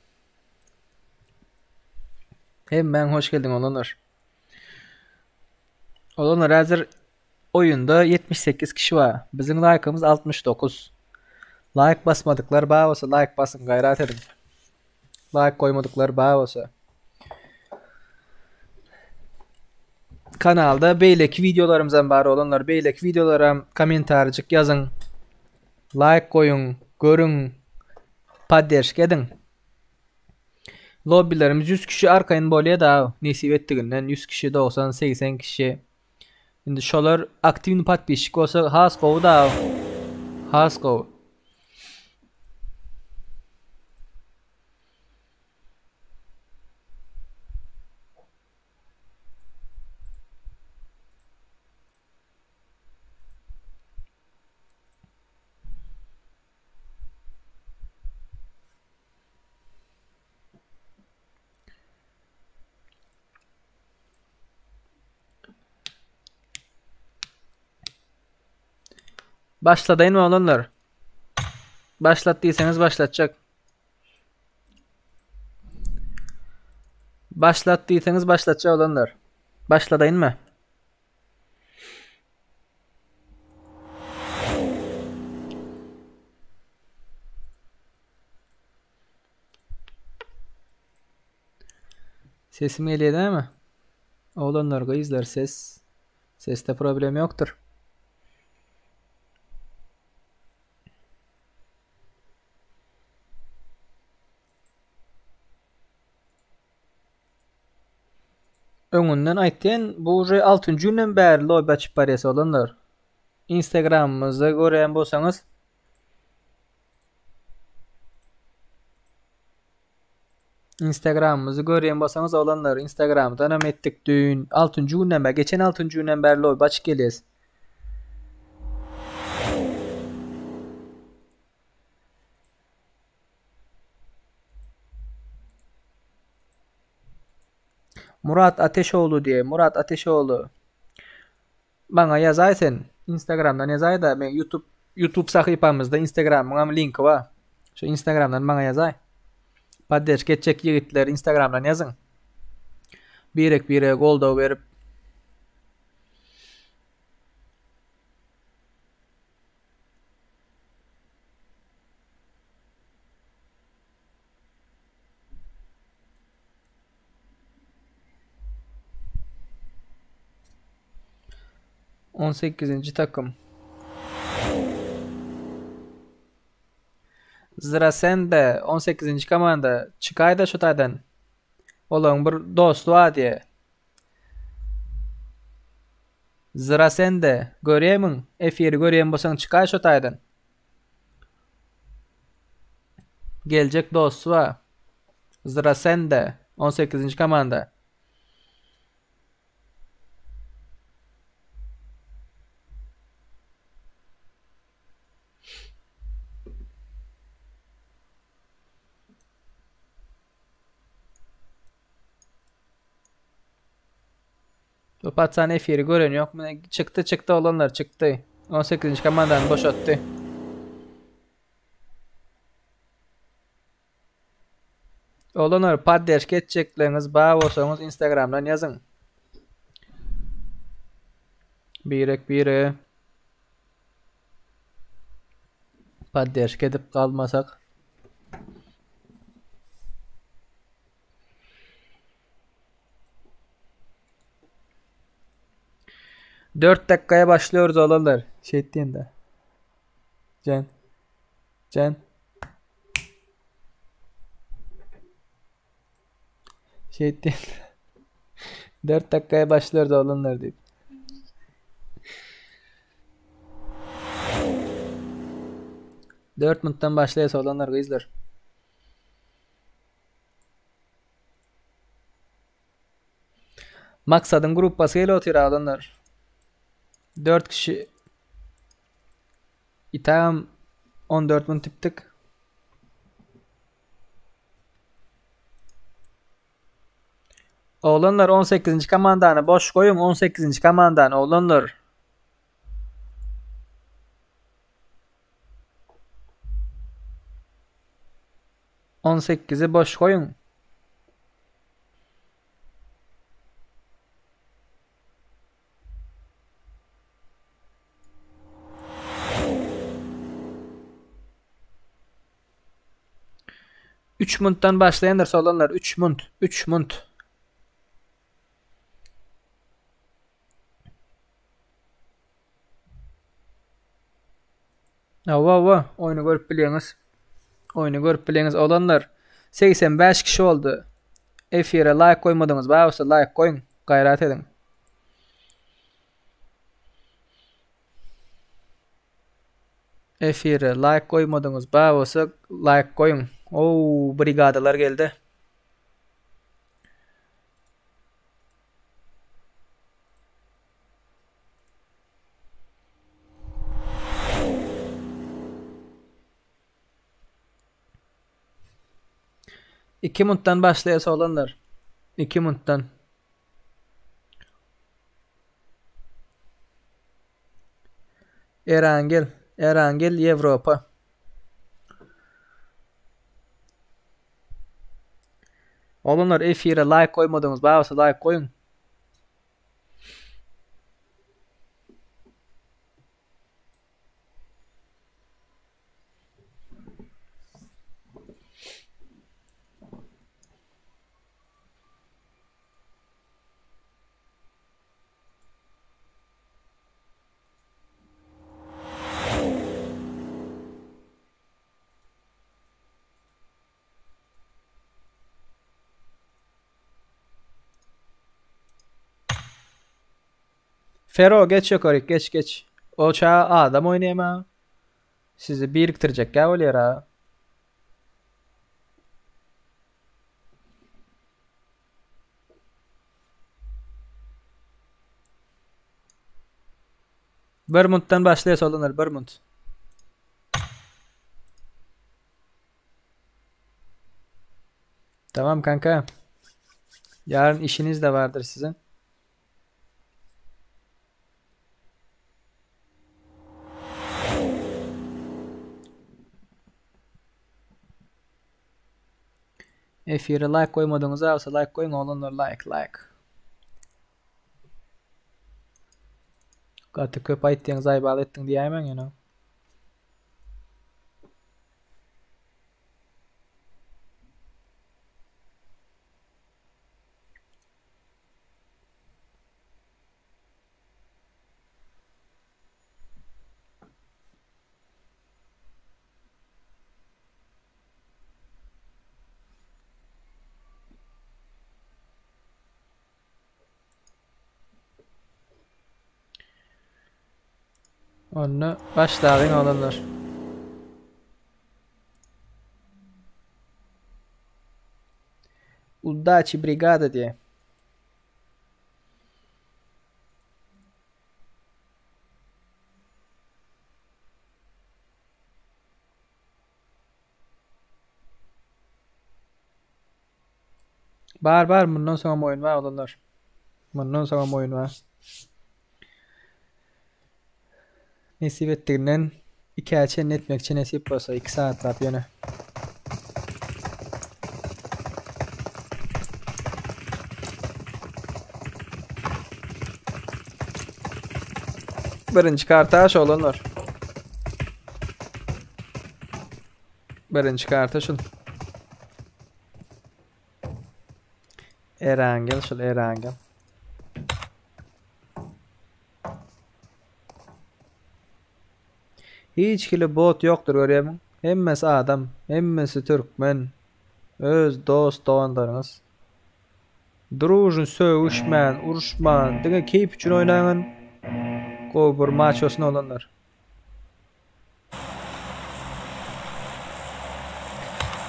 Hemmäň hoş geldiň oglanlar. Oglanlar häzir oýunda 78 kişi bar. Biziň laýkymyz 69. Laýk basmadyklar bar bolsa laýk basyň gaýrat ediň. Laýk goýmadyklar bar bolsa. Kanalda beýleki wideolarymyzam bar oglanlar. Beýleki wideolara kommentarjyk ýazyň. Laýk goýuň, görüň, podderşka ediň. Lobbilerimiz 100 kişi arkaýyn bolýar da, nesip etdiginden 100 kişi, 90, 80 kişi. Indi şolar aktiwny podpisçik bolsa has gowy da. Has gowy. Başladaýyn oglanlar. Başlat diýseňiz başlatjak. Başlat diýseňiz başlatjak oglanlar. Başladaýynmy? Sesim gelýär dämi? Oglanlar, gyzlar ses sesde problem ýokdur. Öňünden aýtýan, bu uje altynjy günden bäri lobby açyp barýas oglanlar. Instagramymyzda görýän bolsaňyz Instagramymyzy görýän bolsaňyz oglanlar Instagramdan hem etdik düýn altynjy günden bäri geçen altynjy günden bäri lobby açyp gelýäs. Murat Ateşoglu diýe, Murat Ateşoglu. Maňa ýazaý sen. Instagramdan ýazaý-da, men YouTube YouTube sahypamyzda Instagramyň hem linki bar. Şu Instagramdan maňa ýazaý. Poddeşka etjek ýigitler Instagramdan ýazyň. Birek birege goldaw berip 18. takım. Zira sende 18. komanda çykaýda şu taýdan. Olaryň bir dosty bar diýe. Zira sende görýämiň? Efiri görýän bolsaň çykaý şu taýdan. Geljek dosty bar. Zira sende 18. komanda. Bu paçan efiri gören yok mu? Çykdy çykdy olanlar çykdy. 18. komandany boşatdy. Olanlar poddeşka etjekleriňiz bar bolsaňyz Instagramdan ýazyň. Birek bire poddeşka edip galmasak. 4 dakikaya başlıyoruz olanlar. Şey ettiğinde. Can. Can. Şey ettiğinde. 4 dakikaya başlıyoruz olanlar deyip. 4 minutdan başlaýas oglanlar gyzlar. Maksadyň gruppasy gelip otyr oglanlar. 4 kişi Itam 14 minut tipdik. Oglanlar 18. komandany boş goýuň 18. komandany oglanlar. 18-i boş goýuň. Üç muntdan başlaýandyr solanlar. 3 munt. 3 munt. Hawa, hawa, oýny görüp bilýäňiz. Oýny görüp bilýäňiz oglanlar. 85 kişi boldy. Efire laýk goýmadyňyz, bar bolsa laýk goýuň, gaýrat ediň. Efire laýk goýmadyňyz, bar bolsa laýk goýuň. Ow, brigadalar geldi. Iki muntdan başlaýas oglanlar. Iki muntdan. Erangel, Erangel Ýewropa. Oglanlar efire laýk goýmadyňyz, bar bolsa laýk goýuň. Fero geç ýokaryk geç geç. O ça adam oýnaýma. Sizi birikdirjek ýa bolýar ha. Bir muntdan başlaýas oglanlar bir munt. Tamam kanka. Yarın işiniz de vardır sizin. Efire like goýmadyňyz bolsa like goýuň oglanlar like like. Gaty köp aýtdyň zaýbal etdiň diýäýmäň ýöne. Onda başlalyň oglanlar. Uddaçi brigada diýe. Bar bar mundan soňam oýun bar oglanlar. Mundan soňam oýun bar. Nesip etdiginden ikä çenli etmekçi nesip bolsa 2 saatlap ýene. Birinji karta şu oglanlar. Birinji karta şul. Erangel şul Erangel. Hiç hili bot ýokdur görýärmiň? Hemmesi adam, hemmesi türkmen. Öz dost doganlaryňyz. Družun sögüşmän, uruşman, diňe keýp üçin oýnaýan gowy bir maç bolsun oglanlar.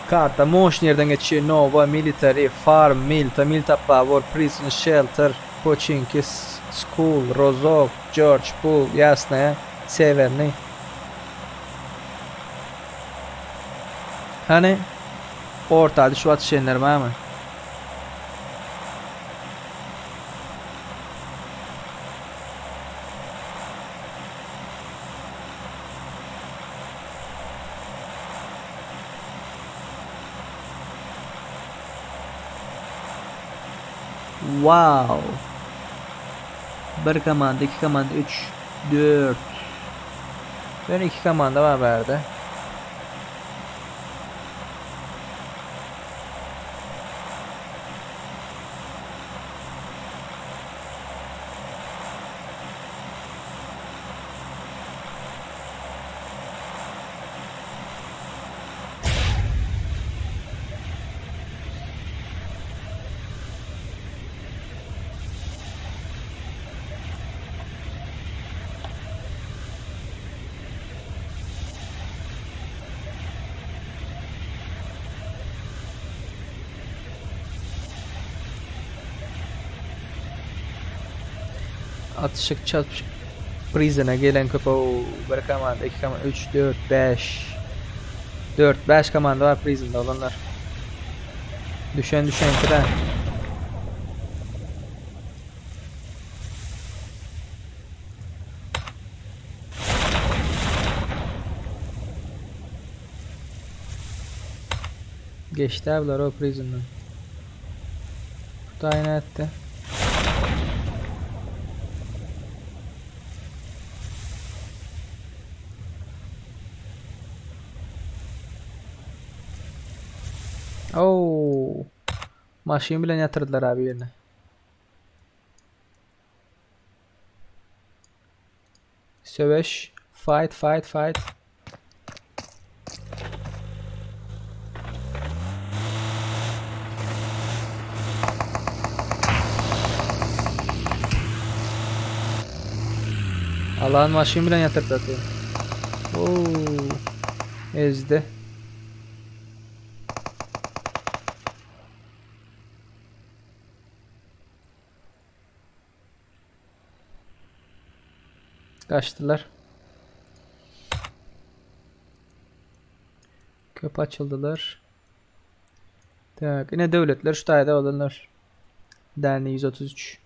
Karta moşny ýerden geçýär. Nova, Military, Farm, Milta, Milta Power, Prison, Shelter, Poçinki, School, Rozok, George, Pool, Ýasnaýa, Sewerny. Hany orta düşüp atyşanlar barmy? Wow. Bir komanda, iki komanda, üç, dört. Ýöne iki komanda bar bärde. Atyşyk çarpyşyk Prison'a gelen köp o bir komanda, iki komanda, 3, 4, 5 4, 5 komanda var Prison'da olanlar. Düşen düşen kıra. Geçti abiler o Prison'dan. Bu da aynı etti. Oo. Maşyn bilen ýatyrdylar abi ýerine. Söweş. Fight, fight, fight. Alan maşyn bilen ýatyrdy aty. Oo. Ezdi. Kaçtılar. Köp açıldylar. Tak, ine döwletler şu taýda bolanlar. Dani 133.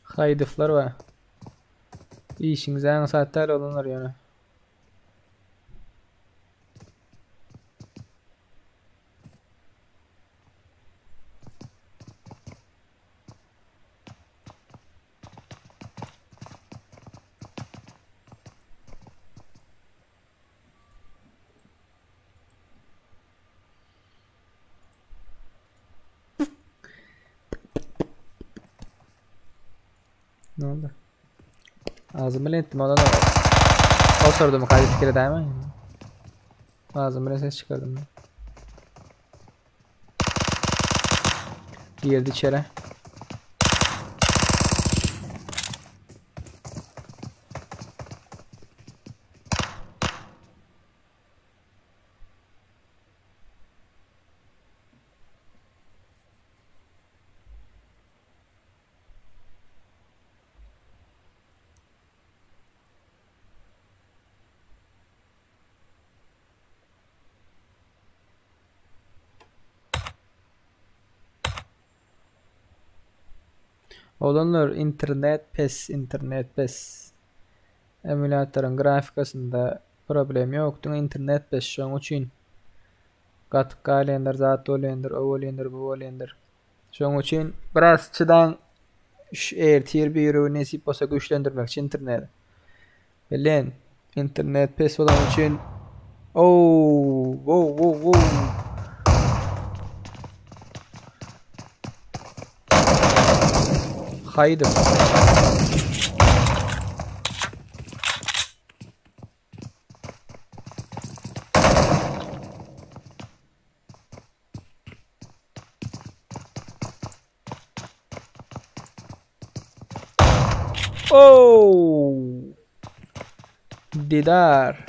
Haýdyflar bar. Işiňiz aňsat däl oglanlar ýöne. Ne oldu? Ağzım bilen ettim ondan o. O sordu mu kaydı fikri değil mi? Ağzım bilen ses çıkardım ben. Girdi içeri. Oglanlar internet pes internet pes. Emulatoryň grafikasynda problem ýok diňe internet pes şoň üçin gatyk galýandyr zat bolýandyr o bolýandyr bu bolýandyr. Şoň üçin biraz çydaň şu ertir biri nesip bolsa güýçlendirmekçi interneti. Bilen internet pes bolany üçin Oh, wow, wow, wow. Haýdy. Oh! Didar.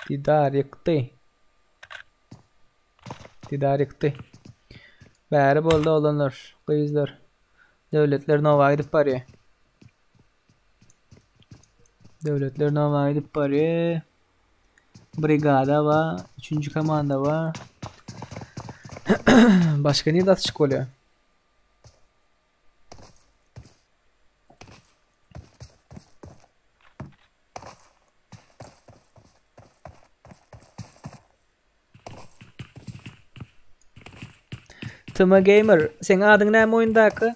Didar ýykdy. Didar ýykdy. Bäri boldy oglanlar, gyzlar. Döwletler Nowa gidip barýar. Döwletler Nowa gidip barýar. Brigada bar, üçünji komanda bar. Başga nirde atyşyk bolýar? Tma Gamer, seň adyň näme oýundaky?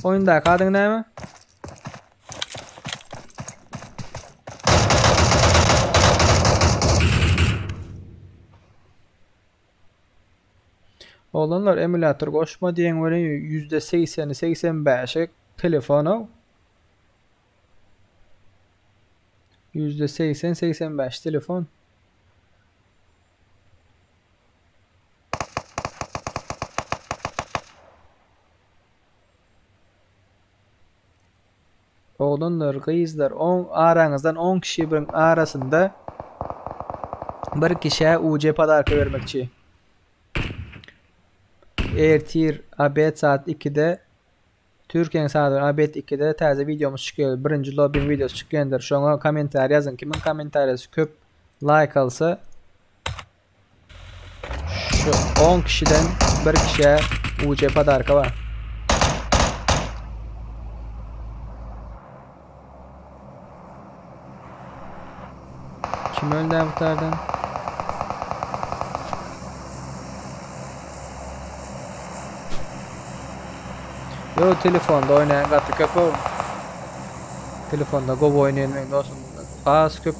Oýundaky adyň näme? Oglanlar emulyator goşma diýen welin %80-i 85-i telefon-ow. %80-85 telefon. Oglanlar, gyzlar, on araňyzdan 10 kişi birin arasynda bir kişä UC podarka bermekçi. Ertir abed saat 2-de Türkiýäniň saady abed 2-de täze wideomyz çykýar. Birinji lobbyň wideosy çykýandyr. Şoňa kommentariý ýazyň. Kimiň kommentariýasy köp like alsa şu 10 kişiden bir kişä UC podarka bar. Kim öldü bu tardan? Yo telefonda oynayan gaty köp o. Telefonda gowy oynayan men dostum. Has köp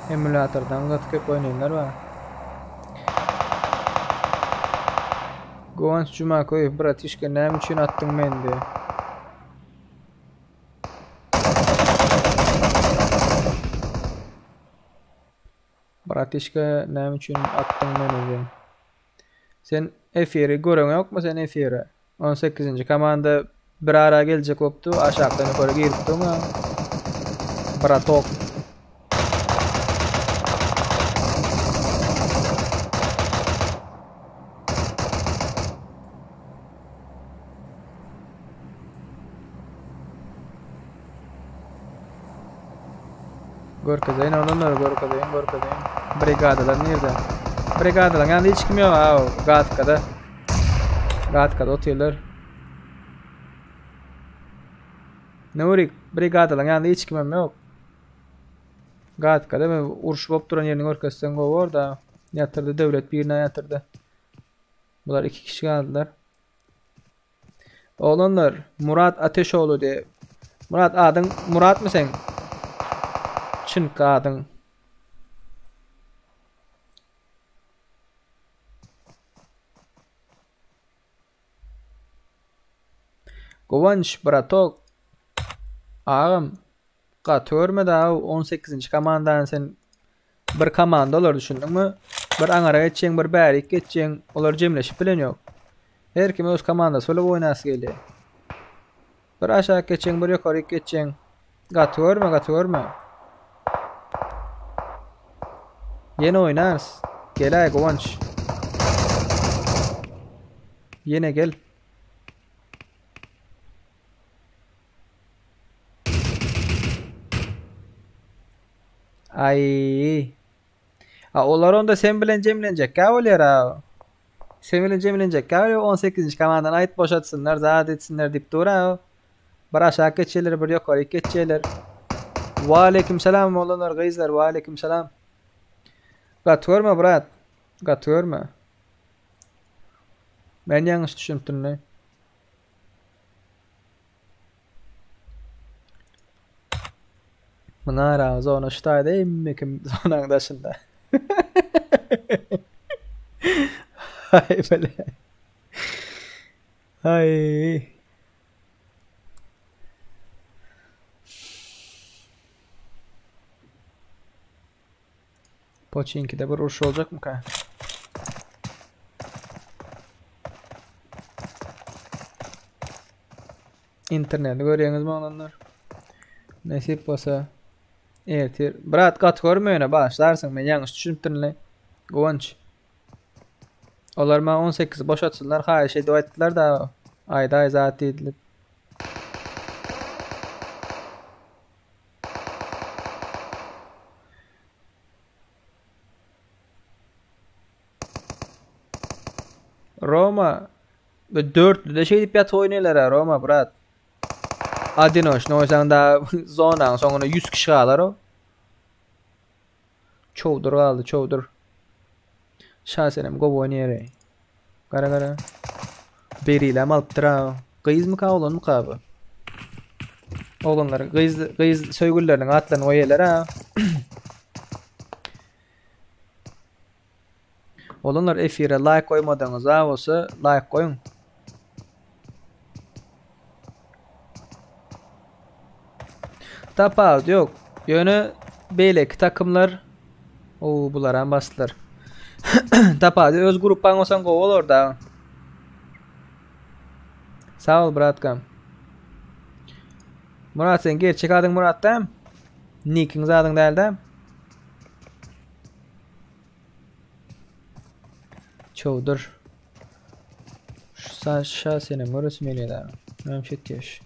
emulatordan gaty köp oynayanlar bar. Guwanç Jumakoýew bratişka näme üçin atdyň meni diýe. Bratişka näme üçin atdyň meni diýe. Sen efiri göreňokmy sen efiri? 18-nji komanda bir ara geljek bolupdy, aşakdan ýokary girip durma. Bratok. Görkezeýin oglanlar, görkezeýin, görkezeýin. Brigadalar nirde? Brigadalaryň ýanynda hiç kim ýok, aw, gatkada. Gatkada otyrlar. Nurik, brigadalaryň ýanynda hiç kimem ýok. Gatkada men uruş bolup duran ýerini görkezseň gowy bor da. Ýatyrdy döwlet birine ýatyrdy. Bular iki kişi galdylar. Oglanlar, Murat Ateşoğlu diye. Murat adyň Muratmy sen? Çynky adyň. Guwanç bratok. Agam gaty görme da 18-nji komandany sen bir komanda olar düşündiňmi? Bir aňara geçjeň, bir bärik geçjeň, olar jemleşip bilen ýok. Her kim öz komandasy bilen oýnasy gelýär. Bir aşak geçjeň, bir ýokaryk geçjeň. Gaty görme, gaty görme. Ýene oýnarys. Geläý Guwanç. Ýene gel. Ay. A olar onda sen bilen jemlenjek gä bolýar a. Sen bilen jemlenjek gä bolýar 18-nji komandan aýt boşatsynlar, zat etsinler diýip dur a. Bir aşak geçýärler, bir ýokaryk geçýärler. Waleýkim salam oglanlar, gyzlar, waleýkim salam. Gaty görme brat. Gaty görme. Men ýalňyş düşünipdim. Munara zona şu taýda hemme kim zonaň daşynda. Ay bele. Ay. Poçinkide bir uruş oljakmyka? Interneti görýäňizmi oglanlar? Nesip bolsa ertir. Brat gaty görme ýöne başlarsyň men ýalňyş düşünipdirin-le. Guwanç. Olar maňa 18 boşatsynlar haýyş edip aýtdylar da. Aýdaý zat diýdilip. Roma bu dörtlüde şeýdip ýatyp oýnaýlar Roma brat. Adinoşny oýsaň da zonaň soňuna 100 kişi galar o. Çowdur galdy, çowdur. Şasenem gowy oýnaýar. Gara gara. Berilem alypdyr ha. Gyzmyka oglanmyka bu? Oglanlar gyz gyz söýgülileriniň atlaryny goýarlar ha. Oglanlar efire like goýmadyňyz ha bolsa like goýuň. Tapawut ýok. Ýöne beýleki takymlar o bularam basdylar. Tapawut öz gruppaň bolsaň gowy bolar da. Sag bol bratkam. Murat sen gerçek adyň Murat däm? Nikiň zadyň däl däm? Çowdur. Şu Saşa senem göresi gelýär da. Näme çekýär?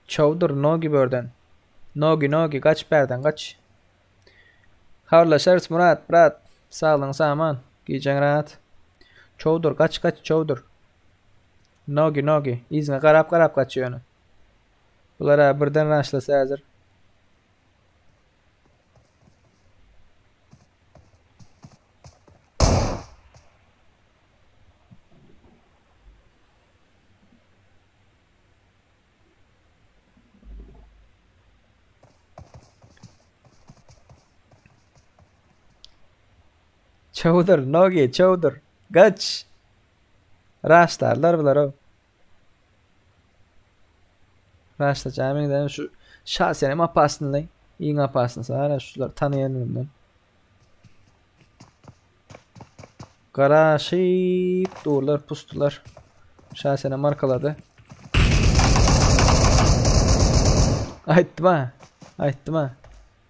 Çowdur nogi börden. Nogi nogi gaç bärden gaç. Habarlaşarys Murat brat. Saglyň saman. Gijäň rahat. Çowdur gaç gaç çowdur. Nogi nogi. Yzyňa garap garap gaç ýöne. Bular birden raşlasa häzir. Çowdur, nogi, çowdur. Gaç. Raşlarlar bular o. Raşlayacağım meňzän şu Şasenem apasynly. Iň apasynly ara şular tanaýan bundan. Garaşyp durlar, pusdular. Şasenem arkalady. Aýtdym ha. Aýtdym ha.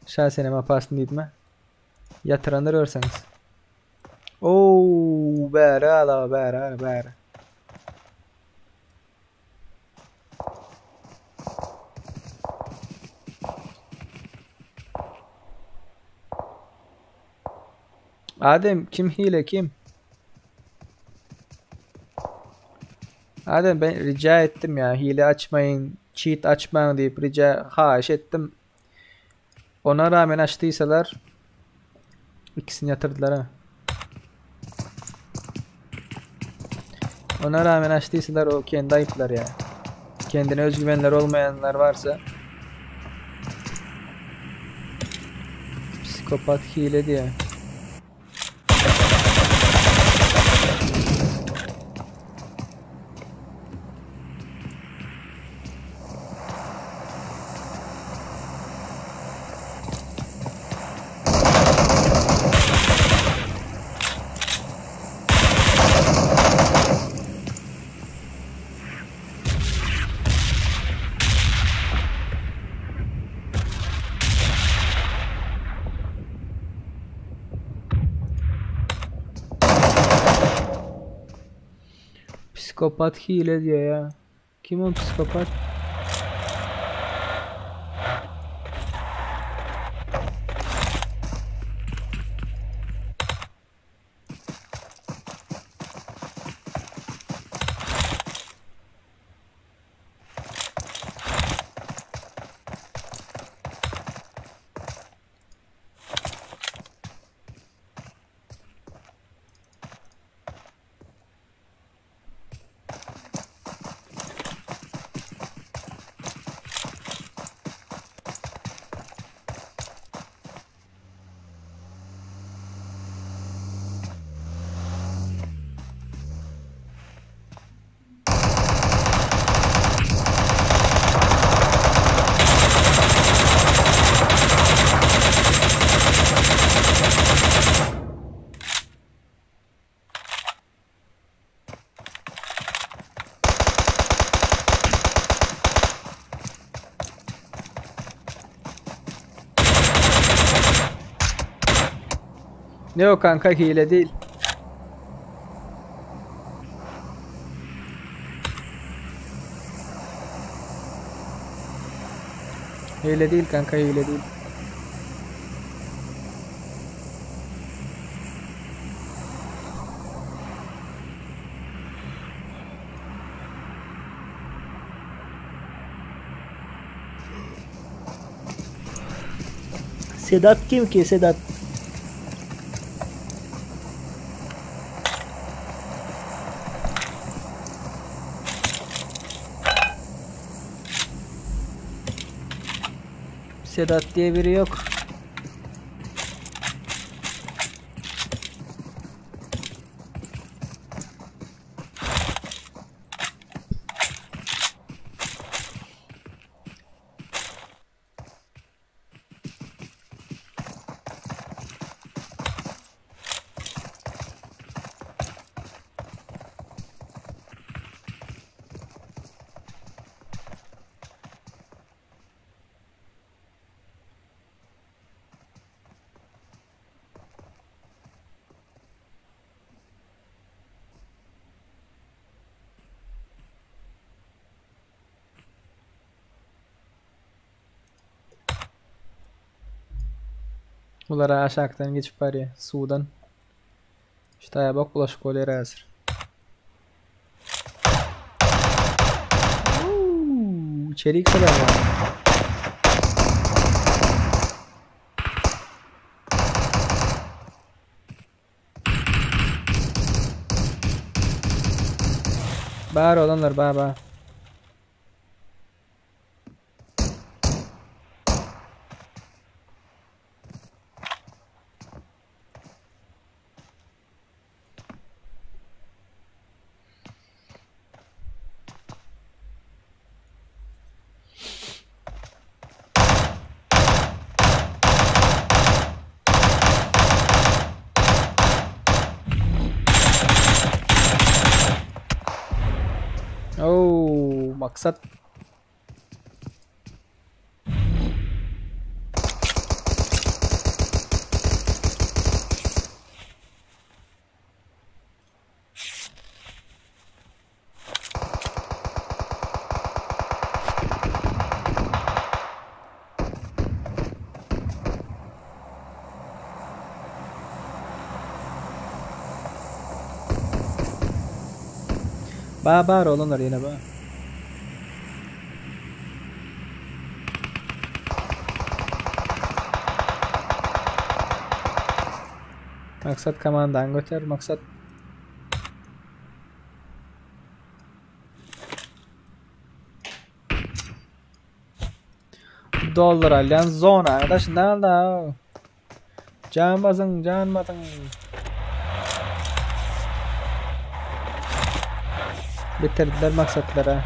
Şasenem apasyn diýdim ha. Ýatyrandyr görseňiz. Oo, bäri ala, bäri ala, bäri. Adem kim hile kim? Adem ben rica ettim ya hile açmayın, cheat açmayın deyip rica haýyş ettim. Ona rağmen açtıysalar ikisini yatırdılar ha. Ona rağmen açtıysalar o kendi ayıplar ya. Kendine özgüvenleri olmayanlar varsa psikopat hile diye. Psikopat hile diyor ya. Kim o psikopat? Yok kanka hile değil. Hile değil kanka hile değil. Sedat kim ki Sedat? Sedat diye biri yok. Bulara aşakdan geçip barýar, suwdan. Şu taýa bok bulaşyk bolýar häzir. Uuu, içerik kadar var. Bar olanlar bar bar. Oh, maksat. Ba bar olanlar ýene ba. Maksat komandan göter, maksat Dollar alýan zona daşynda galda. Jan basyň, jan basyň. Bitirdiler maksatlara.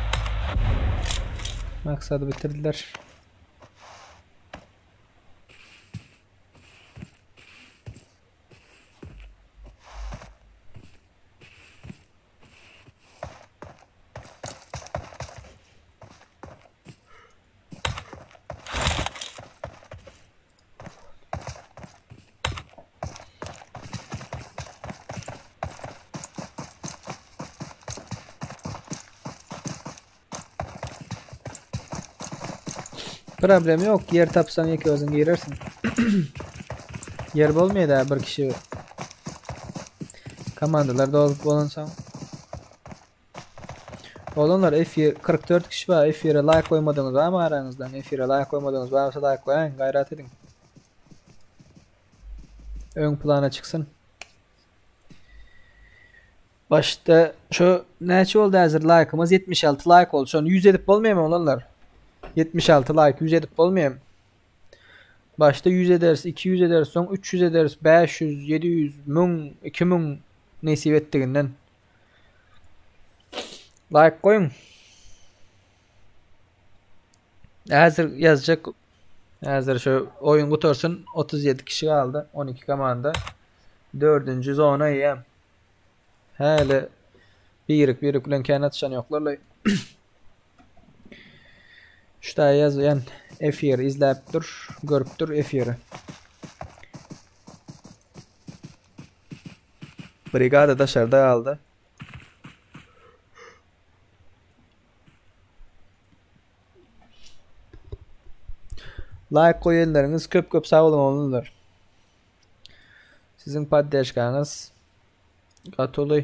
Maksady bitirdiler. Problem ýok, ýer tapsaň ýeke özüň girersiň. Ýer bolmaýar da bir kişi. Komandalar dolup bolansoň. Oglanlar efir 44 kişi bar efire like goýmadyňyz barmy araňyzdan efire like goýmadyňyz bar bolsa like goýaýyň gaýrat ediň. Öň plana çyksyn. Başda şu näçe boldy häzir like'ymyz 76 like boldy. Şony 100 edip bolmaýarmy oglanlar? 76 like 100 edip bolmaýarmy? Başda 100 ederis, 200 ederis, soň 300 ederis, 500, 700, 1000, 2000 nesip etdiginden. Like goýuň. Häzir ýazjak. Häzir şu oýun gutarsyn. 37 kişi galdy. 12 komanda. Dördünji zona eýýäm. Häli birik birik bilen kän atyşan ýoklar. Şu da ýazýan efir izläp dur, görüp dur efiri. Brigada daşarda galdy. Like goýanlaryňyz köp köp sag boluň oglanlar. Siziň poddeşkaňyz gaty uly.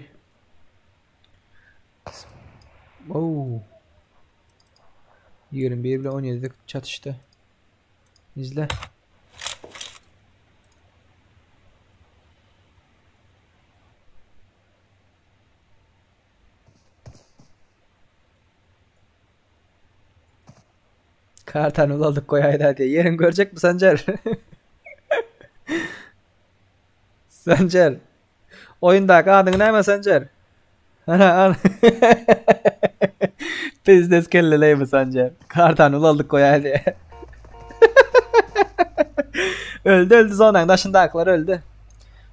Oh. 21 bilen 17 çatışdy. İzle. Kartany ulaldyp goýaýda diýe. Ýerin görjekmi Sanjar? Sanjar. Oýundaky adyň näme Sanjar? Ana ana. Pizdes kelleleými Sanjar? Kartany ulaldyp goýaý diýe. öldü öldü zonaň daşyndakylar öldü.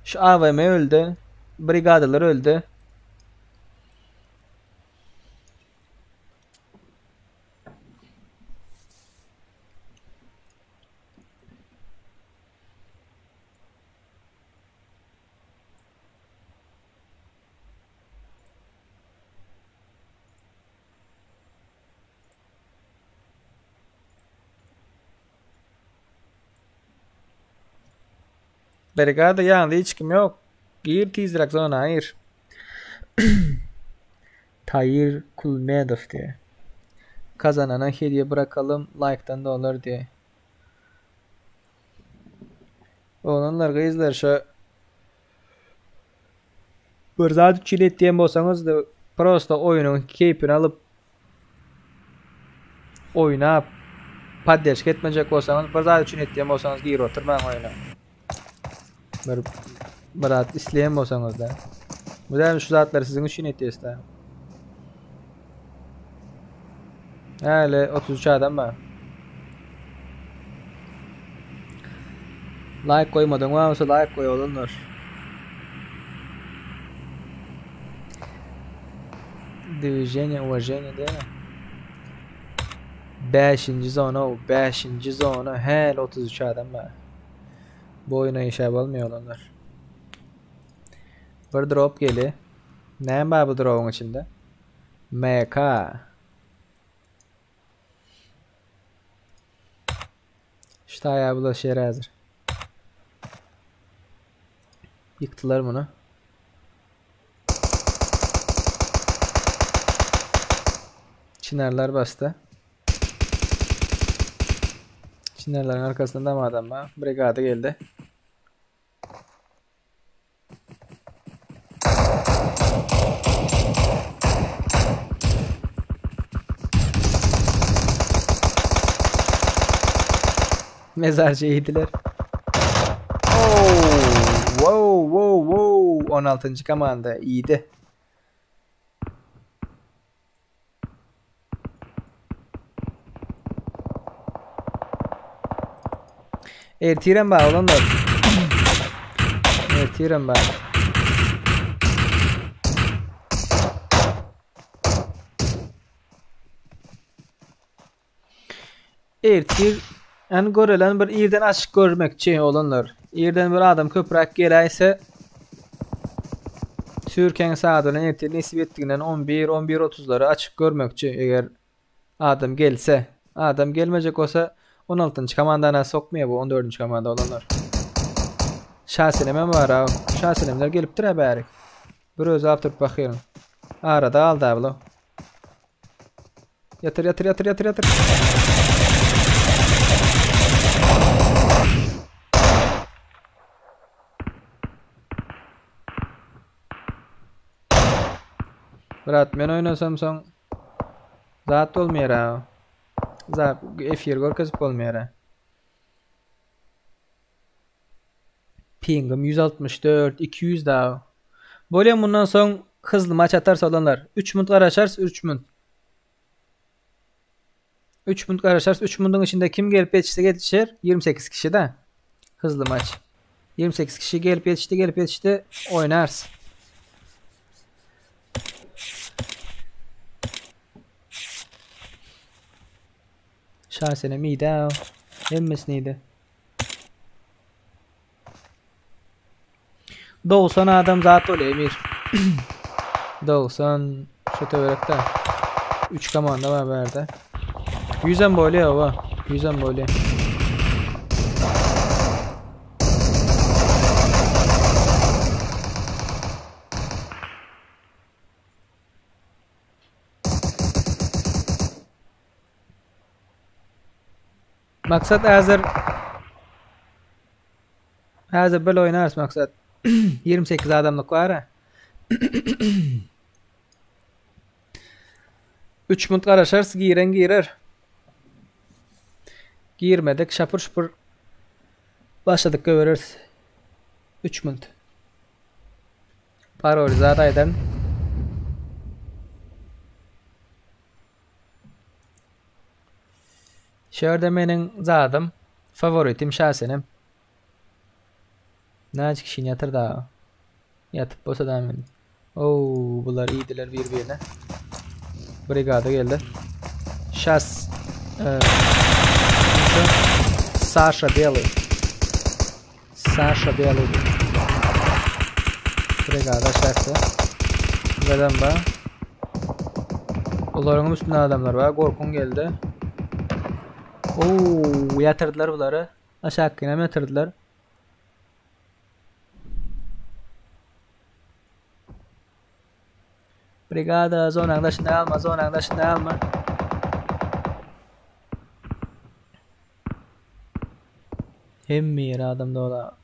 Şu AVM öldü. Brigadalar öldü. Brigada ýanynda hiç kim ýok. Gir tizräk zona gir. Taýyr Kulmedow diýe. Kazanana hediye bırakalım like'dan dolar diýe. Oglanlar gyzlar şu bir zat üçin etýän bolsaňyz da prosta oýnuň keýpini alyp oýnap poddeşka etmejek bolsaňyz bir zat üçin etýän bolsaňyz girip oturmaň oýuna. Bir bir zat isleýän bolsaňyz da. Bu da şu zatlary siziň üçin etýäs da. Häli 33 adam bar. Like goýmadyň bolsa like goý oglanlar. Движение, уважение diýme. 5-nji zona, 5-nji zona häli 33 adam bar. Bu oýuna işe bolmaýar oglanlar. Bir drop geli. Näme bar bu drop'un içinde? MK. Ştaýa bulaşýar häzir. Ýykdylar muny. Çinarlar basdy. Çinarlaryň arkasynda da adam bar. Brigada geldi. Mezarcı iydiler. Oh, wow, wow, wow. 16. komanda iydi. Ertirem bar oglanlar. Ertirem bar. Ertir yani görelen bir irden açık görmekçi olanlar. Irden bir adam köpräk geläýse Türkiýäniň sagadyna ertir nesip etdiginden 11 11.30-lary açyk görmekçi eger adam gelse. Adam gelmejek bolsa 16-njy komandana sokmaýar bu 14-nji komanda olanlar. Şasenemem bar ha. Şasenemler gelipdir ha bärik. Bir özi alyp durup bakýaryn. Arada galdy abla. Ýatyr ýatyr ýatyr ýatyr ýatyr. Brat men oýnasam soň zat bolmaýar ha. Zat efir görkezip bolmaýar ha. Pingim 164, 200 da. Bolýa mundan soň hızly maç atarys oglanlar. 3 minut garaşarys 3 minut. 3 minut garaşarys. 3 minutyň içinde kim gelip ýetişse ýetişer. 28 kişi de. Hızly maç. 28 kişi gelip ýetişdi, gelip ýetişdi. Oýnarys. Şasenem iydi Hemmesini iydi. 90 adam zat bolýar Emir. 90 şu töwerekde. 3 komanda bar bärde. 100 hem bolýar oba. 100 hem bolýar. Maksat häzir Häzir bir oýnarys maksat. 28 adamlyk bar. 3 minut garaşarys, giren girer. Girmedik, şapur şupur başladyk göbereris. 3 minut. Parol zat aýdan. Şu ýerde meniň zadym, favoritim Şasenem. Näçe kişini ýatyr da. Ýatyp bolsa da men. Oo, bular iýdiler bir-birine. Brigada geldi. Şas e, Saşa Bely. Saşa Bely. Brigada şähde. Neden ba? Olaryň üstünde adamlar bar. Gorkun geldi. Oo, ýatyrdylar bulary. Aşakkyny hem ýatyrdylar. Brigada zonaň daşynda galma, zonaň daşynda galma. Hemme ýeri adam dola.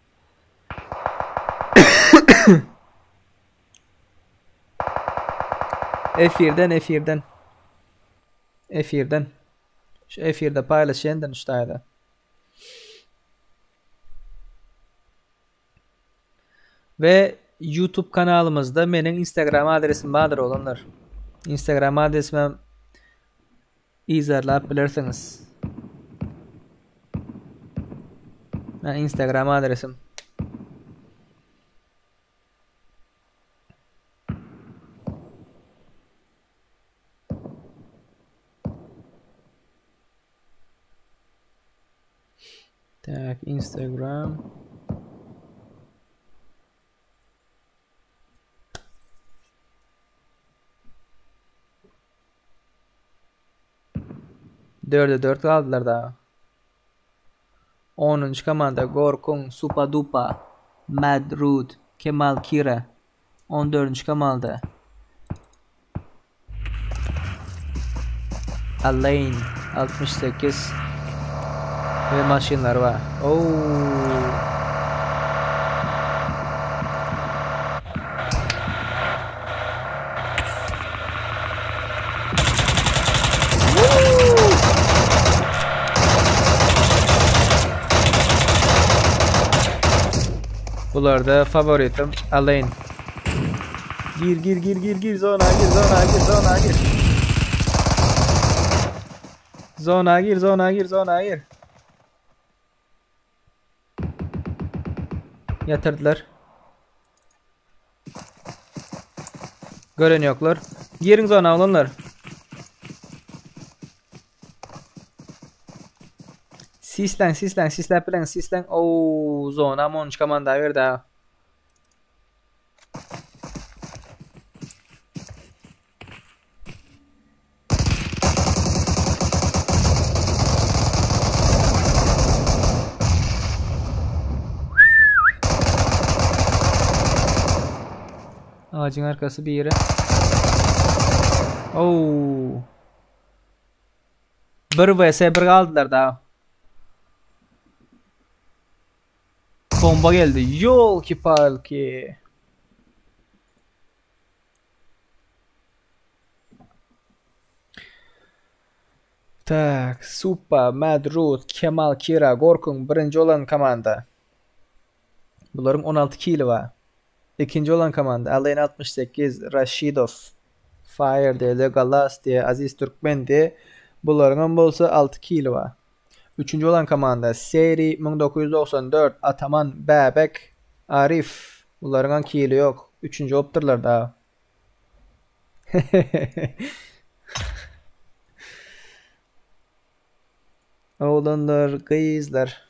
Efirden, efirden. Efirden. Şu efirde paýlaşýan şu taýda. We YouTube kanalymyzda meniň Instagram adresim bardyr oglanlar. Instagram adresimi yzarlap bilersiňiz. Men Instagram adresim. Tak, Instagram. Dörde dört galdylar daha. 10. komanda Gorkun, Supa Dupa, Mad Root, Kemal Kira. 14. komanda Alain 68 ve maşynlar bar. Oo. Bularda favoritim Alain. Gir gir gir gir gir zona gir zona gir zona gir. Zona gir zona gir zona gir. Yatırdılar. Gören yoklar. Girin zona olanlar. Sislen sislen sislen bilen sislen. Oo zona monç komanda berdi. Ağacın arkası bir yere. Oo. 1 vs 1 galdylar da. Bomba geldi. Yolki palki. Tak, Supa, Madrut, Kemal Kira, Gorkun birinci olan komanda. Bularyň 16 kili bar. Ikinji olan komanda Alain 68, Raşidow, Fire diye, Legolas diye, Aziz Türkmen diye. Bularyň hem bolsa 6 kili bar. Üçünji olan komanda Seri 1994, Ataman, Bäbek, Arif. Bularyň hem kili ýok. Üçünji bolupdyrlar da. Oglanlar, gyzlar.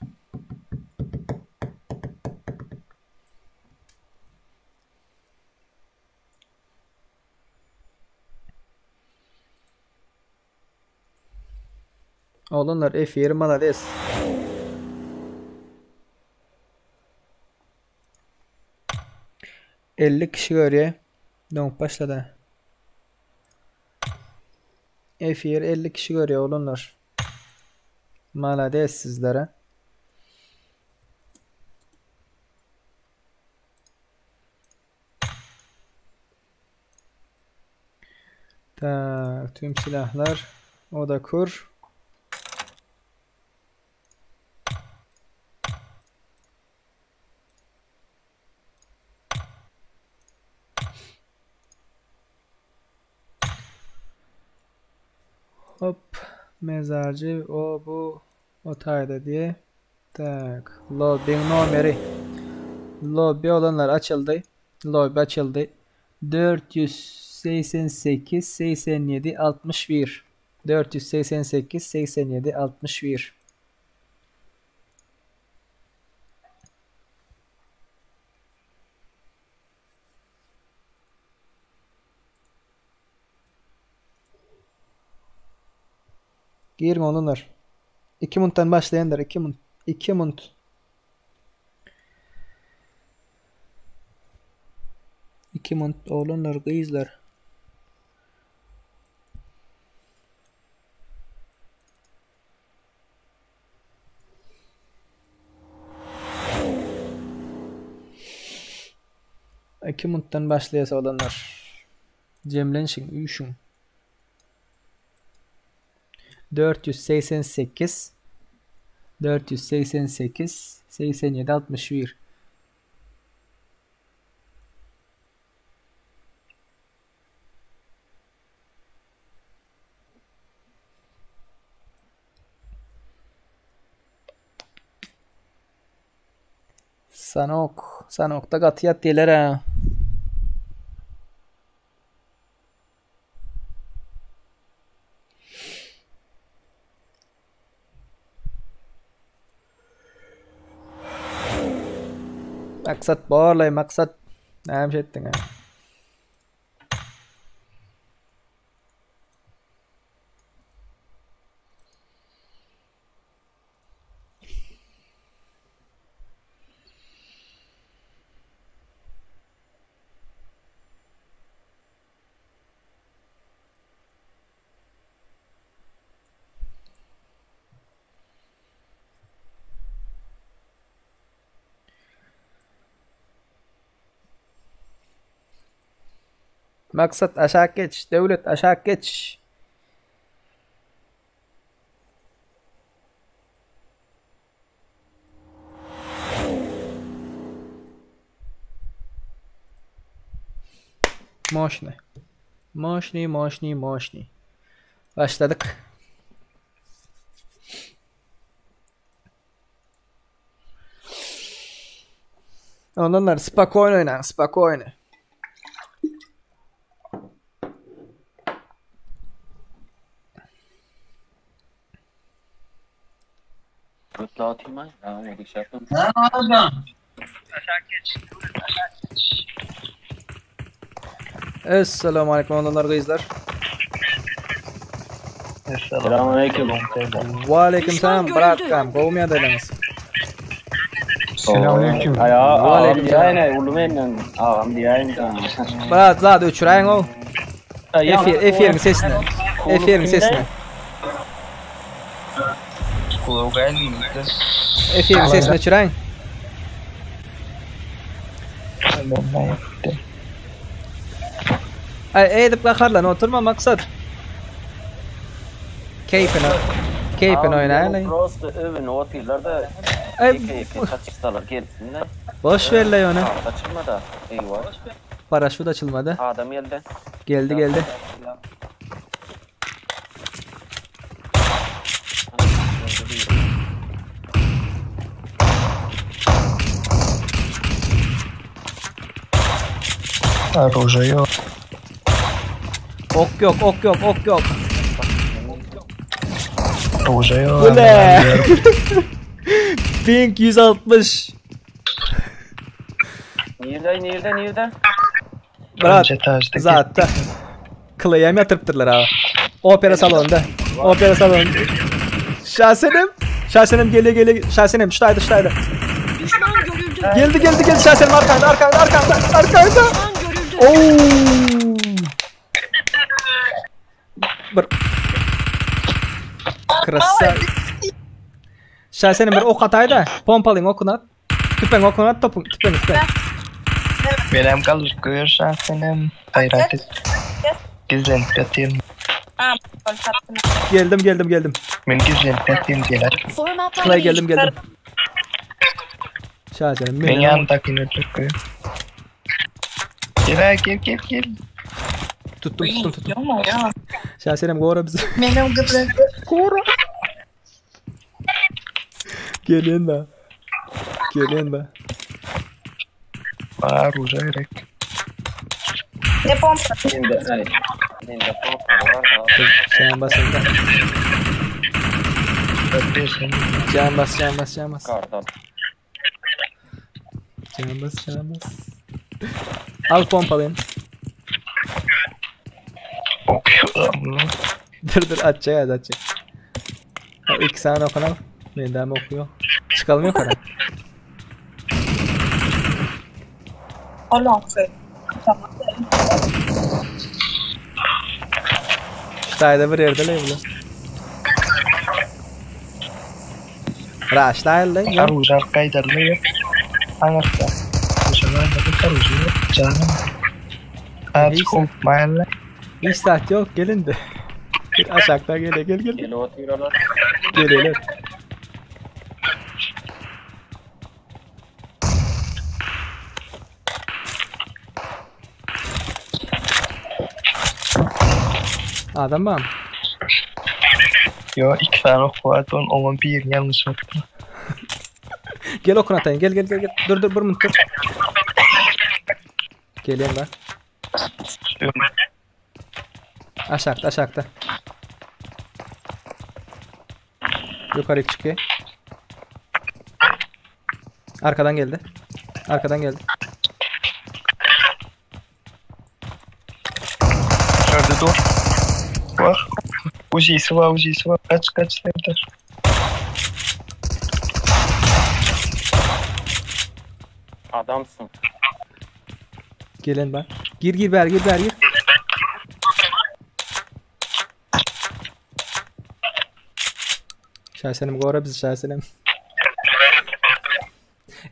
Oglanlar efiri malades. 50 kişi görýär. Doňup başlady. Efir 50 kişi görýär oglanlar. Malades sizlere. Tak, tüm silahlar. O da kur. Hop. Mezarcı o bu o tayda diye. Tak. Lobby'nin nomeri. Lobby olanlar açıldı. Lobby açıldı. 488 87 61 488 87 61 Girme olanlar. 2 muntdan başlayanlar 2 munt. 2 munt. 2 munt oglanlar gyzlar. 2 muntdan başlaýas oglanlar. Jemlenşiň, üýşüň. 488 488 87 61 Sanok. Sanokda gaty ýatýarlar ha. Maksat borlaý maksat. Näme etdiň ha? Maksat aşak geç. Döwlet aşak geç. Moşny. Moşny, moşny, moşny. Başladyk. Ondanlar spakoýny oýnaň, spakoýny. Esselamu aleyküm oglanlar gyzlar. Selamünaleyküm. Ve aleyküm selam bratkam. Gowy ýagdaýlaryňyz? Selamünaleyküm. Ay ağam Aleyküm selam. diýäýin, uly menden. Ağam diýäýin sana. Brat zat öçüräýiň ow. Efir, efiriň sesini. Efiriň sesini. Efiriň sesini öçüräýiň. Ay edip gaharlan oturma maksat. Keýpine. Keýpine oýnaýaly. Prosta öwün otyrlar da. Ay Eke kaçırsalar gelsinler. boş ver la onu. Kaçırma da. Eyvah. Paraşüt açılmadı. Adam geldi. Geldi geldi. Оружие yok. Ok yok ok yok ok yok. Оружие yok. Bu ne? Pink 160. Nerede nerede nerede? Brat Önce tarzda zaten. Kılayam yatırıptırlar abi. Opera salonunda. Opera salonunda. Şasenem. Şasenem gele gele. Şasenem şu taýda şu taýda. Düşman görüldü. Geldi geldi geldi Şasenem arkanda arkanda arkanda arkanda. Düşman görüldü. Oo. Bir Krasa. Şasenem bir ok atayda. Pompalyň okunu at. Tüpeň okunu at topun tüpeň tüpeň. Menem galyp gör şahsenem. Gaýrat et. Gizlenip ýatyryn. Ha, gol tapdym. Geldim geldim geldim. Men gizlenip ýatyryn geler. Form up on Play me. geldim geldim. Şasenem Men men ýanymdakyny öldürip goýup. Gel gel gel gel. tuttum tuttum tuttum. Ýok, ýok. Şasenem gora bizi. Menem gizlenip Gora. Gelin da. Gelin da. Bar uja gerek. Ne pompa? Mende ay. Mende pompa bar da. Sen bas sen. Bersen. Can bas can bas can bas. Kardan. Can bas can bas. Al pompalayın. Okuyorum. Dur dur atacak atacak. O iki saniye okuna. Neden okuyor? Çıkalım yukarı. Ol Tamam. Şu tayda bir yerde le bular. Raşlayın lan. Ar uja gaýdarly. Aňarsa. Uja gaýdarly uja. Canım. Aç kopmaýan. Hiç saat yok gelin de. Bir aşağıda gel gel gel. Gel oturuyorlar. Gel gel. Adam bam. Yo iki tane ok var. On oňa bir yanlış atdy. Gel okun atayım. Gel gel gel gel. Dur dur bir minut dur. Geleyim ben. Aşağıda aşağıda. Yukarı çıkıyor. Arkadan geldi. Arkadan geldi. Şurada dur. Var. Uzisi var, uzisi var. Kaç kaç Serdar. Adamsın. Gelin ben. Gir gir ber gir ber gir. Şahsenim gora bizi şahsenim.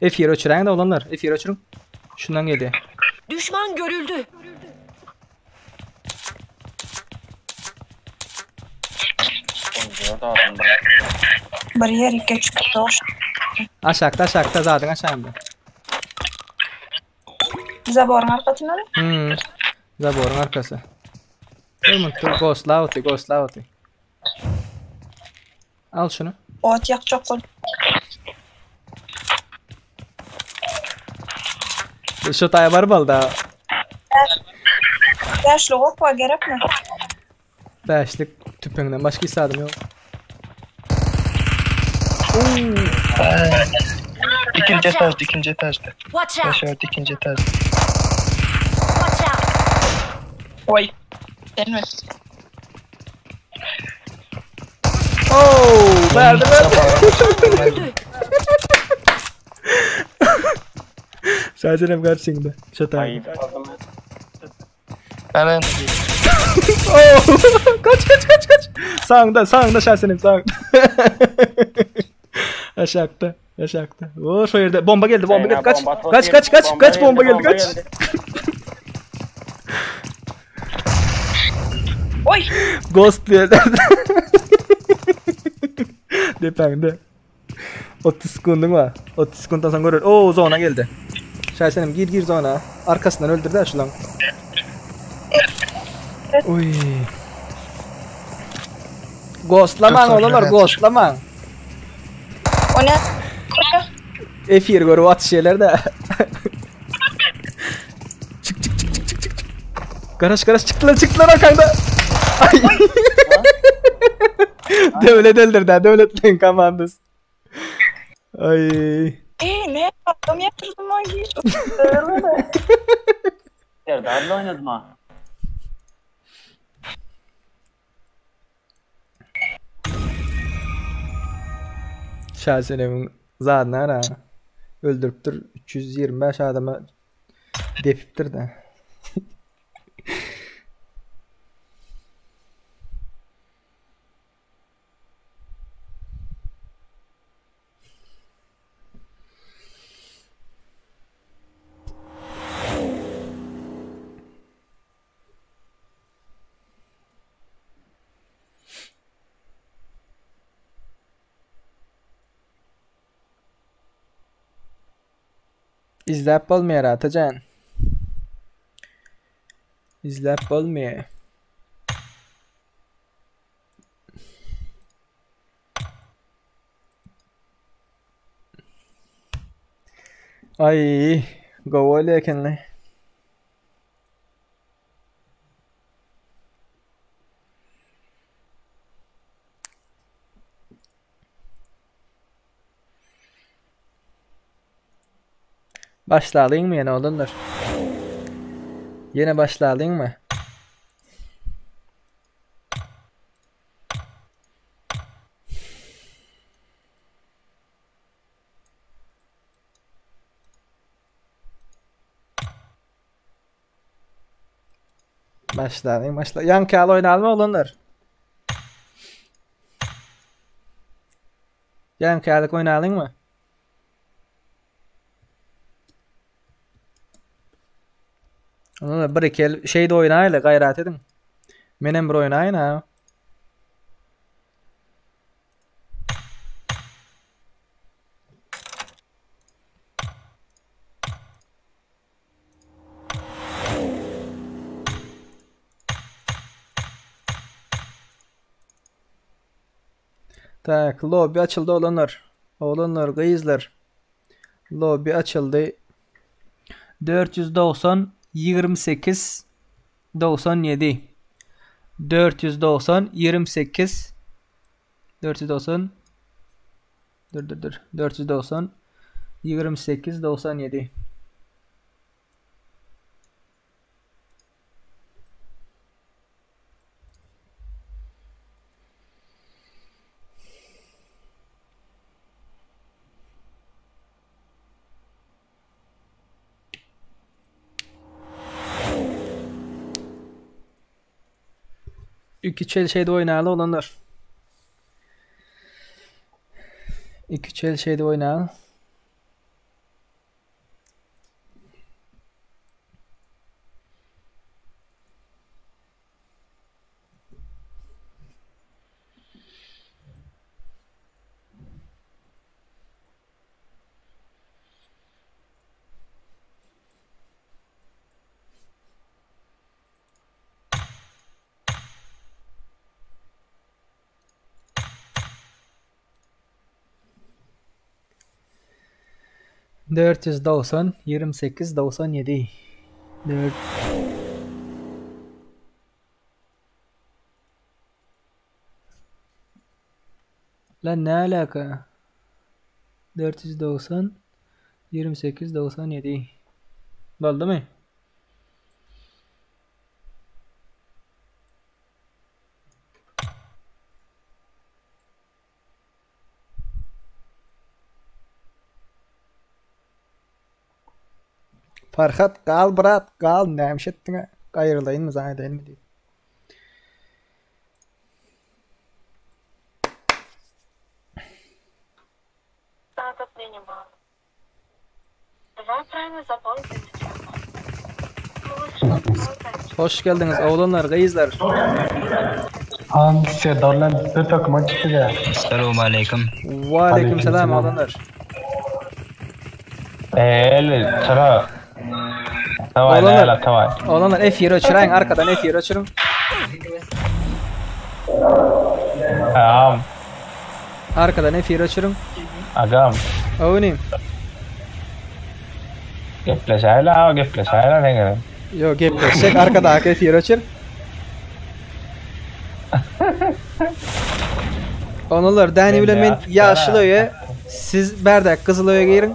F1 öçüren de olanlar. F1 öçürün. Şundan geliyor. Düşman görüldü. Onu adam bırakıyor. Bir ýere geçip doş. Aşağıda aşağıda zaten aşağıda. Zaborun arkasynda. Hmm. Zaborun arkası. Dur dur ghost lauti ghost lauti. Al şunu. Ot ýakjak bol. Şu taya var balda. Bäşlik ok bar gerekmi? Beşlik tüpüňden başka istadım yok. İkinci etajda, ikinci etajda. Watch out. Yaşar ikinci etajda. Watch out. Oý. Gelme. Oo, verdi verdi. Görüldü. Şahsenim karşında. Şu taya. Ayıp aldım. Ben Oo, kaç kaç kaç kaç. Sağında sağında Şahsenim sağında. Aşağıda aşağıda. Oo şu yerde bomba geldi bomba geldi. Kaç kaç kaç kaç kaç bomba geldi kaç. Oý. Ghost diye. Depende. 30 sekundun var. 30 sekundan sonra görür. Oo zona geldi. Şahsenim gir gir zona. Arkasından öldürdü ha şu lan. Uy. Ghostlaman oğlanlar ghostlaman. O ne? F1 görüp atış şeyler de. çık çık çık çık çık çık. Garaj garaj çıktılar çıktılar arkanda. Ay. Devlet öldürdü ha devletin komandası. Ay. Ey ne? Adam ýatyrdım ha hiç. Serdar'la oynadım ha. Şasenemiň zadyny ara. Öldüripdir 325 adama depipdir de. Izläp bolmaýar Atajan. Izläp bolmaýar. Ay, gowy bolýar ekenli. Başlalyňmy ýene oglanlar? Ýene başlalyňmy? Başlalyň, başla. Ýaňky ýaly oýnalymy oglanlar? Ýaňky ýaly oýnalyňmy? Onda bir iki el şeýde oýnaýly, gaýrat ediň. Menem bir oýnaýyn ha. Tak, lobby açyldy oglanlar. Oglanlar, gyzlar. Lobby açyldy. 490 28 97 490 28 490 Dur dur dur 490 28 97 Iki çel şeyde oýnaly oglanlar. Iki çel şeyde oýnaly. 490 28 97 4 Lan ne alaka? 490 28 97 Boldumy? Farhat gal brat gal nämiş etdiňä gaýrylaýynmy zaň edeýinmi diýip. Hoş geldiňiz oglanlar gyzlar. Han Serdarlan bir takıma çıktı ya. Salam aleyküm. Waleýkim salam oglanlar. El çıra. Tavay Oglanlar. la tavay. Oglanlar efir öçüräýiň arkadan efir öçüriň. Agam. Arkadan efir öçüriň. Agam. Öwünim. Gepleşäýle aga gepleşäýle ne gerek. Ýok gepleşjek arkadaky efir öçür. Onular Dani bilen men ýaşyl öýe, siz bärdäki gyzyl öýe giriň.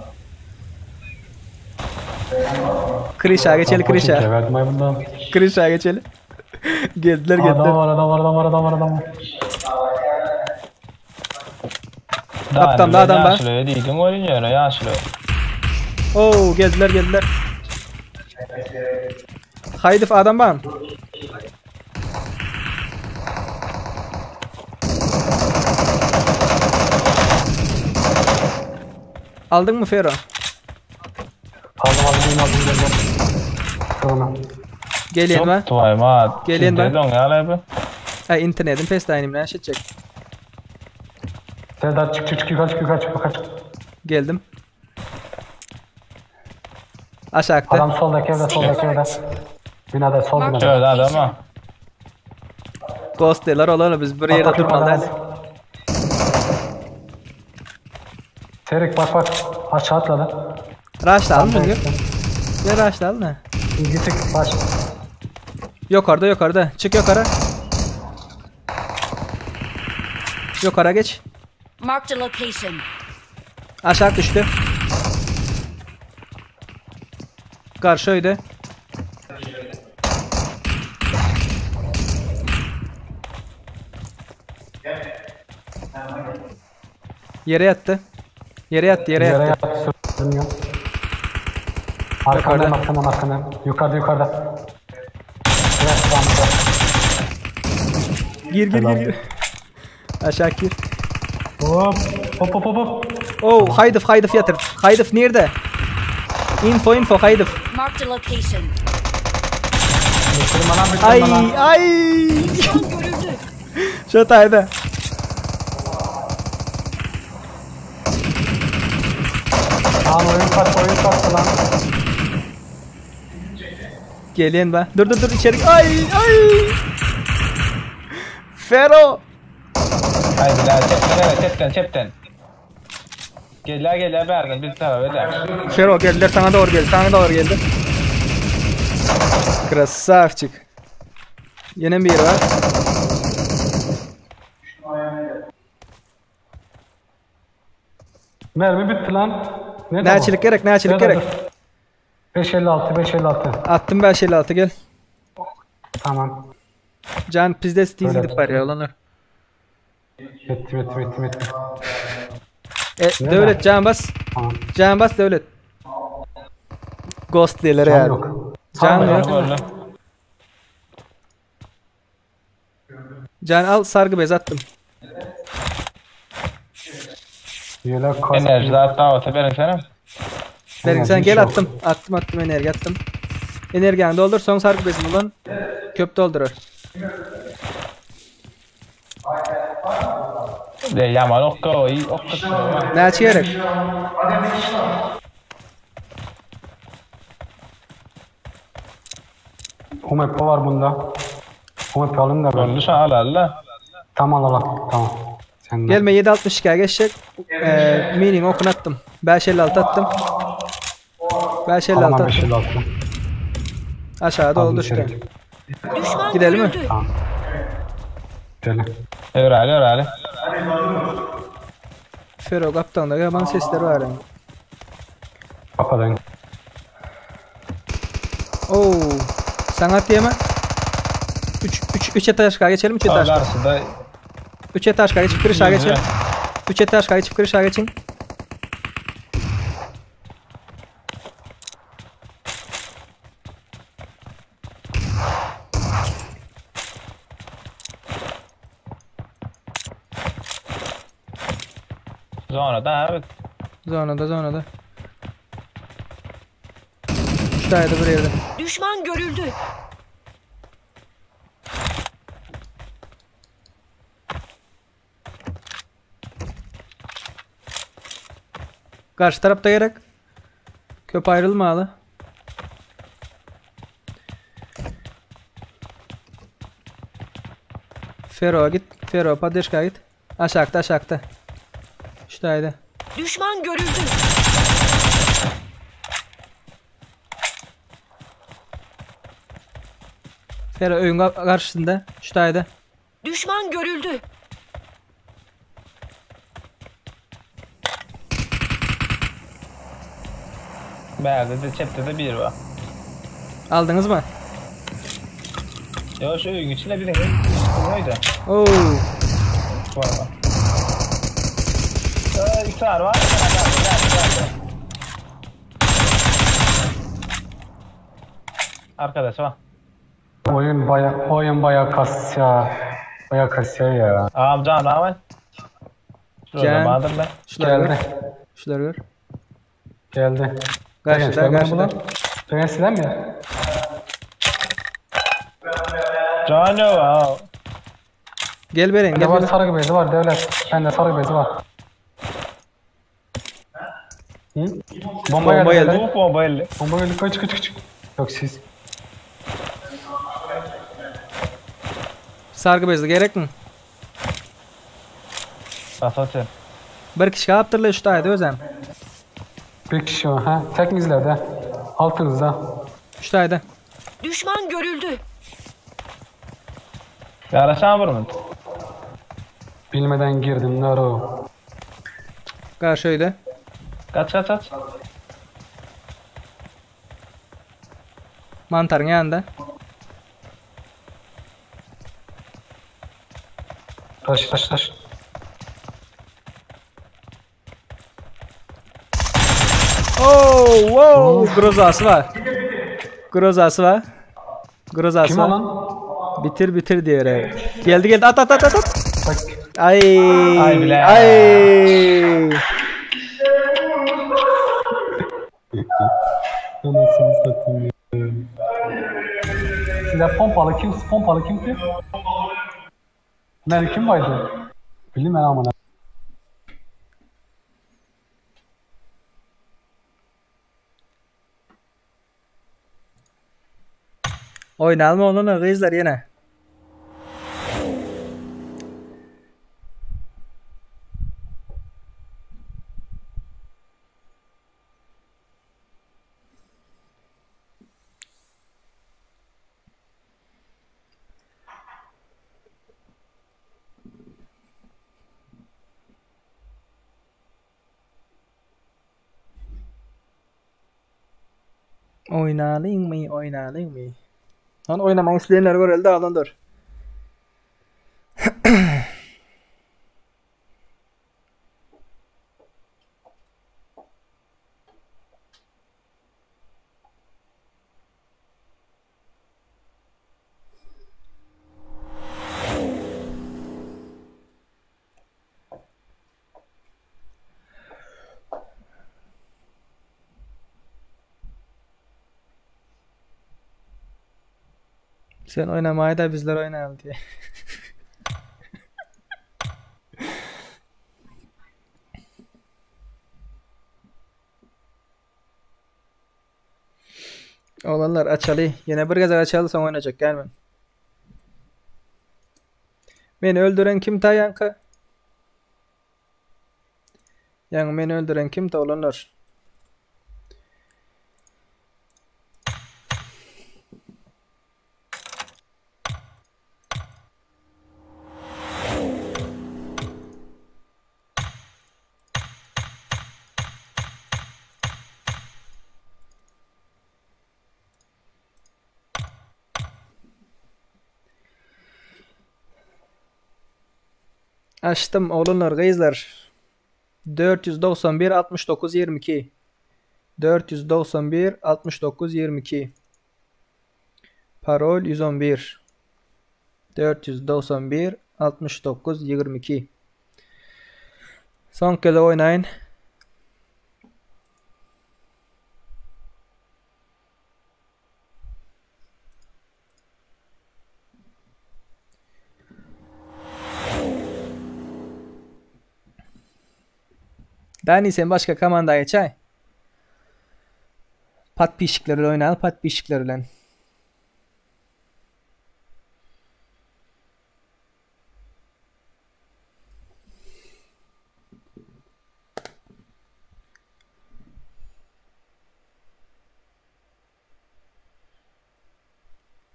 Krişa geçeli krişa. Krişa geçeli. Geldiler geldiler. Adam var adam var adam var adam var adam var. Gapdamda adam bar. Ýaşyl öýe diýdiň welin ýöne ýaşyl öý. Oo, geldiler geldiler. Haýdyf adam bar. Aldyňmy Fero? Aldım aldım aldım aldım geldim. Tamam. Gelýän ba? Tuwaýma. Gelýän ba? Doň ýaly bu. Ay internetim pes daýynym näşe etjek. Serdar çık çık çık yukarı çık yukarı çık yukarı çık. Geldim. Aşakda. Adam soldaki evde soldaki evde. Binada sol Mark binada. the Şöyle adam location. ha. Ghost diýler olanı biz bir Bak ýerde bak durmaly yukarıda. däl. Serik bak bak aşağı atladı. Raşla alın çünkü. Ne raşla alın ha. Gittik baş. Yukarıda yukarıda. Çık yukarı. Yukarı geç. Marked a location. Aşağı düştü. Karşı öýde. Yere yattı. Yere yattı, yere Yere yattı. yattı sürünüyor. Arkandan Yukarıda. arkandan arkandan. Yukarıda yukarıda. Evet tamam. Gir gir gir gir. Aşağı gir. Hop hop hop hop hop. Oh, Haydif Haydif yatır. Haydif nerede? Info info Haydif. Marked a location. Bitirme lan bitirme Ay lan. ay. Düşman görüldü. Şu tayda. Lan oyun kaçtı oyun kaçtı lan. Gelin be. Dur dur dur içeri. Ay ay. Fero. Haydi la çepten evet çepten çepten. Gel gel berden bir tarafa öyle. Fero geldiler sana doğru geldi. Sana doğru geldi. Красавчик. Yine bir var. Mermi bitti lan. Ne Näçilik gerek, näçilik gerek. 556 556. Attım 556 gel. Tamam. Can pizde tiz Öyle. gidip barýar olanlar. Ettim ettim ettim ettim. E, Devlet can bas. Tamam. Can bas Devlet. Ghost diýler Can ya. yok. Can Tamam, yok. Öldü. Can al sargı bez attım. Yelek kask. Enerji daha davete verin senin. Verin sen Enerji gel yok. attım. Attım attım enerji attım. Energini doldur son sargı bezini ulan. Köp doldurur. De yaman okka o iyi okka. Näçe gerek? UMP var bunda. UMP alayım da ben. Öldü şu an al al la. Tamam al al. Tamam. Sen de. Gelme 7.62'ye geçecek. Ee, meaning okun attım. 5.56 attım. 5.56 Alamam attım. 556. Aşağıda Aldım oldu işte. içeri. Düşman Gidelim mi? görüldü. Tamam. Gidelim. Öyle öyle. Fero kaptan da yaman sesleri var yani. Kapadayım. Oo. Sanat diyeme. 3 3 3 etaşka geçelim 3 etaşka. Karşıda 3 etaşka geçip kırışa geçelim. 3 etaşka geçip kırışa geçin. Zonada evet. Zonada zonada. 3 tane de buraya da. Düşman görüldü. Karşı tarafta gerek. Köp ayrılmalı. Fero'a git. Fero Padeşka git. Aşağıda aşağıda. Şuradaydı. Düşman görüldü. Fero öyün karşısında. Şuradaydı. Düşman görüldü. Berde de çepte de bir var. Aldınız mı? Ya şu öyün içinde bir de neydi? Oo. Var var. İki tane var. Bir tane var. Geldi geldi. Arkadaş var. Oyun baya oyun baya kasya. Baya kasya ya. Ağam can rağmen. Şurada Can. Bahadır lan. Şuları gör. Geldi. Şuları gör. Geldi. Karşıda Gençler karşıda. Ben silah mi? Can yok ha. Gel Beren Bende gel var Beren. sargı bezi var devlet. Bende sargı bezi var. Hı? Bomba, Bomba geldi. geldi. Bu bomba elli. Bomba geldi. Kaç kaç kaç. Yok siz. Sargı bezi gerek mi? Basatı. Bir kişi kaptırlı şu tayda özem. Bir kişi var. Ha? Tek mi izlerde? Altınızda. Şu tayda. Düşman görüldü. Yaraşan vurmun. Bilmeden girdim. Naro. Karşı öyle. Kaç kaç kaç. Mantarın yanında. Taş taş taş. Oh, wow. Grozası var. Grozası var. Grozası Kim var. olan? Bitir bitir diyor. evet. Geldi geldi at at at at. at. Bak. Ay. Ay bile. Ay. Anasını satayım ya. Silah pompalı kim? Pompalı kim ki? Nerede kim vardı? Bilmiyorum ben amına. Oynalma onunla kızlar yine. Oynalyň mı, oynalyň mı? Lan oynamak isteyenler görelde alın dur. Sen oynamayı da bizler oynayalım diye. Olanlar açalı. Yine bir gezek açalı son oynayacak gelme. Beni öldüren kim ta yankı? Yani beni öldüren kim ta olanlar? Açtım oğlunlar kızlar. 491 69 22. 491 69 22. Parol 111. 491 69 22. Son kere oynayın. Dani sen başka komandaya çay. Pat pişikleri oynayalım, pat pişikleri bilen.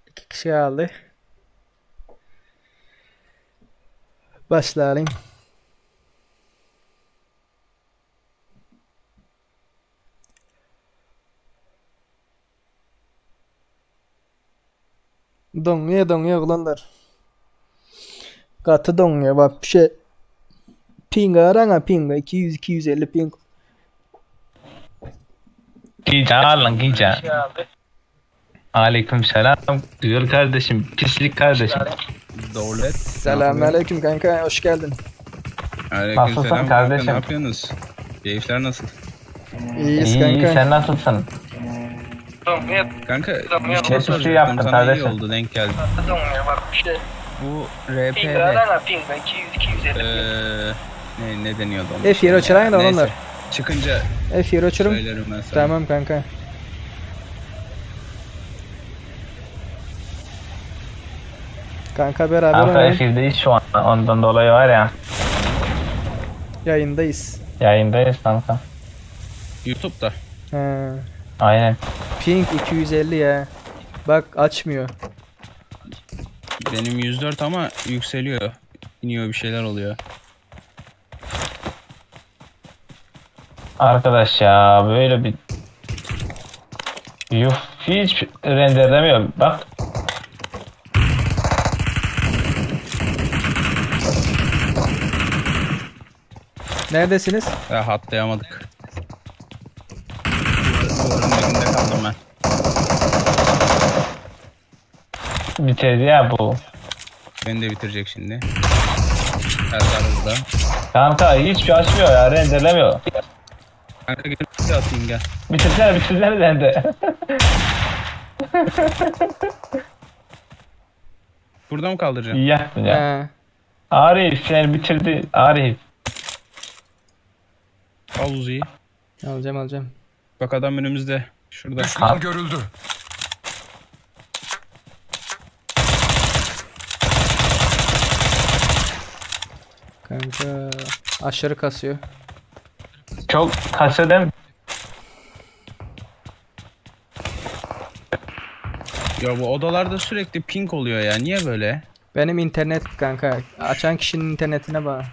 İki kişi aldı. Başlayalım. Doňýa doňýa oglanlar. Gaty doňýa wapşe. Pinga garaňa pinga 200 250 ping. Gije alyn gije. Aleyküm selam güzel kardeşim pislik kardeşim. Devlet. Selamünaleyküm kanka hoş geldin. Aleyküm Nasılsın selam. kardeşim? Ne yapıyorsunuz? Keyifler nasıl? İyiyiz İyi iyi kanka. sen nasılsın? Kanka bir Ne şey pisliği soracaktım yaptın sana iyi kardeşim? oldu denk geldi. Bu RP'de eee ne, ne deniyordu onun F yeri ismine uçuran ya? da Neyse, onlar. Çıkınca F yeri uçurum. söylerim ben sana. Tamam kanka. Kanka beraber Kanka oynayalım. F1'deyiz şu an ondan dolayı var ya. Yayındayız. Yayındayız kanka. YouTube'da. Ha. Aynen. Ping 250 ya. Bak açmıyor. Benim 104 ama yükseliyor. İniyor bir şeyler oluyor. Arkadaş ya böyle bir Yuh hiç renderlemiyor bak. Neredesiniz? Ya atlayamadık. Duvarın dibinde kaldım ben. Bitirdi ya bu. Beni de bitirecek şimdi. Serdar burada. Kanka hiç açmıyor ya renderlemiyor. Kanka gel bir atayım gel. Bitirsene bitirsene sen de. Burada mı kaldıracağım? İyi yaptın ya. Ha. Arif seni bitirdi. Arif. Al Uzi'yi. Alacağım alacağım. Bak adam önümüzde. Şurada. Düşman görüldü. Kanka aşırı kasıyor. Çok kasıyor değil mi? Ya bu odalarda sürekli ping oluyor ya. Niye böyle? Benim internet kanka. Açan kişinin internetine bak.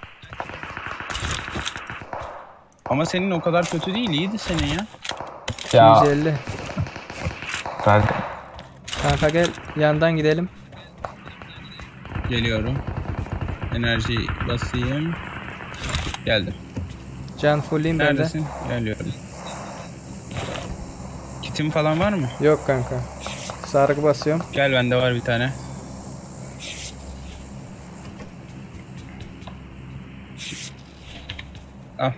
Ama senin o kadar kötü değil. İyiydi senin ya. Ya. 250. Kanka. Kanka gel yandan gidelim. Geliyorum. Enerji basayım. Geldim. Can fulleyim ben de. Neredesin? Geliyorum. Kitim falan var mı? Yok kanka. Sargı basıyorum. Gel bende var bir tane. Al.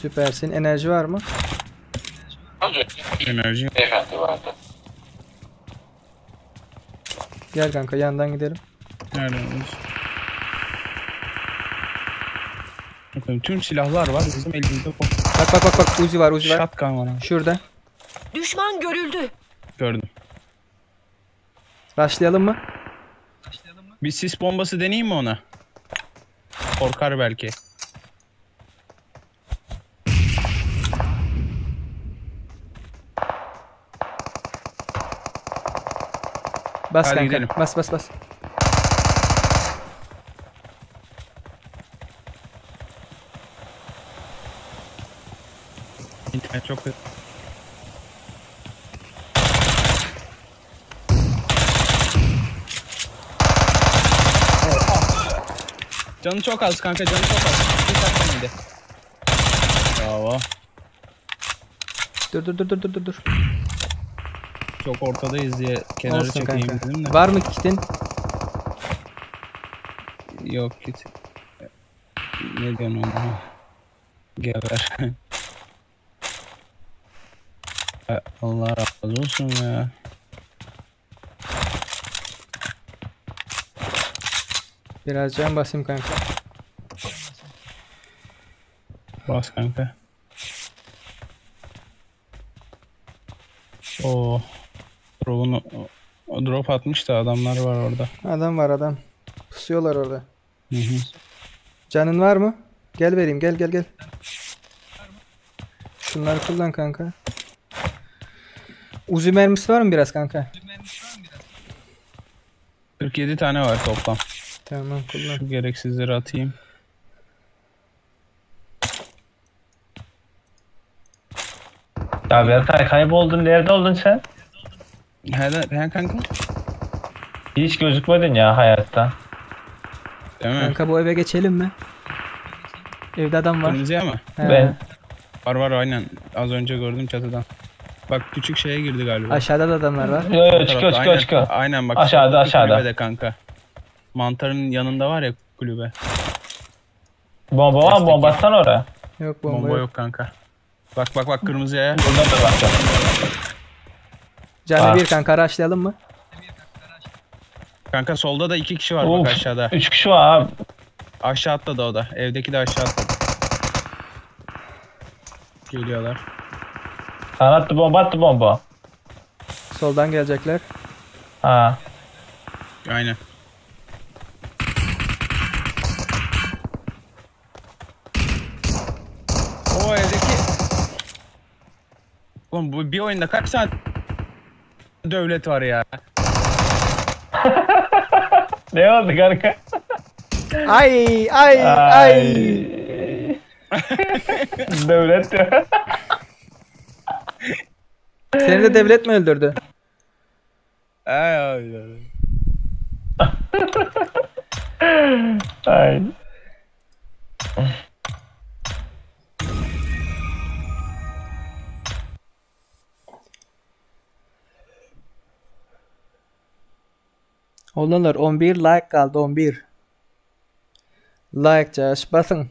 Süpersin. Enerji var mı? Enerji. Gel kanka yandan gidelim. Nerede olmuş? Bakın tüm silahlar var. Bizim elimizde bu. Bak bak bak bak Uzi var Uzi var. Shotgun var. abi. Şurada. Düşman görüldü. Gördüm. Rushlayalım mı? Bir sis bombası deneyeyim mi ona? Korkar belki. Bas Hadi kanka. gidelim. Bas bas bas. İnternet çok kötü. Canı çok az kanka canı çok az. Bir dakika mıydı? Bravo. Dur dur dur dur dur dur dur. Çok ortadayız diye kenara Olsun çekeyim kanka. dedim de. Var mı kitin? Yok git. Ne diyorsun ona? Geber. Allah razı olsun ya. Biraz can basayım kanka. Bas kanka. Oo. Drop'unu o drop atmış da adamlar var orada. Adam var adam. Pusuyorlar orada. Hı hı. Canın var mı? Gel vereyim gel gel gel. Şunları kullan kanka. Uzi mermisi var mı biraz kanka? 47 tane var toplam. Tamam kullan. Şu gereksizleri atayım. Ya Berkay kayboldun nerede oldun sen? He, he kanka. Hiç gözükmedin ya hayatta. Değil mi? Kanka bu eve geçelim mi? Evde adam var. Kırmızıya mı? He. Ben. Var var aynen. Az önce gördüm çatıdan. Bak küçük şeye girdi galiba. Aşağıda da adamlar var. Yo yo O tarafta, çıkıyor çıkıyor aynen. çıkıyor. Aynen bak. Aşağıda, soldaki aşağıda. Kulübede kanka. Mantarın yanında var ya kulübe. Bomba var mı? Bomba atsana oraya. Yok bomba, Bomba, yok. yok kanka. Bak bak bak kırmızıya. Buradan da bakacağım. Canı Ah. bir kanka araçlayalım mı? Kanka solda da iki kişi var Of. bak aşağıda. Üç kişi var abi. Aşağı atladı o da. Evdeki de aşağı atladı. Geliyorlar. Sana attı bomba attı bomba. Soldan gelecekler. Ha. Aynen. O evdeki... Oğlum bu bir oyunda kaç saat devlet var ya. Ne oldu kanka? Ay ay ay. Devlet ya. Seni de devlet mi öldürdü? Ay, ay, ay. Ay. Olanlar 11 like kaldı 11. Like caş basın.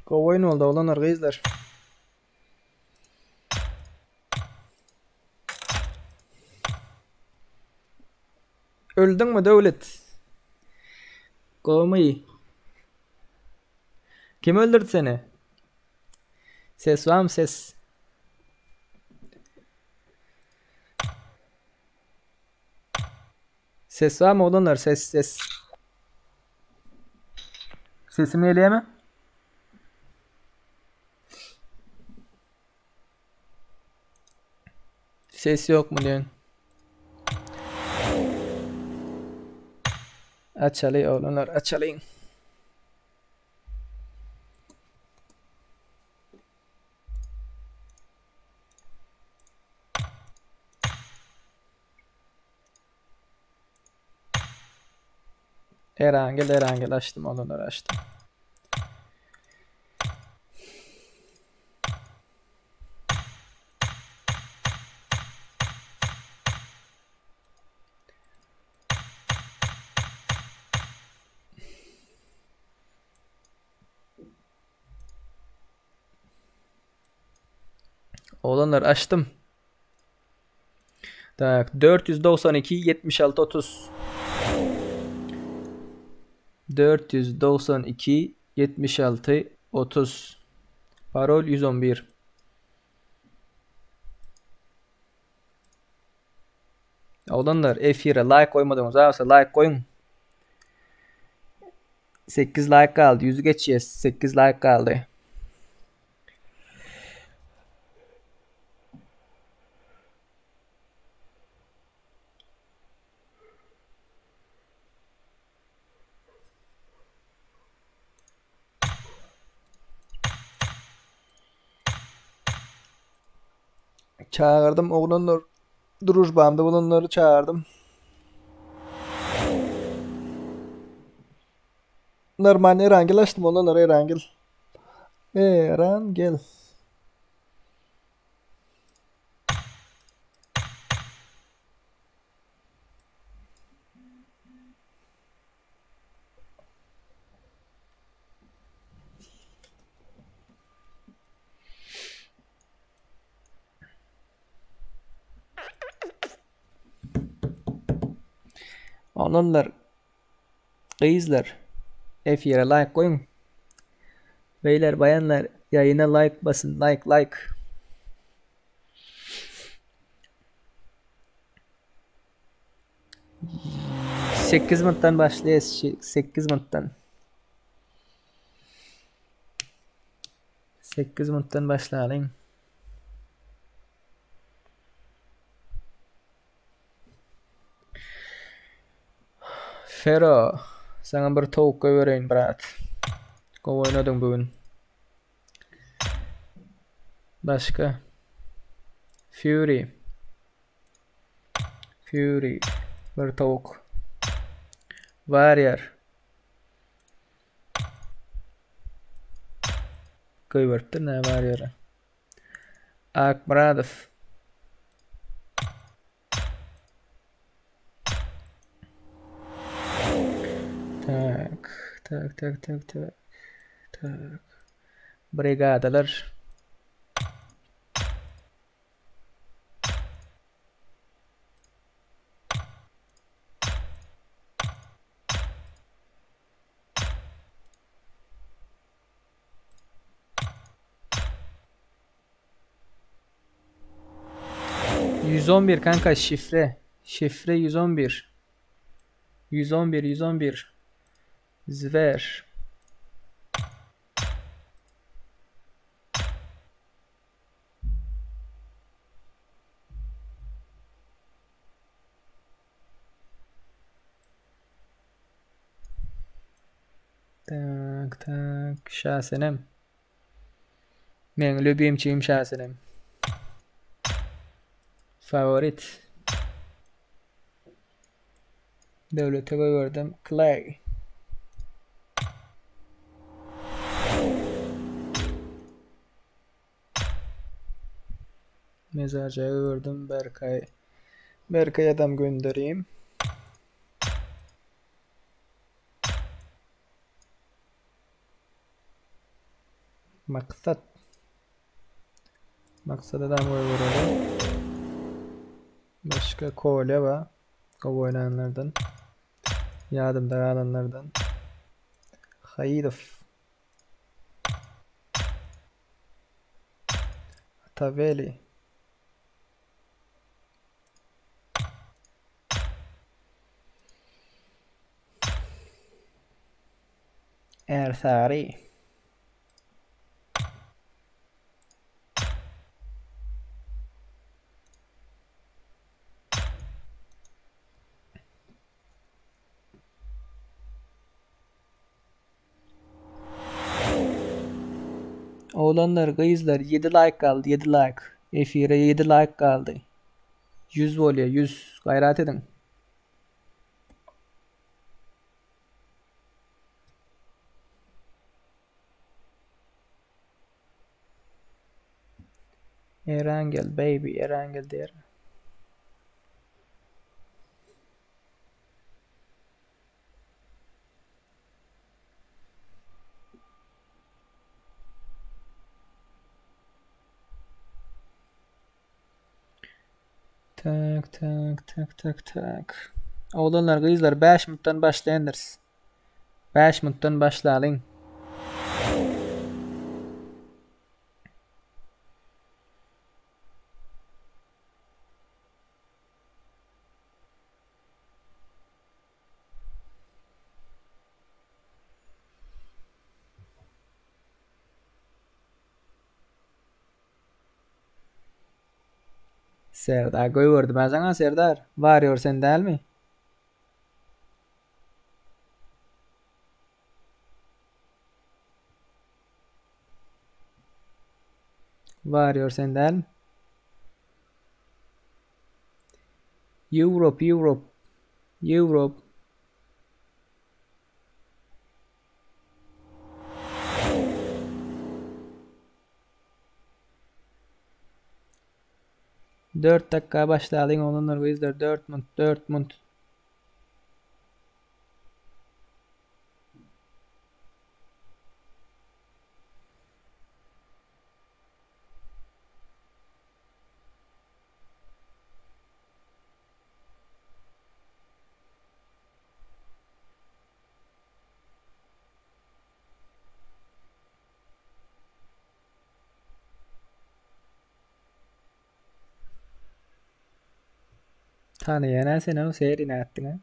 Go oyun oldu olanlar kızlar. Öldün mü devlet? Kovmayı. Kim öldürdü seni? Ses var mı ses? Ses var mı olanlar? Ses ses. Sesim geliyor mi? Ses yok mu diyorsun? Açalı oğlanlar açalayın. Erangel Erangel açtım oğlanlar açtım. Oğlanlar açtım. Tak 492 76 30 492 76 30 Parol 111 Oglanlar efire like goýmadyňyz bolsa like goýuň. 8 like galdy. 100 geçýäs. 8 like galdy. Çağırdım oglanlar. Drujbamda bolanlary çağırdım. Normal Erangel açtım oglanlar Erangel. Erangel. Oglanlar, gyzlar efire like goýuň. Beýler, baýanlar ýaýyna like basyn, like like. 8 minutdan başlaýas, 8 minutdan. 8 minutdan başlalyň. Fero, saňa bir towuk goýbereýin brat. Gowy oýnadyň bu gün. Başga. Fury. Fury. Bir towuk. Warrior. Goýberipdir nä Warrior-a. Akmyradow. Tak, tak, tak, tak, tak. Tak. Brigadalar. 111 kanka şifre. Şifre 111. 111 111. Zver. Tak tak Şasenem. Meň lübimçigim Şasenem. Favorit. Döwlete goýberdim. Clay. Mezarja goýberdim. Berkay. Berkay adam göndereyim. Maksat. Maksat adam goýbereli. Başga Kolya bar. Gowy oýnanlardan. Ýadymda galanlardan. Haýydow. Ataweli. Ärsary. Oglanlar, gyzlar 7 like galdy, 7 like. Efire 7 like galdy. 100 bolýar, 100. Gaýrat ediň. Erangel baby, Erangel diýer. Tak tak tak tak tak. Oglanlar gyzlar 5 minutdan başlaýandyrys. 5 minutdan başlalyň. Serdar goýberdim ha saňa Serdar. Warrior sen dälmi? Warrior sen dälmi? Europe, Europe, Europe. Dört dakika başlalyň oglanlar gyzlar dört munt dört munt. Tanaýan-a sen-ow Seri nätdiň-a?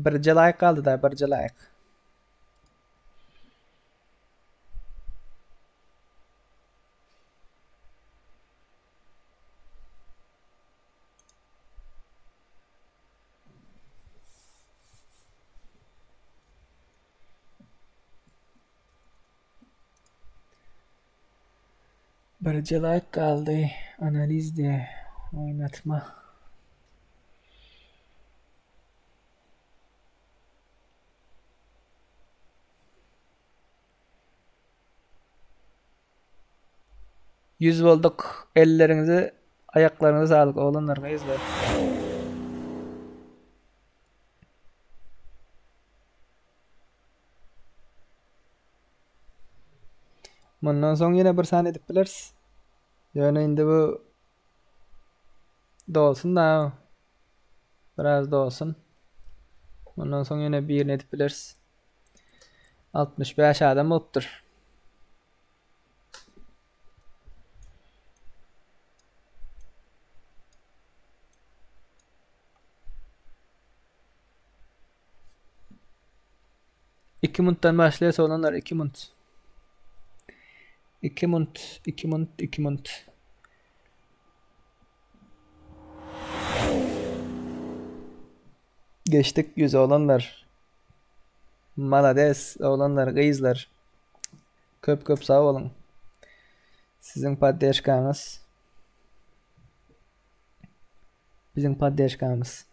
Birje laýk galdy-da, birje laýk. Birje laýk galdy. Analiz diýe. Oýnatma. Yüz bolduk. Elleriňize, aýaklaryňyza saglyk oglanlar, gyzlar. Mundan soň ýene bir sany edip bileris. Ýöne indi bu dolsun da. Biraz dolsun. Mundan soň ýene birini edip bileris. 65 adam bolupdyr. 2 muntdan başlaýas oglanlar 2 munt. 2 munt, 2 munt, 2 munt. Geçdik 100 oglanlar. Malades oglanlar, gyzlar. Köp köp sag boluň. Siziň poddeşkaňyz biziň poddeşkamyz.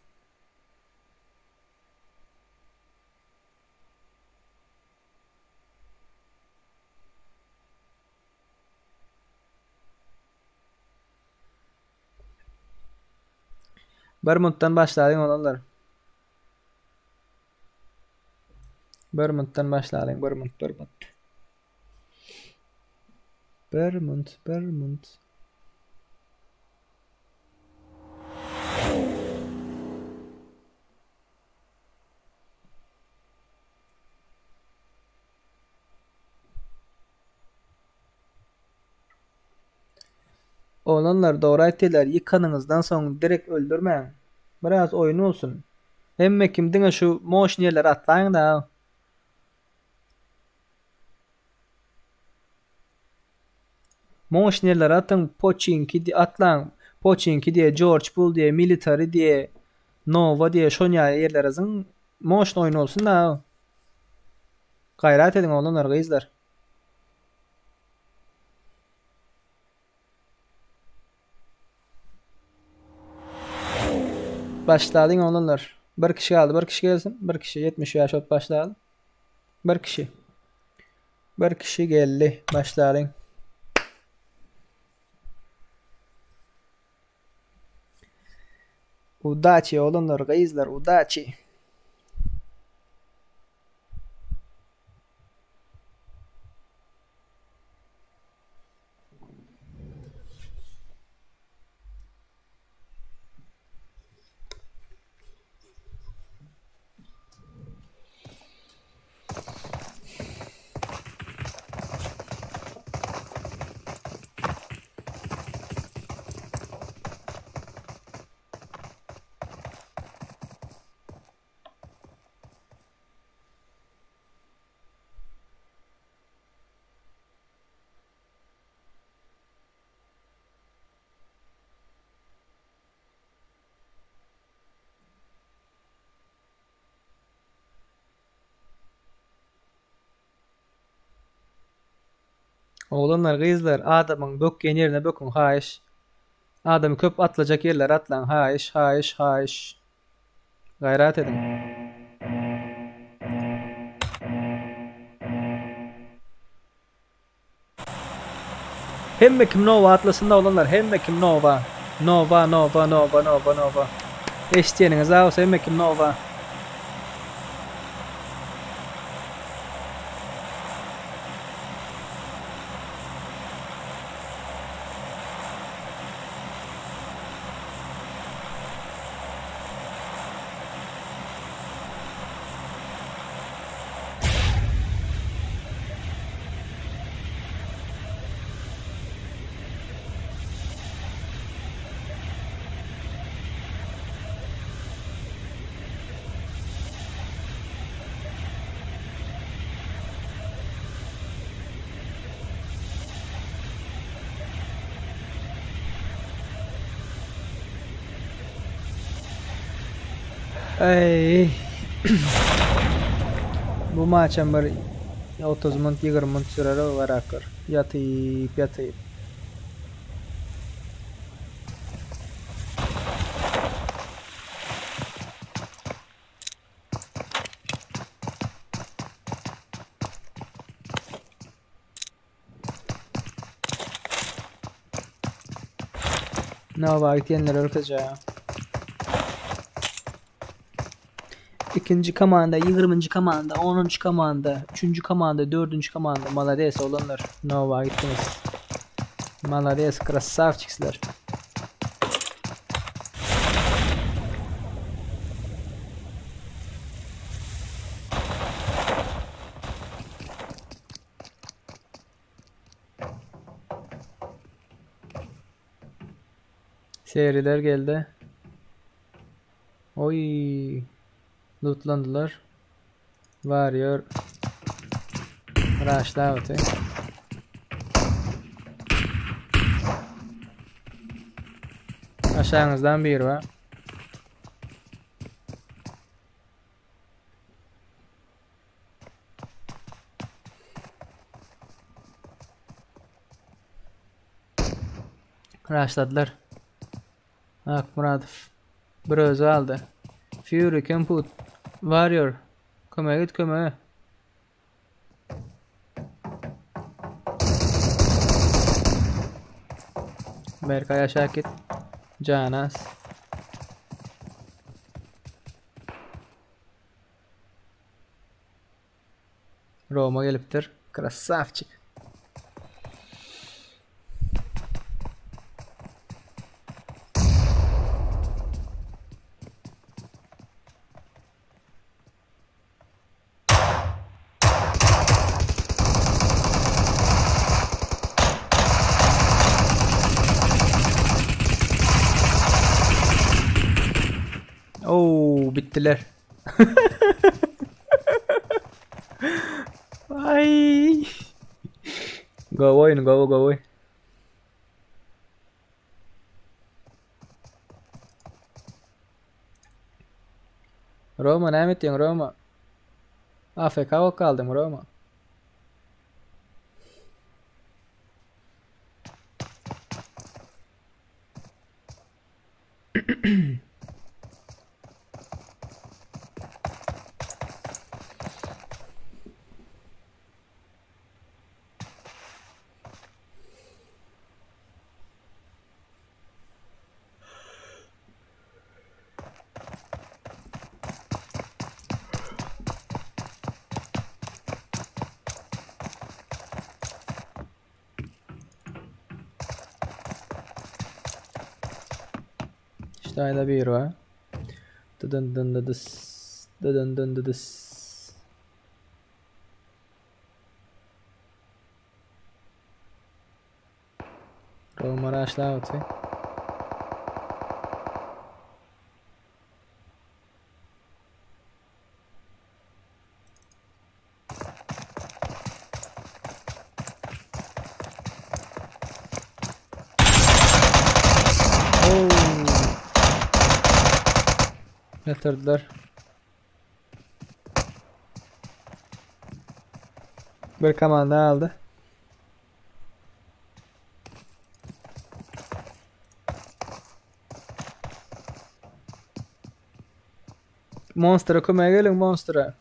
Bir muntdan başlalyň oglanlar. Bir muntdan başlalyň, bir munt, bir munt. Bir munt, bir munt. Oglanlar dogry aýtýarlar ýykanyňyzdan soň direkt öldürmäň. Biraz oýun bolsun. Hemme kim diňe şu moşny ýerlere atlaýyň da. Moşny ýerlere atyň poçinki atlaň. Poçinki diýe, Jorj Pul diýe, Military diýe, Nowa diýe şon ýaly ýerlere zyň. Moşny oýun bolsun da. Gaýrat ediň oglanlar gyzlar. Başladyň oglanlar. Bir kişi galdy, bir kişi gelsin. Bir kişi 75 ot başlaly. Bir kişi. Bir kişi geldi. Başlalyň. Udaçi oglanlar, gyzlar, udaçi. Oglanlar gyzlar adamyň bökýän ýerine böküň haýyş. Adam köp atlajak ýerlere atlaň haýyş haýyş haýyş. Gaýrat ediň. Hemme kim Nova atlasyn oglanlar hemme kim Nova. Nova Nova Nova Nova Nova. Eşitýeniňiz bolsa hemme kim Nova. Eý. Bu maçam bir 30 minut 20 minut sürer o garakar. Ýatyp ýatyp. Nova gitýänler örkeje. Ikinji komanda, 20-nji komanda, 10-njy komanda, 3-nji komanda, 4-nji komanda. Malades oglanlar. Nova gitdiňiz. Malades, krassawçiksler. Seriler geldi. Oy. Lootlandylar. Warrior. Raşlawty. Aşağıňyzdan biri bar. Raşladylar. Akmyradow bir özi aldy. Fury, Kemput, Warrior. Kömege git kömege. Berkay aşağı git. Canas. Roma gelipdir. Krasavçik. Oo, bitdiler. Ay. Gowy oýun, gowy, gowy. Roma näme etdiň Roma? AFK bolup galdyň Roma. Ştaýda bir bar. Dın dın dıdıs. Dın dın dıdıs. Roma raşla oty. Oo. Ýatyrdylar. Bir komanda aldy. Monster'a kömege geliň Monster'a.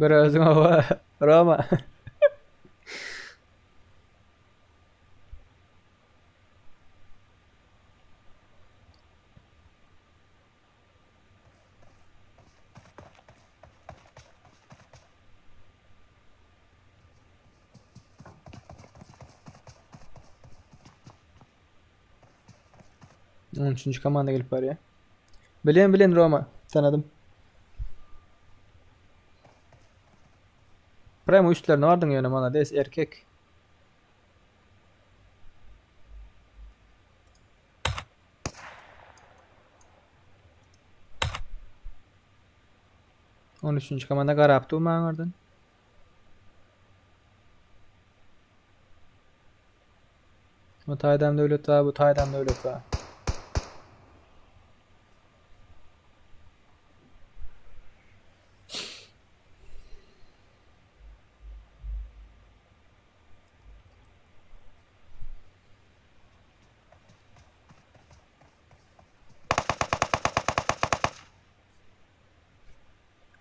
Bir özüň oba Roma. On üçünji komanda gelip barýar. Bilen bilen Roma tanadym. Premo üstlerine bardyň ýöne malades erkek. On üçünji komanda garap dur maňardan. Bu taýdam döwlet bar, bu taýdam döwlet bar.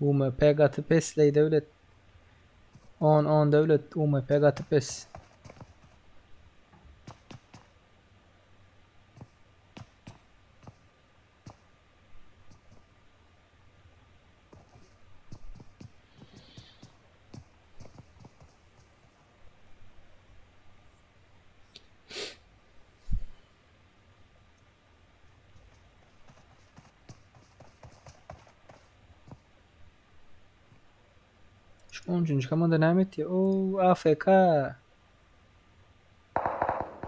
UMP gaty pesleý Döwlet. 10 10 Döwlet UMP gaty pes. Şu 13. komanda näme etdi? O AFK.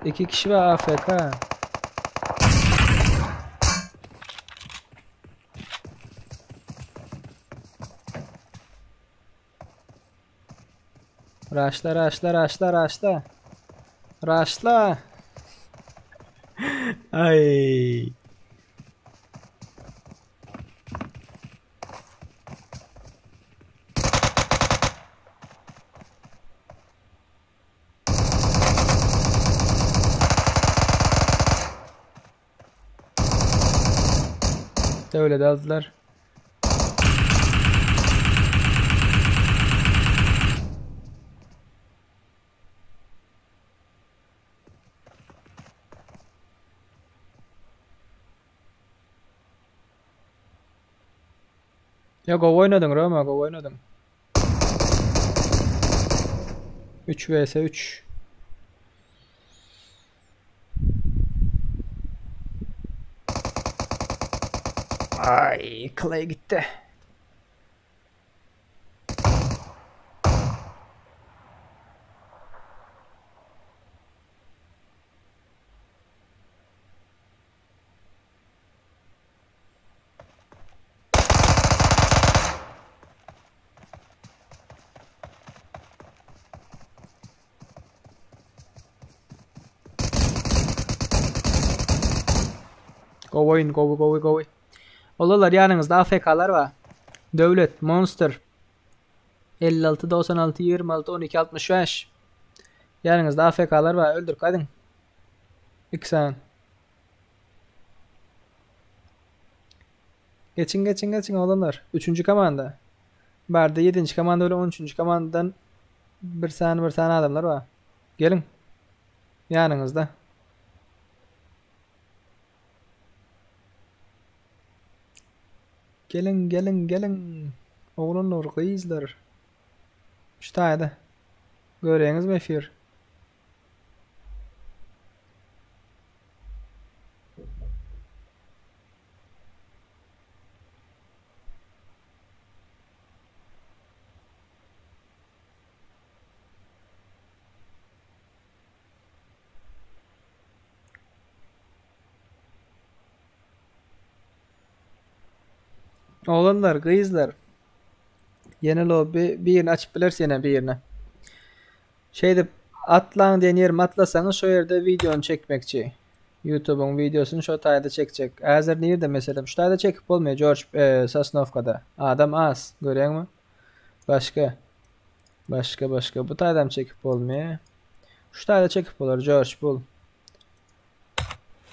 İki kişi var AFK. Raşla raşla raşla raşla. Raşla. Ay. Öyle de aldılar. Ya gowy oýnadyň Roma gowy oýnadyň. 3 vs 3. Ay Clay gitti. Gowy oýun, gowy, gowy, gowy. Olalar ýanyňyzda AFK-lar bar. Döwlet, Monster. 56 96 26 12 65. Ýanyňyzda AFK-lar bar, öldürip gaýdyň. 2 sany. Geçiň geçiň geçiň oglanlar. Üçünji komanda. Barda ýedinji komanda bilen on üçünji komandadan bir sany bir sany adamlar bar. Geliň. Ýanyňyzda. Geliň geliň geliň. Oglanlar gyzlar. Şu taýda. Göreňizmi efir? Oglanlar, gyzlar. Ýene lobby birini açyp bileris ýene birini. Şeýdip atlaň diýen ýerime atlasaňyz şo ýerde wideony çekmekçi. Youtube'yň wideosyny şo taýda çekjek. Häzir nirde meselem? Şu taýda çekip bolmaýar George e, Sosnowkada. Adam az, görýäňmi? Başga. Başga başga bu taýdam çekip bolmaýar. Şu taýda çekip bolar George bul.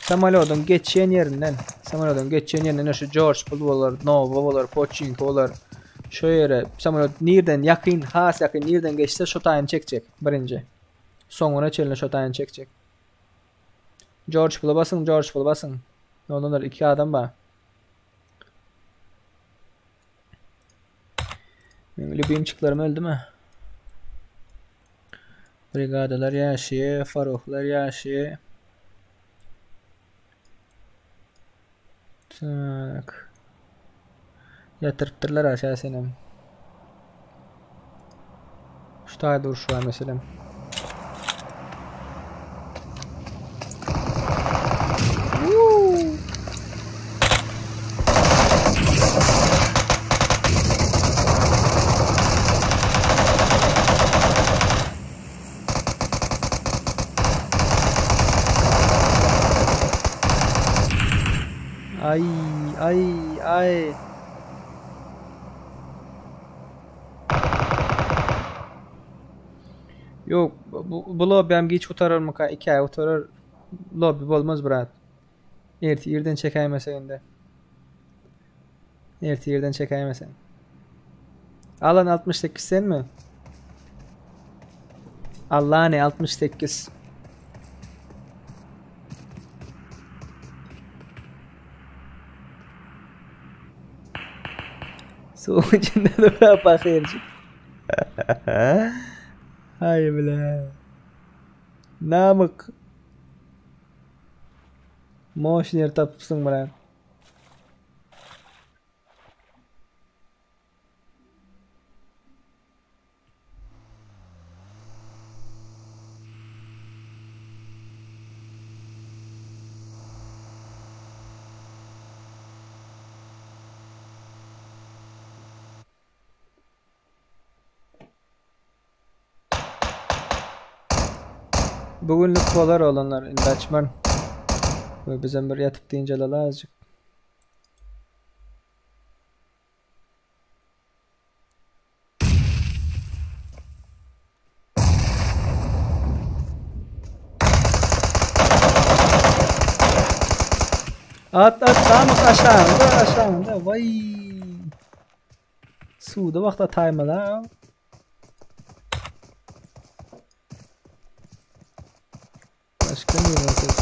Samolýodyň geçýän ýerinden, samolýodyň geçýän ýerinden şu George Bull bolar, Nova bolar, Pochinki bolar. Şu ýere samolýot nirden ýakyn, has ýakyn nirden geçse şo taýyny çekjek birinji. Soňuna çenli şo taýyny çekjek. George Bull'a basyň, George Bull'a basyň. Ondan iki adam bar. Meň lübimçiklerim öldümi? Brigadalar ýaşaýar, Faruhlar ýaşaýar. Tak. Ýatyrypdyrlar aşa senem. Şu taýda uruş bar meselem. Ay ay ay. Yok bu, bu lobby hem geç gutarar mı? 2 ay gutarar. Lobby bolmaz brat. Erti irden çekäýmese indi. Erti irden çekäýmesen. Alan 68 senmi? Allany 68. Suwuň içinde duran pakyrjyk. Aý bile. Namyk. Moşner tapypsyň bire. Bugünlik bolar olanlar indi açman. We bizem bir ýatyp dynç alaly azjyk. At at tamam aşağında aşağında vay. Suda wagta ataýmaly. Başka ne var ses?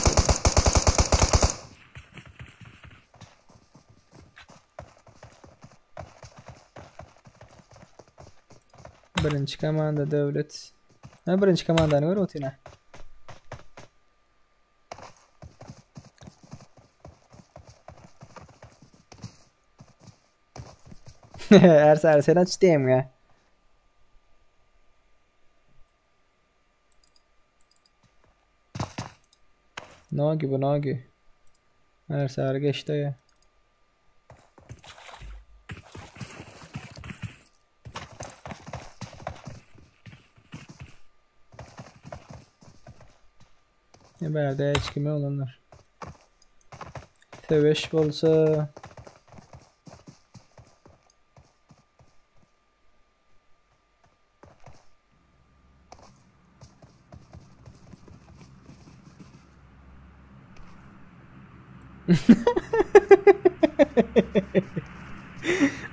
Birinci komanda döwlet. Ha birinci komandany gör otyna. Ersar sen aç diyeyim ya. Nagi bu Nagi. Ersar geçti ya. Ne bärde hiç kime olanlar. Söweş bolsa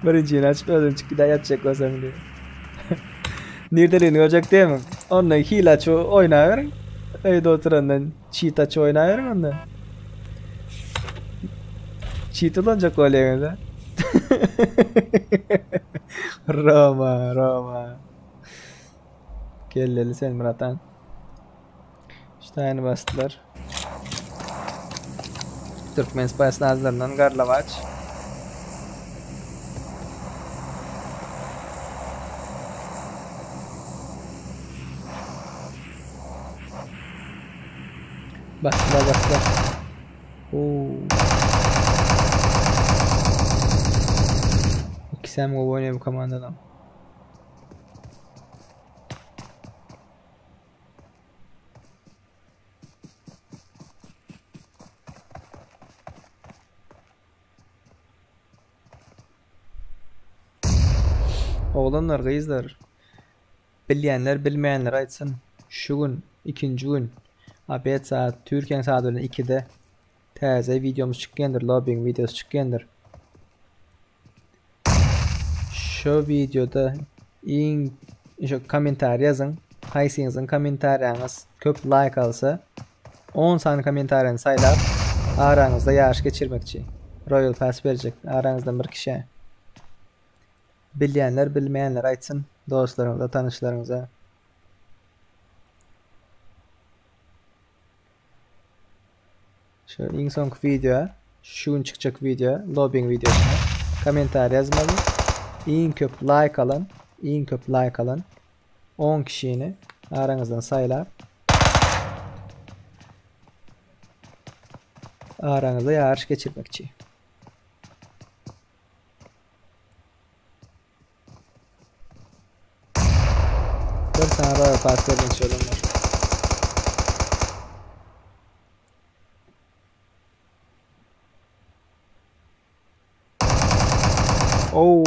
Birinjini açyp özüň çyk gidä ýatjak bolsaň diýip. Nirdeligini görjek diýemiň. Onda hile açyp oýnaberiň. Öýde oturandan çit açyp oýnaberiň onda. Çit ulanjak bolýaňyz ha. Roma, Roma. Kelleli sen bratan. Ştaýny basdylar. Türkmen spasnazlaryndan Garlawaç. Basdylar, basdylar. Oo. Ikisem gowy oýnaýar bu komandadan. Oglanlar, gyzlar. Bilýänler, bilmeýänler aýtsyn. Şu gün, ikinji gün, obed saat, Türkiýäniň saady bilen 2-de täze wideomyz çykýandyr, lobbyň wideosy çykýandyr. Şu wideoda iň şu kommentariý ýazyň. Haýsyňyzyň kommentariýaňyz köp like alsa, 10 sany kommentariýany saýlap, araňyzda ýaryş geçirmekçi. Royal Pass berjek araňyzdan bir kişä. Bilýänler, bilmeýänler aýtsyn dostlaryňyza, tanyşlaryňyza. Şu iň soňky wideo, şu gün çykjak wideo, lobbying wideosyna kommentariý ýazmaly. Iň köp like alan, iň köp like alan 10 kişini araňyzdan saýlap araňyzda ýaryş geçirmekçi. Bir sana Royal Pass bermekçi olanlar. Oo.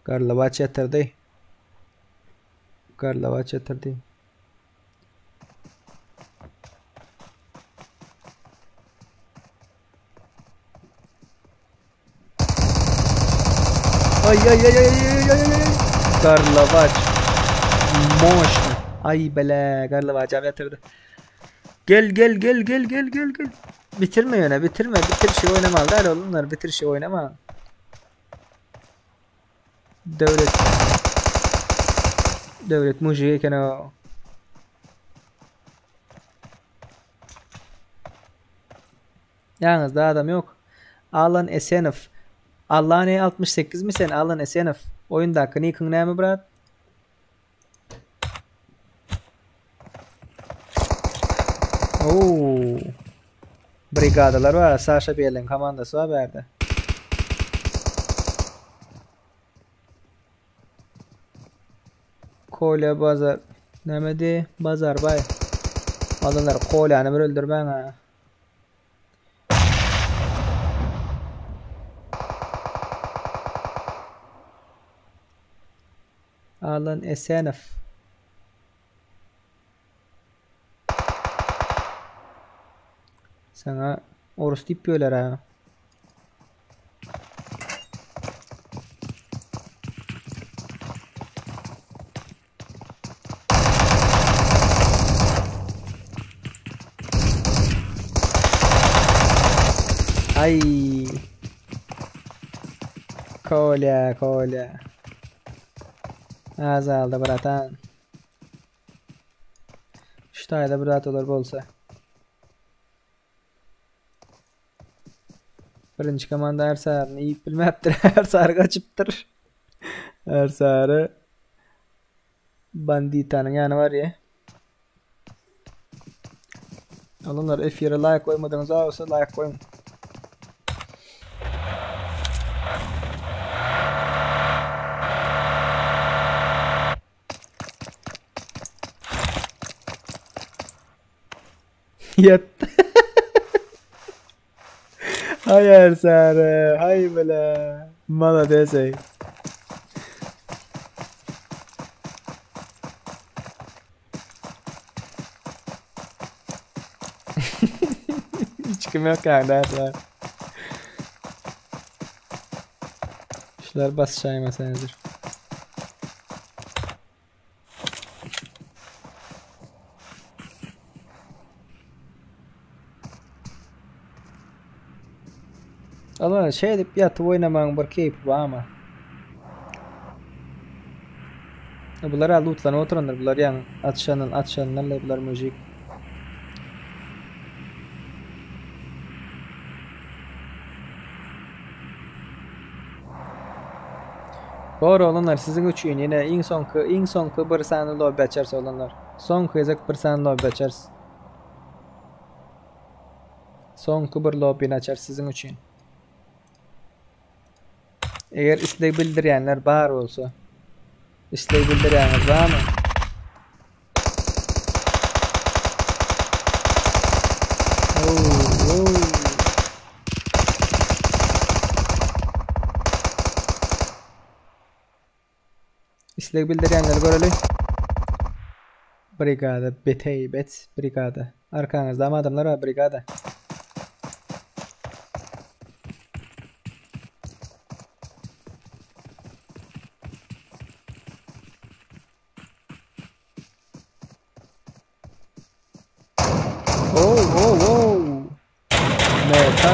Garlawaç ýatyrdy. Garlawaç ýatyrdy. Ay ay ay ay ay ay ay ay. Garlavaç. Moşny. Ay bele garlavaç abi yatırdı. Gel gel gel gel gel gel gel. Bitirme yöne bitirme. Bitir şey oynamalı der oğlumlar. Bitir şey oynama. Döwlet. Döwlet mujik eken o. Ýanyňyzda adam ýok. Alan Esenow. Allane 68 mi sen Alan Esenow? Oýundaky nikiň näme brat? Oo. Brigadalar bar. Saşa Beliň komandasy bar bärde. Kolya Bazar. Nämedi? Bazarbay. Adamlar Kolyany bir öldürmäň ha. Alan Esenow. Saňa orus diýip ýörler ha. Ay. Kolya, Kolya. Azaldy bratan. Şu taýda bir zat olar bolsa. Birinji komanda her saryny iýip bilmäpdir. Her sary gaçypdyr. Her sary banditanyň ýany bar ya. Olanlar efire like goýmadyňyz bolsa like goýuň. Ýat. Haý Ersary, haý bile. Malades ey. Hiç kim yok yani derler. Şular basışaýmasaňyzdyr. Ala şeýdip ýatyp oýnamagyň bir keýpi barmy? Bular lootlanyp oturandyr. Bular ýaňy atyşandan atyşanlarla bular mujik. Dogry oglanlar siziň üçin ýene iň soňky iň soňky bir sany lobby açarys oglanlar. Soňky gezek bir sany lobby açarys. Soňky bir lobbyny açarys siziň üçin. Eger isleg bildirýänler bar bolsa. Isleg bildirýäňiz barmy? Isleg bildirýänleri göreli. Brigada betey bet brigada. Arkaňyzda adamlar bar brigada. Oh, oh, oh. Meta.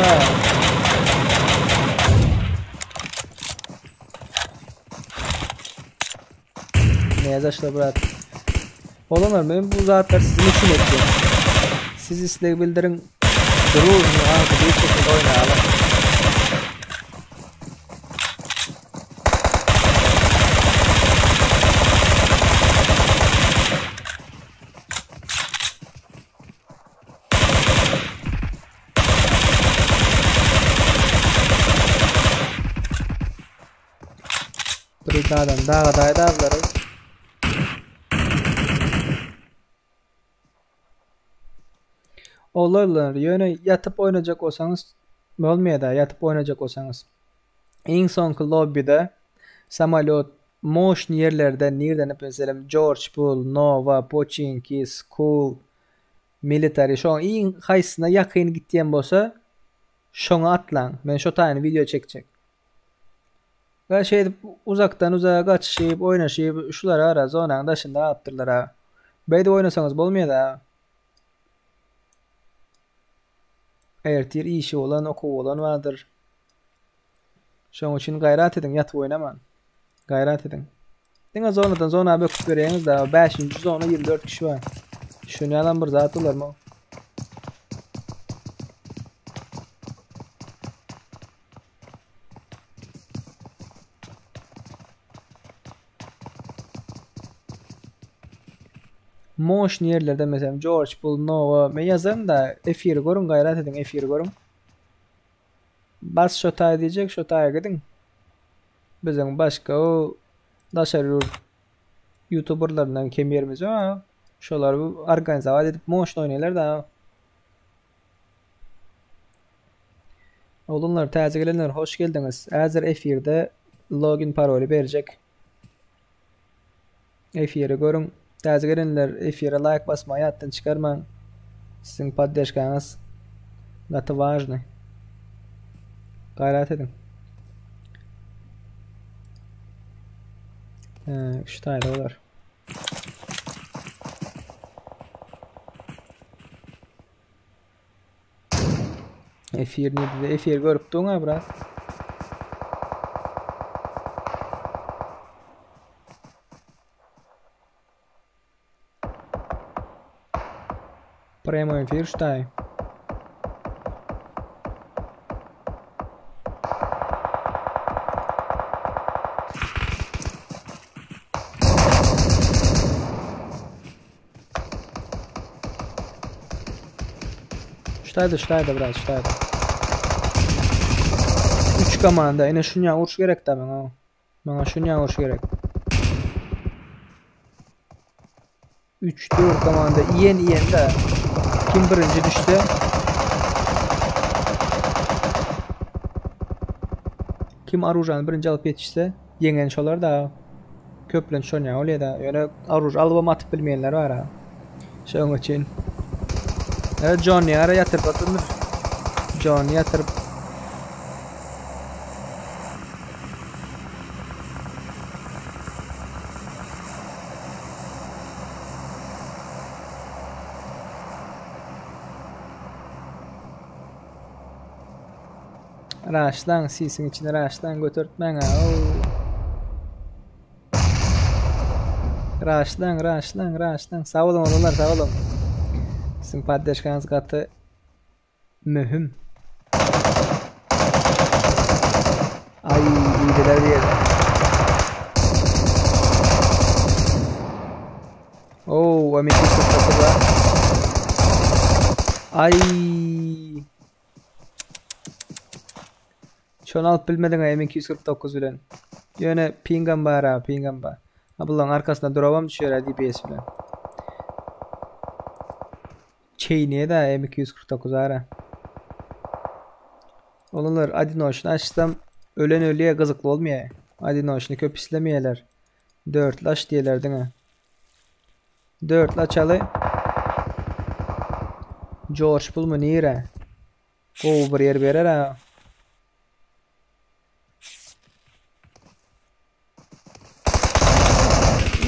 Ne zaşla brat. Olanlar men bu zatlar sizin üçin etdim. Siz isleg bildiriň. Durur, ha, bir şekilde oynayalım. Brigadan daga daýdarlary. Olarlar ýöne ýatyp oýnajak bolsaňyz bolmaýada ýatyp oýnajak bolsaňyz. Iň soňky lobbide samolýot moşny ýerlerden nirden meselem George Pool, Nova, Pochinki, School, Military şoň iň haýsyna ýakyn gitýän bolsa şoňa atlaň. Men şo taýyny wideo çekjek. Ve şeýdip uzakdan uzaga gaçyşyp, oýnaşyp, şular ara zonanyň daşynda galypdyrlar ha. Beýdip oýnasaňyz bolmaýar da. Ertir işi bolan, okuwy bolan bardyr. Şonuň üçin gaýrat ediň, ýatyp oýnaman. Gaýrat ediň. Diňe zonadan zona böküp berýäňiz da, 5-nji zona 24 kişi bar. Şuny alan bir zat bolarmy? Moşny ýerlerde meselem George Bull, Nova, men ýazaryn da efiri görüň gaýrat ediň efiri görüň. Bas şo taý diýjek şo taýa gidiň. Biziň başga o daşary ýurt youtuberlaryndan kem ýerimiz ýok ha. Şolar organizowat edip moşny oýnaýlar da. Oglanlar täze gelenler hoş geldiňiz. Häzir efirde login paroly berjek. Efiri görüň. Täze gelenler efire like basmagy ýatdan çykarmaň. Siziň poddeşkaňyz gaty важny. Gaýrat ediň. Ee, şu taýda bolar. Efir ne dedi? Efir görüp duň ha biraz. Prямой эфир штай. Ştaýda ştaýda brat ştaýda. 3 komanda ene şunya uruş gerek da maňa. Maňa şunya uruş gerek. 3 4 komanda iýen iýen de kim birinji düşse kim arujany birinji alyp ýetişse ýeňen şolar da köplenç şonýa bolýar da ýöne aruj alybam atyp bilmeýänler bar ha. Şoň üçin Evet Johnny ara ýatyryp atyndyr. Johnny ýatyryp Raşlaň sisiň içine raşlaň götertmäň ha. Raşlaň raşlaň raşlaň. Sag boluň oglanlar sag boluň. Siziň poddeşkaňyz gaty Möhüm. Ay iýdiler bir ýerde. Oo, M249 a. Ay. Şony alyp bilmediň M249 bilen. Ýöne pingam bar ha, pingam bar. Ha bularyň arkasynda durabam düşýär DPS bilen. Çeýneýä-dä M249 ara. Olanlar odinoçny açsam ölen ölýä gyzykly bolmaýa. Odinoçny köp islemeýäler. Dörtli aç diýerler diňe. Dörtli açaly. George pulmy nire? Gowy bir ýer berer ha.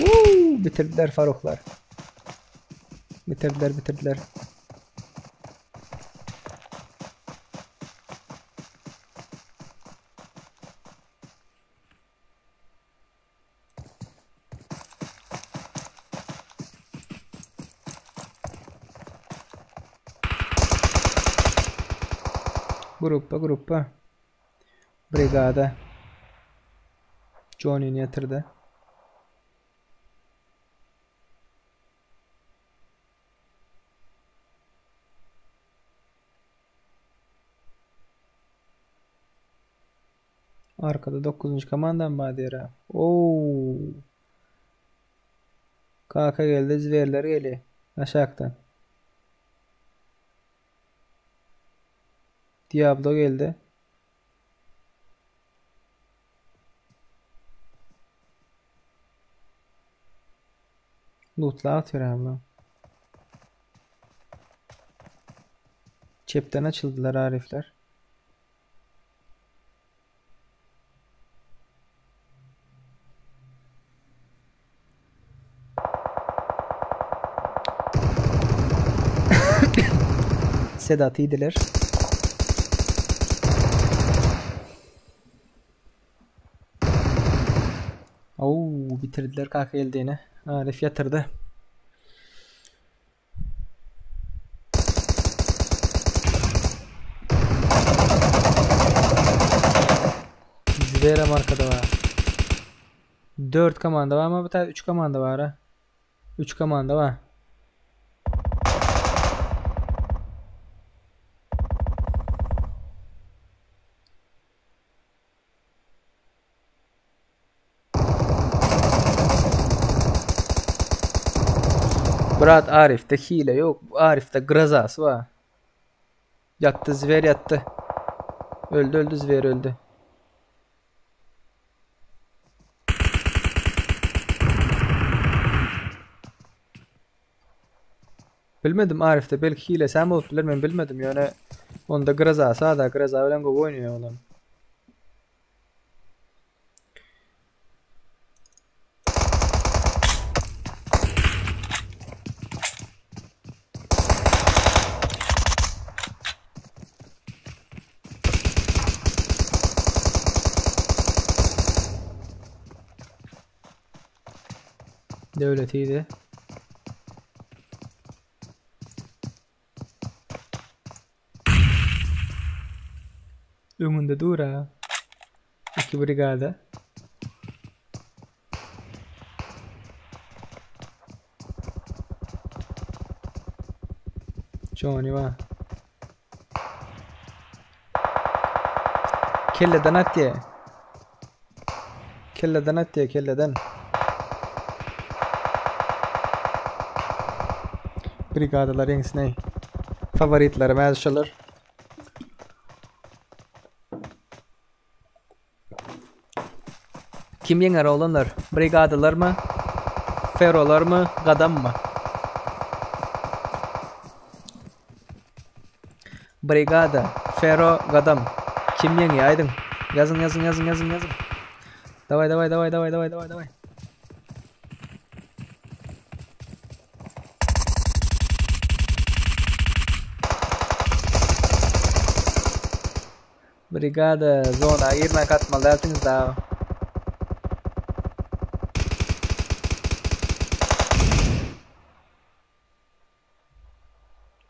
Woo, bitirdiler Faruhlar. Bitirdiler, bitirdiler. Gruppa, gruppa. Brigada. Johnny ýatyrdy. Arkada 9. komandam bar diýer. Oo. Kaka geldi, zwerler geldi. Aşakdan. Diablo geldi. Lootla atýar abla. Çepden açyldylar Arifler. Sedat iýdiler. Oo, bitirdiler kaka geldiğini. Arif yatırdı. Zverem arkada var. 4 komanda var ama bir tane 3 komanda var ha. 3 komanda var. Brat Arifde hile yok. Arifde grazası var. Yattı Zver yattı. Öldü öldü Zver öldü. Bilmedim Arifde belki hile sen bolup biler men bilmedim ýöne onda grazasy bar da graza bilen gowy oýnaýar olam. Döwletiydi. Öňünde dur ha. İki brigada. Johnny var. Kelleden atýa. Kelleden atýa, kelleden. Brigadalar ýeňsin-eý. Favoritlerim häzir şolar. Kim ýeňer oglanlar? Brigadalarmy? Ferolarmy? Gadammy? Brigada, Fero, Gadam. Kim ýeňýär aýdyň. Ýazyň, ýazyň, ýazyň, ýazyň, ýazyň. Daway, daway, daway, daway, daway, daway, daway. Brigada zona girmän katmaly dälsiňiz dagy.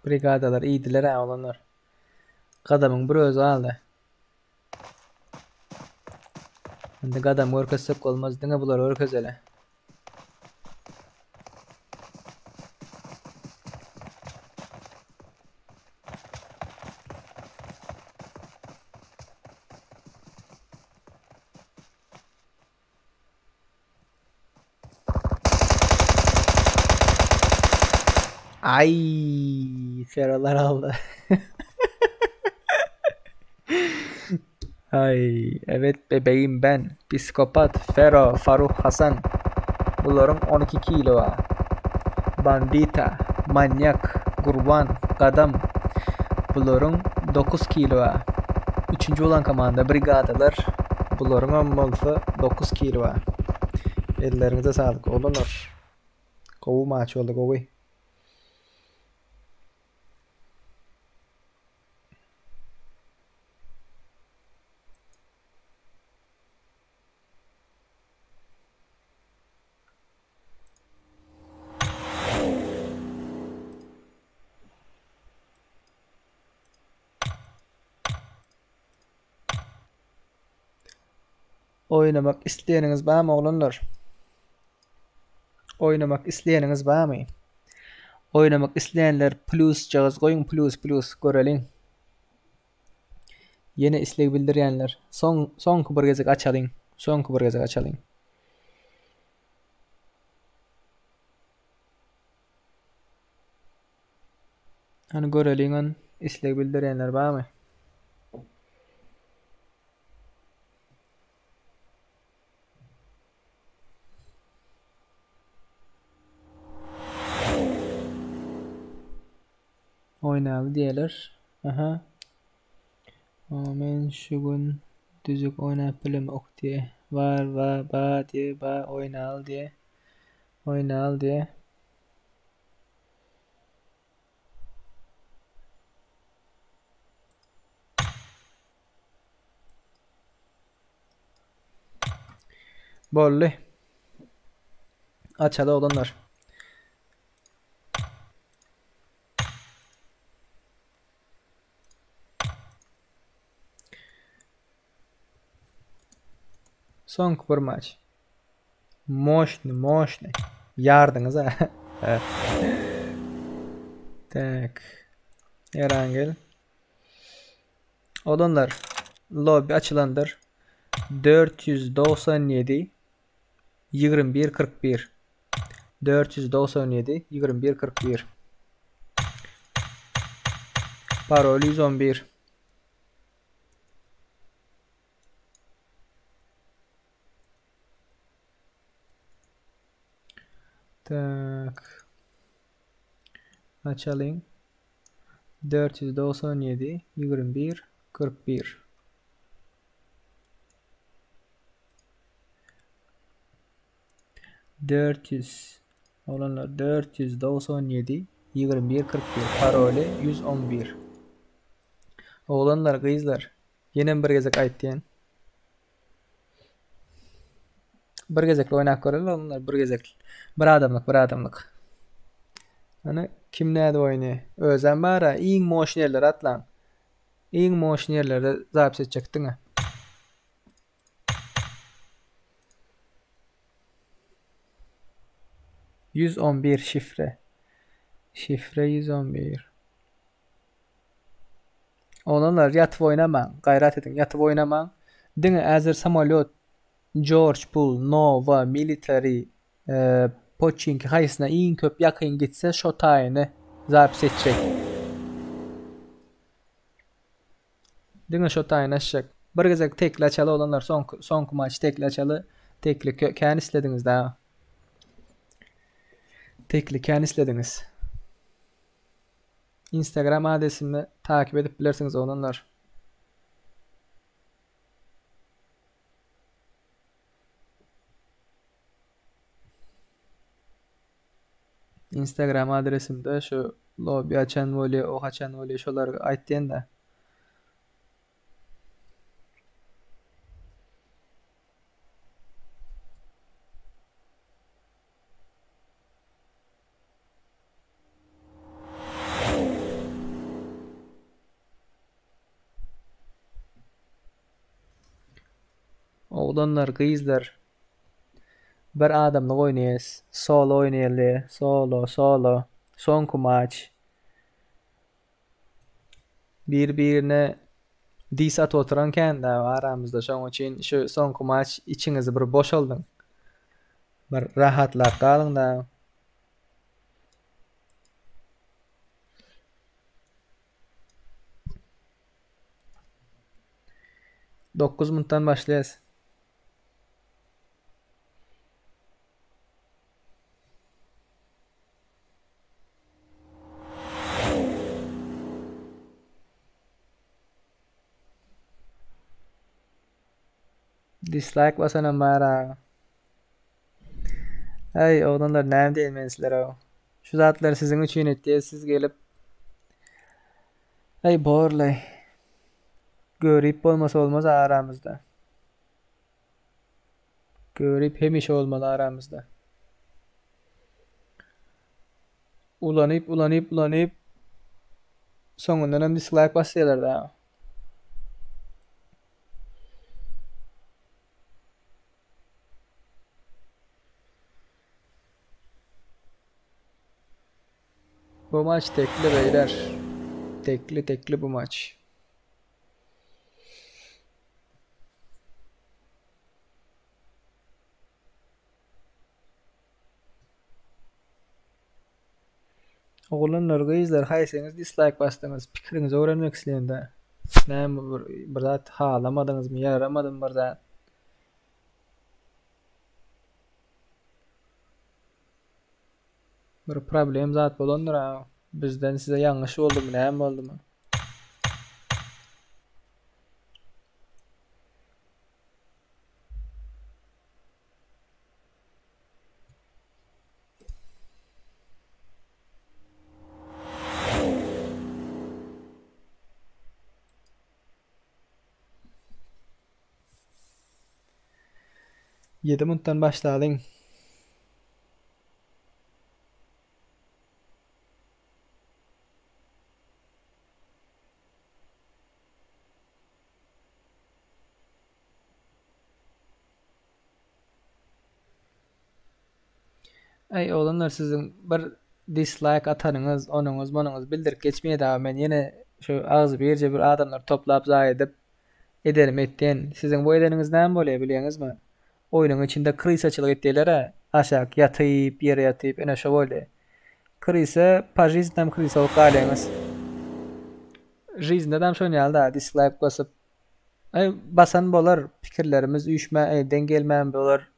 Brigadalar iýdiler-ä oglanlar. Gadamyň bir özi galdy. Indi gadam görkezsek bolmaz, diňe bulary görkezeli. Ay, Ferolar aldy. Ay, evet bebeğim ben. Psikopat Fero Faruk Hasan. Bularyň 12 kilo bar. Bandita, Manyak, Gurban, Gadam. Bularyň 9 kilo bar. Üçünji bolan komanda Brigadalar. Bularyňam bolsa 9 kilo bar. Elleriňize saglyk oglanlar. Gowy maç boldy gowy. Oýnamak isleýäniňiz barmy oglanlar? Oýnamak isleýäniňiz barmy? Oýnamak isleýänler plusjagaz goýuň plus plus göreliň. Ýene isleg bildirýänler. Soň soňky bir gezek açalyň. Soňky bir gezek açalyň. Hany göreliň on isleg bildirýänler barmy? Oýnaly diýerler. Aha. Men şu gün düzük oýnap bilemok diýe. Bar ba ba diýe ba oýnaly diýe. Oýnaly diýe. Boldy. Açaly oglanlar. Soňky bir maç. Moşny, moşny. Ýardyňyz ha. Tak. Erangel. Oglanlar, lobby açylandyr. 497 21 41 497 21 41 Parol 111 Tak. Açalyň. 497 21 41 400 Oglanlar 497 21 41 paroly 111 Oglanlar gyzlar ýenem bir gezek aýtýan. Bir gezekli oýnap göreli oglanlar bir gezek. Bir adamlyk bir adamlyk. Ana kim nädip oýnaýar? Özem bara iň moşny ýerlere atlaň. Iň moşny ýerlerde zapis etjek diňe. 111 şifre. Şifre 111. Oglanlar ýatyp oýnamaň, gaýrat ediň, ýatyp oýnamaň. Diňe äzir samolýot, George Bull, Nova, Military, Poçinki haýsyna iň köp ýakyn gitse şo taýyny zapis etjek. Diňe şo taýyny açjak. Bir gezek tekli açaly oglanlar soňky soňky maç tekli açaly. Tekli kän islediňiz da. Tekli kän islediňiz. Instagram adresimi takip edip bilersiňiz oglanlar. Instagram adresimde şu lobby açan bolýa, o haçan bolýa şolary aýtýan-da. Oglanlar, gyzlar bir adamlyk oýnaýas. Solo oýnaýaly. Solo, solo. Soňky maç. Bir-birine dis atyp oturan kän-dä aramyzda. Şonuň üçin şu soňky maç içiňizi bir boşaldyň. Bir rahatlap galyň-da. 9 minutdan başlaýas. Dislike basanam bar aga. Aý oglanlar näme diýeýin men sizlere. Şu zatlary siziň üçin etýäs siz gelip Aý borlaý. Görip bolmasa bolmaz aramyzda. Görip hemişe bolmaly aramyzda. Ulanyp ulanyp ulanyp soňundan hem dislike basýarlar da. Bu maç tekli beyler. Tekli tekli bu maç. Oglanlar gyzlar haýsyňyz dislike basdyňyz pikiriňizi öwrenmek isleýän-dä. Näme bir bir zat halamadyňyzmy ýaramadymy bir zat. Bir problem zat bolandyr a. Bizden size ýalňyş boldumy näme boldumy. Ýedi minutdan başlalyň. Aý oglanlar siziň bir dislike atanyňyz onuňyz munuňyz bildirip geçmeýär dagy men ýene şu agzybirje bir adamlary toplap zaý edip Ederim etden. Siziň bu edeniňiz näme bolýa bilýäňizmi? Oýnuň içinde krysaçylyk etýäler-ä, aşak ýatyp, ýere ýatyp, ine şo bolýa. Krysa po žiznam krysa bolup galýaňyz. Žiznedam şon ýaly-da, dislaýk basyp. Aý, basan bolar, pikirlerimiz üýşmä, deň gelmän bolar.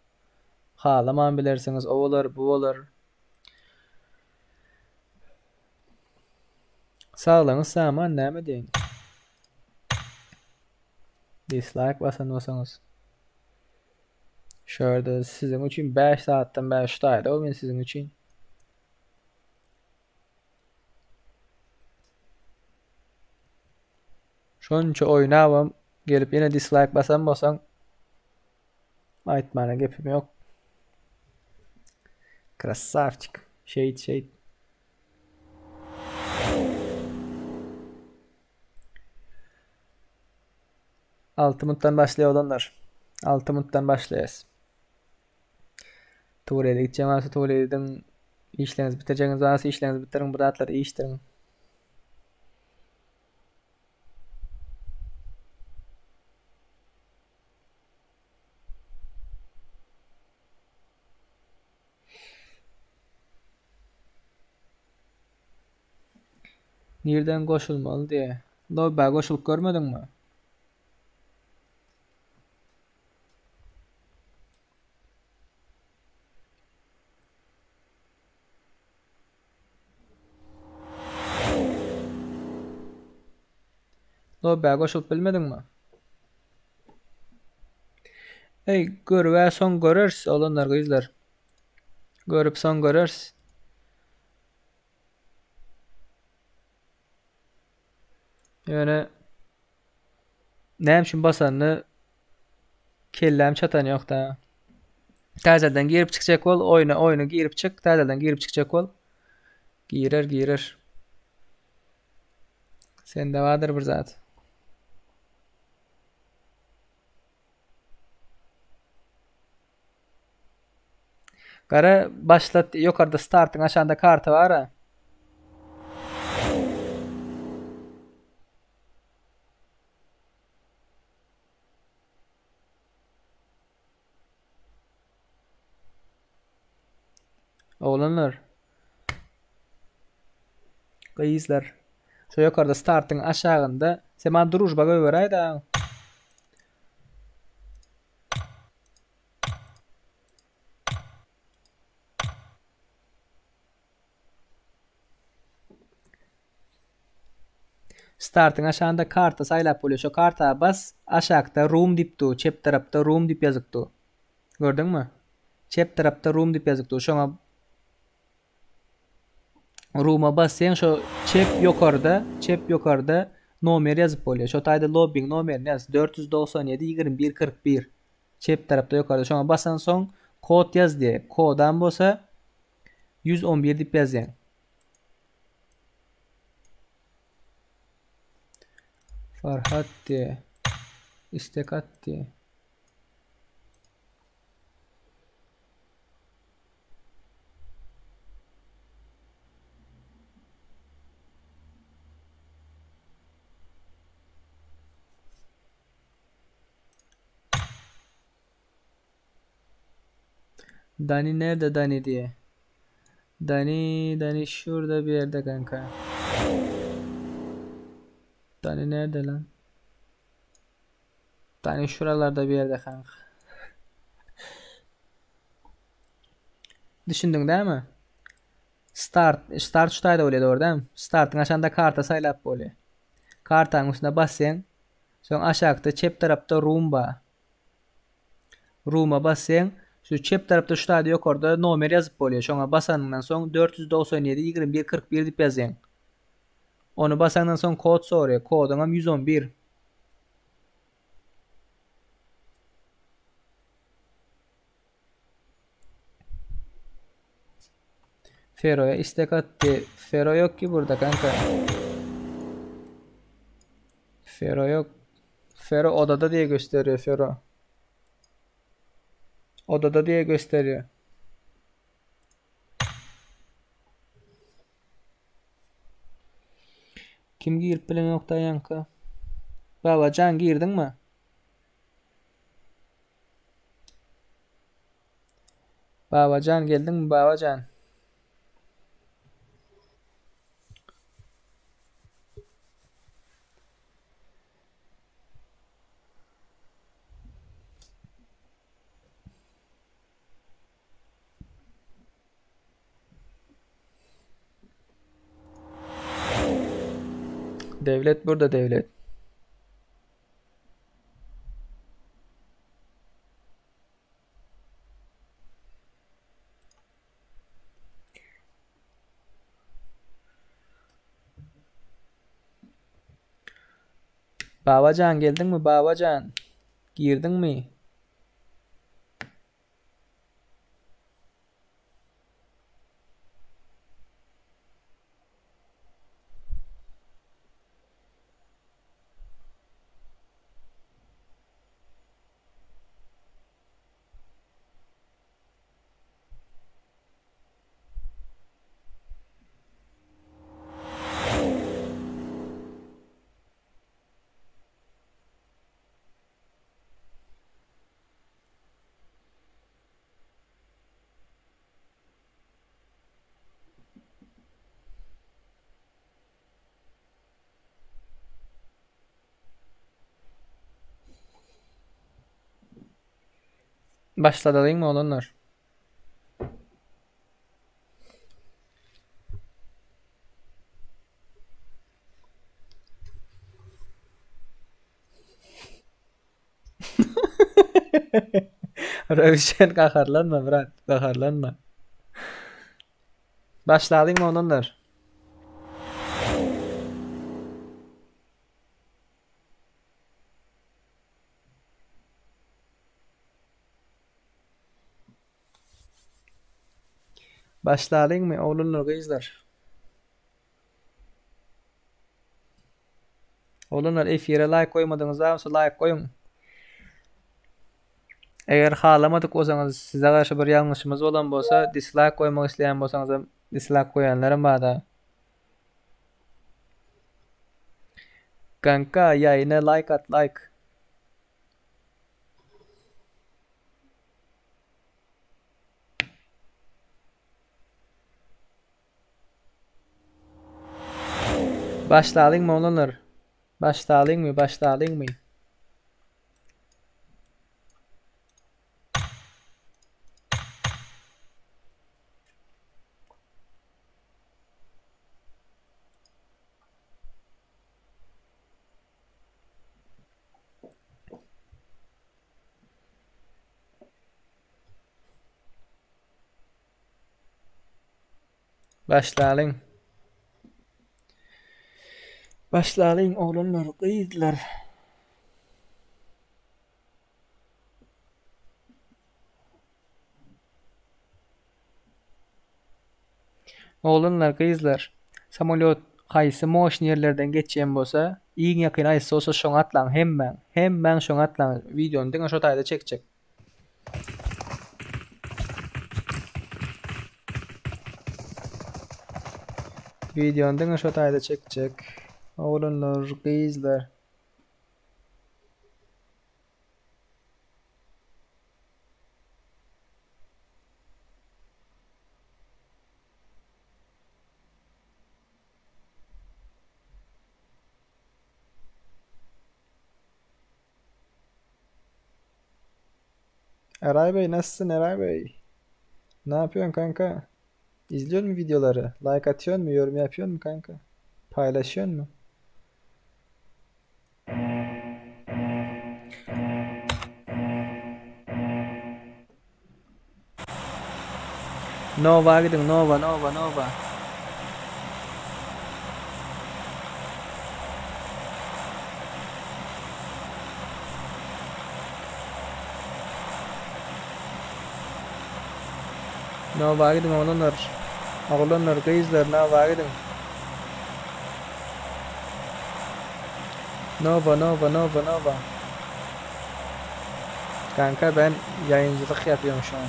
Halaman bilersiňiz, o bolar, bu bolar. Saglygyňyz saman näme diýeýin. Dislike basan bolsaňyz. Şu ýerde siziň üçin 5 saatdan bäri şu taýda men siziň üçin. Şonça oýnabam gelip ýene dislike basan bolsaň aýtmana gepim ýok. Krasavçik. Şeýt şeýt. Alty minutdan başlaýar olanlar. Alty minutdan başlaýas. Tuwelede gitjek bolsa tuwelediň işleriňizi bitirjegiňiz barsa işleriňizi bitiriň bir zatlar iýişdiriň. Nirden goşulmaly diýe. Lobbä goşulyp görmediňmi? Lobbä goşulyp bilmediňmi? Eý, görübä soň göreris, oglanlar, gyzlar. Görüp soň göreris. Ýöne näme üçin basanyny kelläm çatan ýok-da. Täzeden girip çykjak bol, oýna oýna girip çyk, täzeden girip çykjak bol. Girer, girer. Sende bardyr bir zat. Gara başlat ýokarda startyň aşagynda karta bar-a. Oglanlar. Gyzlar. Şu ýokarda startyň aşagynda sen maňa družba goýberäý-dä. Startyň aşagynda karta saýlap bolýar. Şo karta bas, aşakda room diýip dur, çep tarapda room diýip ýazyp dur. Gördüňmi? Çep tarapda room diýip ýazyp dur. Şoňa rooma basýaň, şo çep ýokarda, çep ýokarda nomer ýazyp bolýar. Şo taýda lobbyň nomerini ýaz. 497 21 41. Çep tarapda ýokarda. Şoňa basansoň kod ýaz diýýär. Kodam bolsa 111 diýip ýazýaň. Farhat diýe. Istek at diýe. Dani nerede Dani diye. Dani Dani şurada bir yerde kanka. Dani nerede lan? Dani şuralarda bir yerde kanka. Düşündiň dämi? Start, start şu taýda bolýar dogry dämi? Startyň aşagynda karta saýlap bolýar. Kartanyň üstüne basýaň. Soň aşakda çep tarapda room bar. Room-a basýaň. Şu çep tarapda şu taýda ýokarda nomer ýazyp bolýar. Şoňa basanyňdan soň 497 21 41 diýip ýazýaň. Ony basaňdan soň kod soraýar. Kodyňam 111. Fero'ya istek atdy. Fero yok ki burada kanka. Fero yok. Fero odada diye gösteriyor Fero. Odada diye gösteriyor. Kim girip bilenok da ýaňky? Babajan girdiňmi? Babajan geldiňmi Babajan? Devlet burada devlet. Babajan geldiňmi Babajan? Girdiňmi? Başladalyňmy oglanlar? Röwşen gaharlanma brat, gaharlanma. Başlalyňmy oglanlar? Başlalyňmy oglanlar gyzlar? Oglanlar efire like goýmadyňyz bolsa like goýuň. Eger halamadyk bolsaňyz size garşy bir ýalňyşymyz bolan bolsa dislike goýmak isleýän bolsaňyzam dislike goýanlaram barda. Kanka ýaýyna like at like. Başlalyňmy oglanlar? Başlalyňmy, başlalyňmy? Başlalyň. Başlalyň oglanlar, gyzlar. Oglanlar, gyzlar. Samolýot haýsy moşny ýerlerden geçýän bolsa, iň ýakyn haýsy bolsa şoňa atlaň hemmäň. Hemmäň şoňa atlaň. Wideony diňe şo taýda çekjek. Wideony diňe şo taýda çekjek. Oglanlar, gyzlar. Eray Bey nasılsın Eray Bey? Ne yapıyorsun kanka? İzliyor musun videoları? Like atıyor mu? Yorum yapıyor mu kanka? Paylaşıyor mu? Nova gidiň Nova Nova Nova. Nova gidiň oglanlar. Oglanlar gyzlar Nova gidiň. Nova Nova Nova Nova. Kanka ben yayıncılık yapıyorum şu an.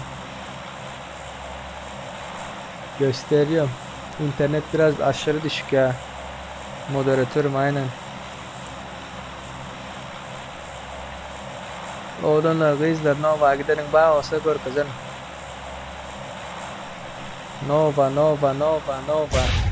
Gösteriyorum. İnternet biraz aşırı düşük ya. Moderatörüm aynen. Oglanlar gyzlar Nova gideliň bar bolsa görkezerin. Nova Nova Nova Nova.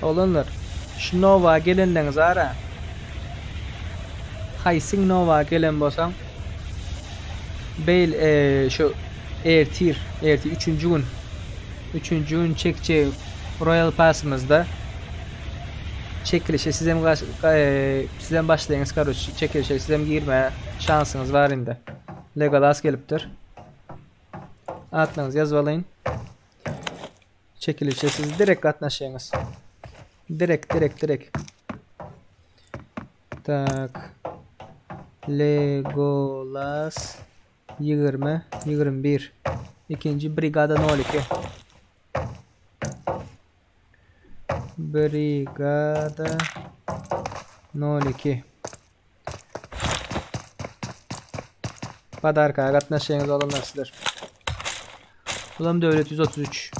Oglanlar, şu Nova gelenleňiz ara. Haýsyň Nova gelen bolsaň, beýl e, şu ertir, ertir üçünji gün. Üçünji gün çekjek Royal Pass'ymyzda çekilişe sizem e, sizem başlaýyňyz karoç çekilişe sizem girmäge şansyňyz bar indi. Legolas gelipdir. Atlaryňyzy ýazyp alayyn. Çekilişe siz direkt gatnaşýaňyz. Direkt direkt direkt. Tak. Legolas 20 21. İkinci brigada 02. Brigada 02. Padarka gatnaşýaňyz olanlar sizler. Ulam Döwlet 133.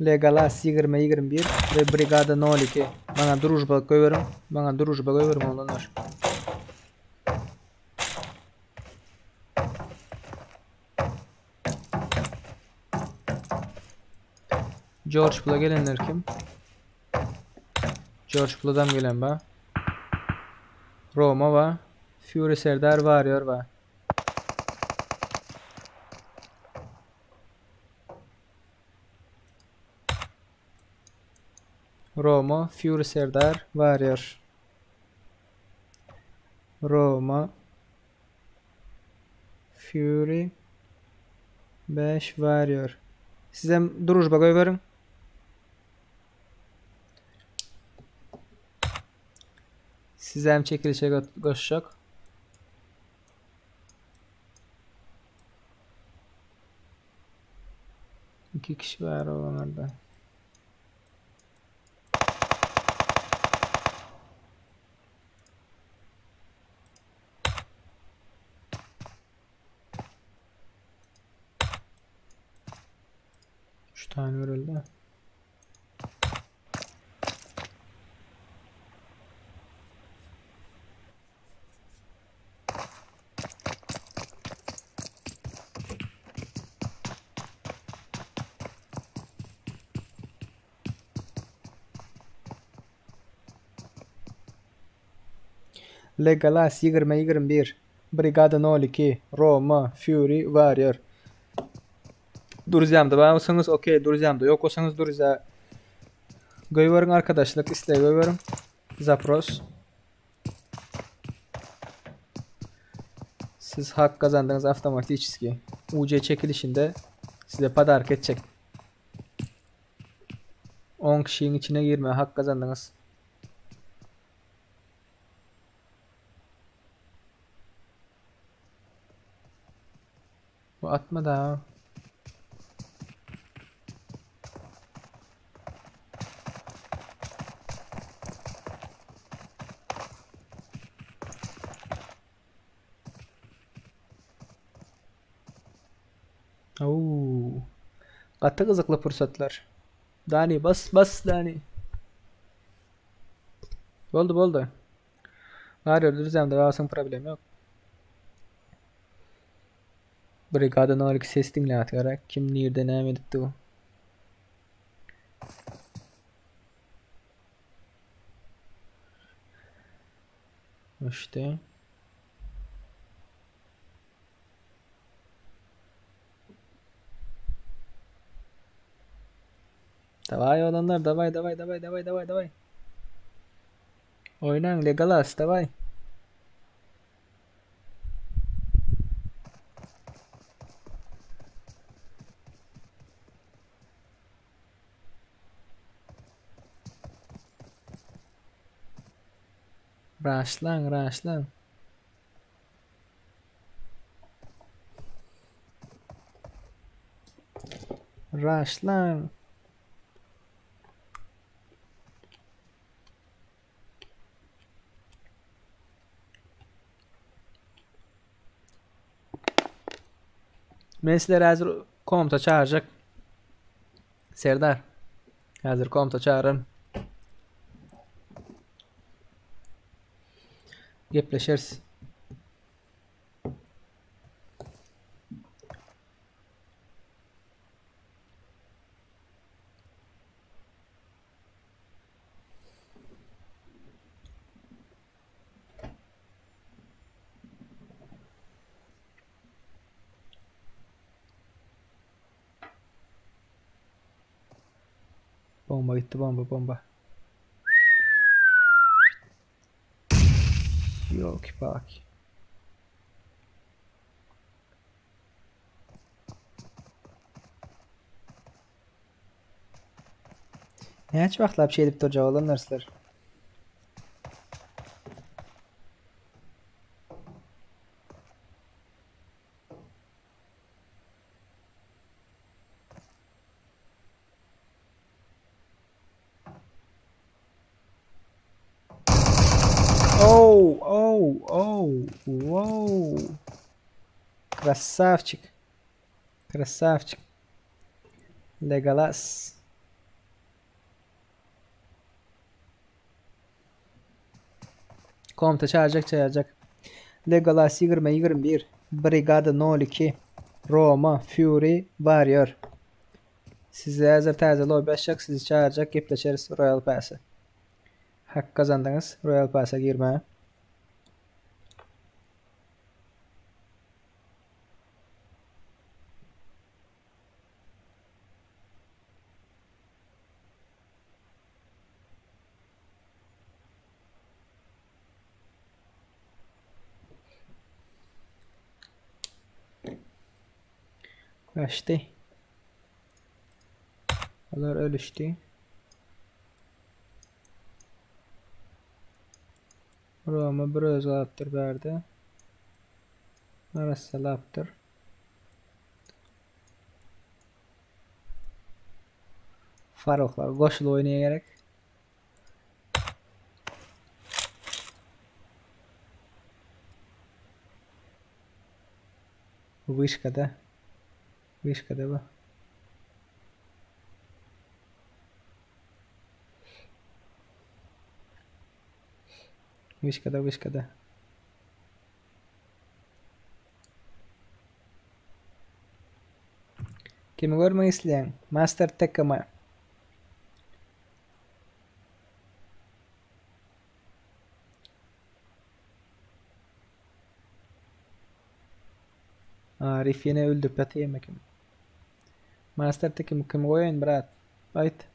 Legolas 20 21 we Brigada 02. Maňa družba goýberiň. Maňa družba goýberiň oglanlar. George Pula gelenler kim? George Pula'dan gelen ba. Roma ba. Fury Serdar Warrior ba. Roma, Fury Serdar, Warrior. Roma, Fury 5 Warrior. Sizem družba goýberiň. Sizem çekilişe goşjak. İki kişi var olanlarda. Üç tane öldü. Legolas 20 21 Brigada 02 Roma Fury Warrior Druzyamda bar bolsaňyz okey druzyamda ýok bolsaňyz druzya goýberiň arkadaşlyk isleg goýberiň zapros Siz hak gazandyňyz awtomatiçeski UC çekilişinde size podarka etjek 10 kişiň içine girmäge hak gazandyňyz. Bu atma da. Oo. Gaty gyzykly pursatlar. Dani bas bas Dani. Boldy boldy. Warrior düzemde galsaň problem ýok. Brigada 02 ses diňläp gerek. Kim nirde näme edipdi bu? Uçdy. Daway olanlar, daway, daway, daway, daway, daway, daway. Oýnaň Legolas, daway. Raşlaň, raşlaň. Raşlaň. Men sizleri häzir komta çağırjak. Serdar. Häzir komta çağıraryn. Gepleşeris. Bomba gitti bomba bomba. Yok bak. Näçe wagtlap şeýdip durjak olanlar sizler? Oh, oh, oh, wow. Красавчик. Красавчик. Legolas. Komta çağıracak çağıracak. Legolas 20 21 Brigada 02 Roma Fury Warrior. Size hazır täze lobby açacak, sizi çağıracak, gepleşeriz Royal Pass'e. Hak kazandınız Royal Pass'a girmeye. Kaçtı. Olar ölüşdi. Roma bir öz alypdyr bärde. Arassalapdyr. Faruklar goşuly oýnaýa gerek. Wyşkada. Wyşkada bu. Wyşkada, wyşkada. Kimi görmek isleýäň? Master TKM. Arif ýene öldürip ýatyr eken. Master TKM kimi goýaýyn brat? Aýt.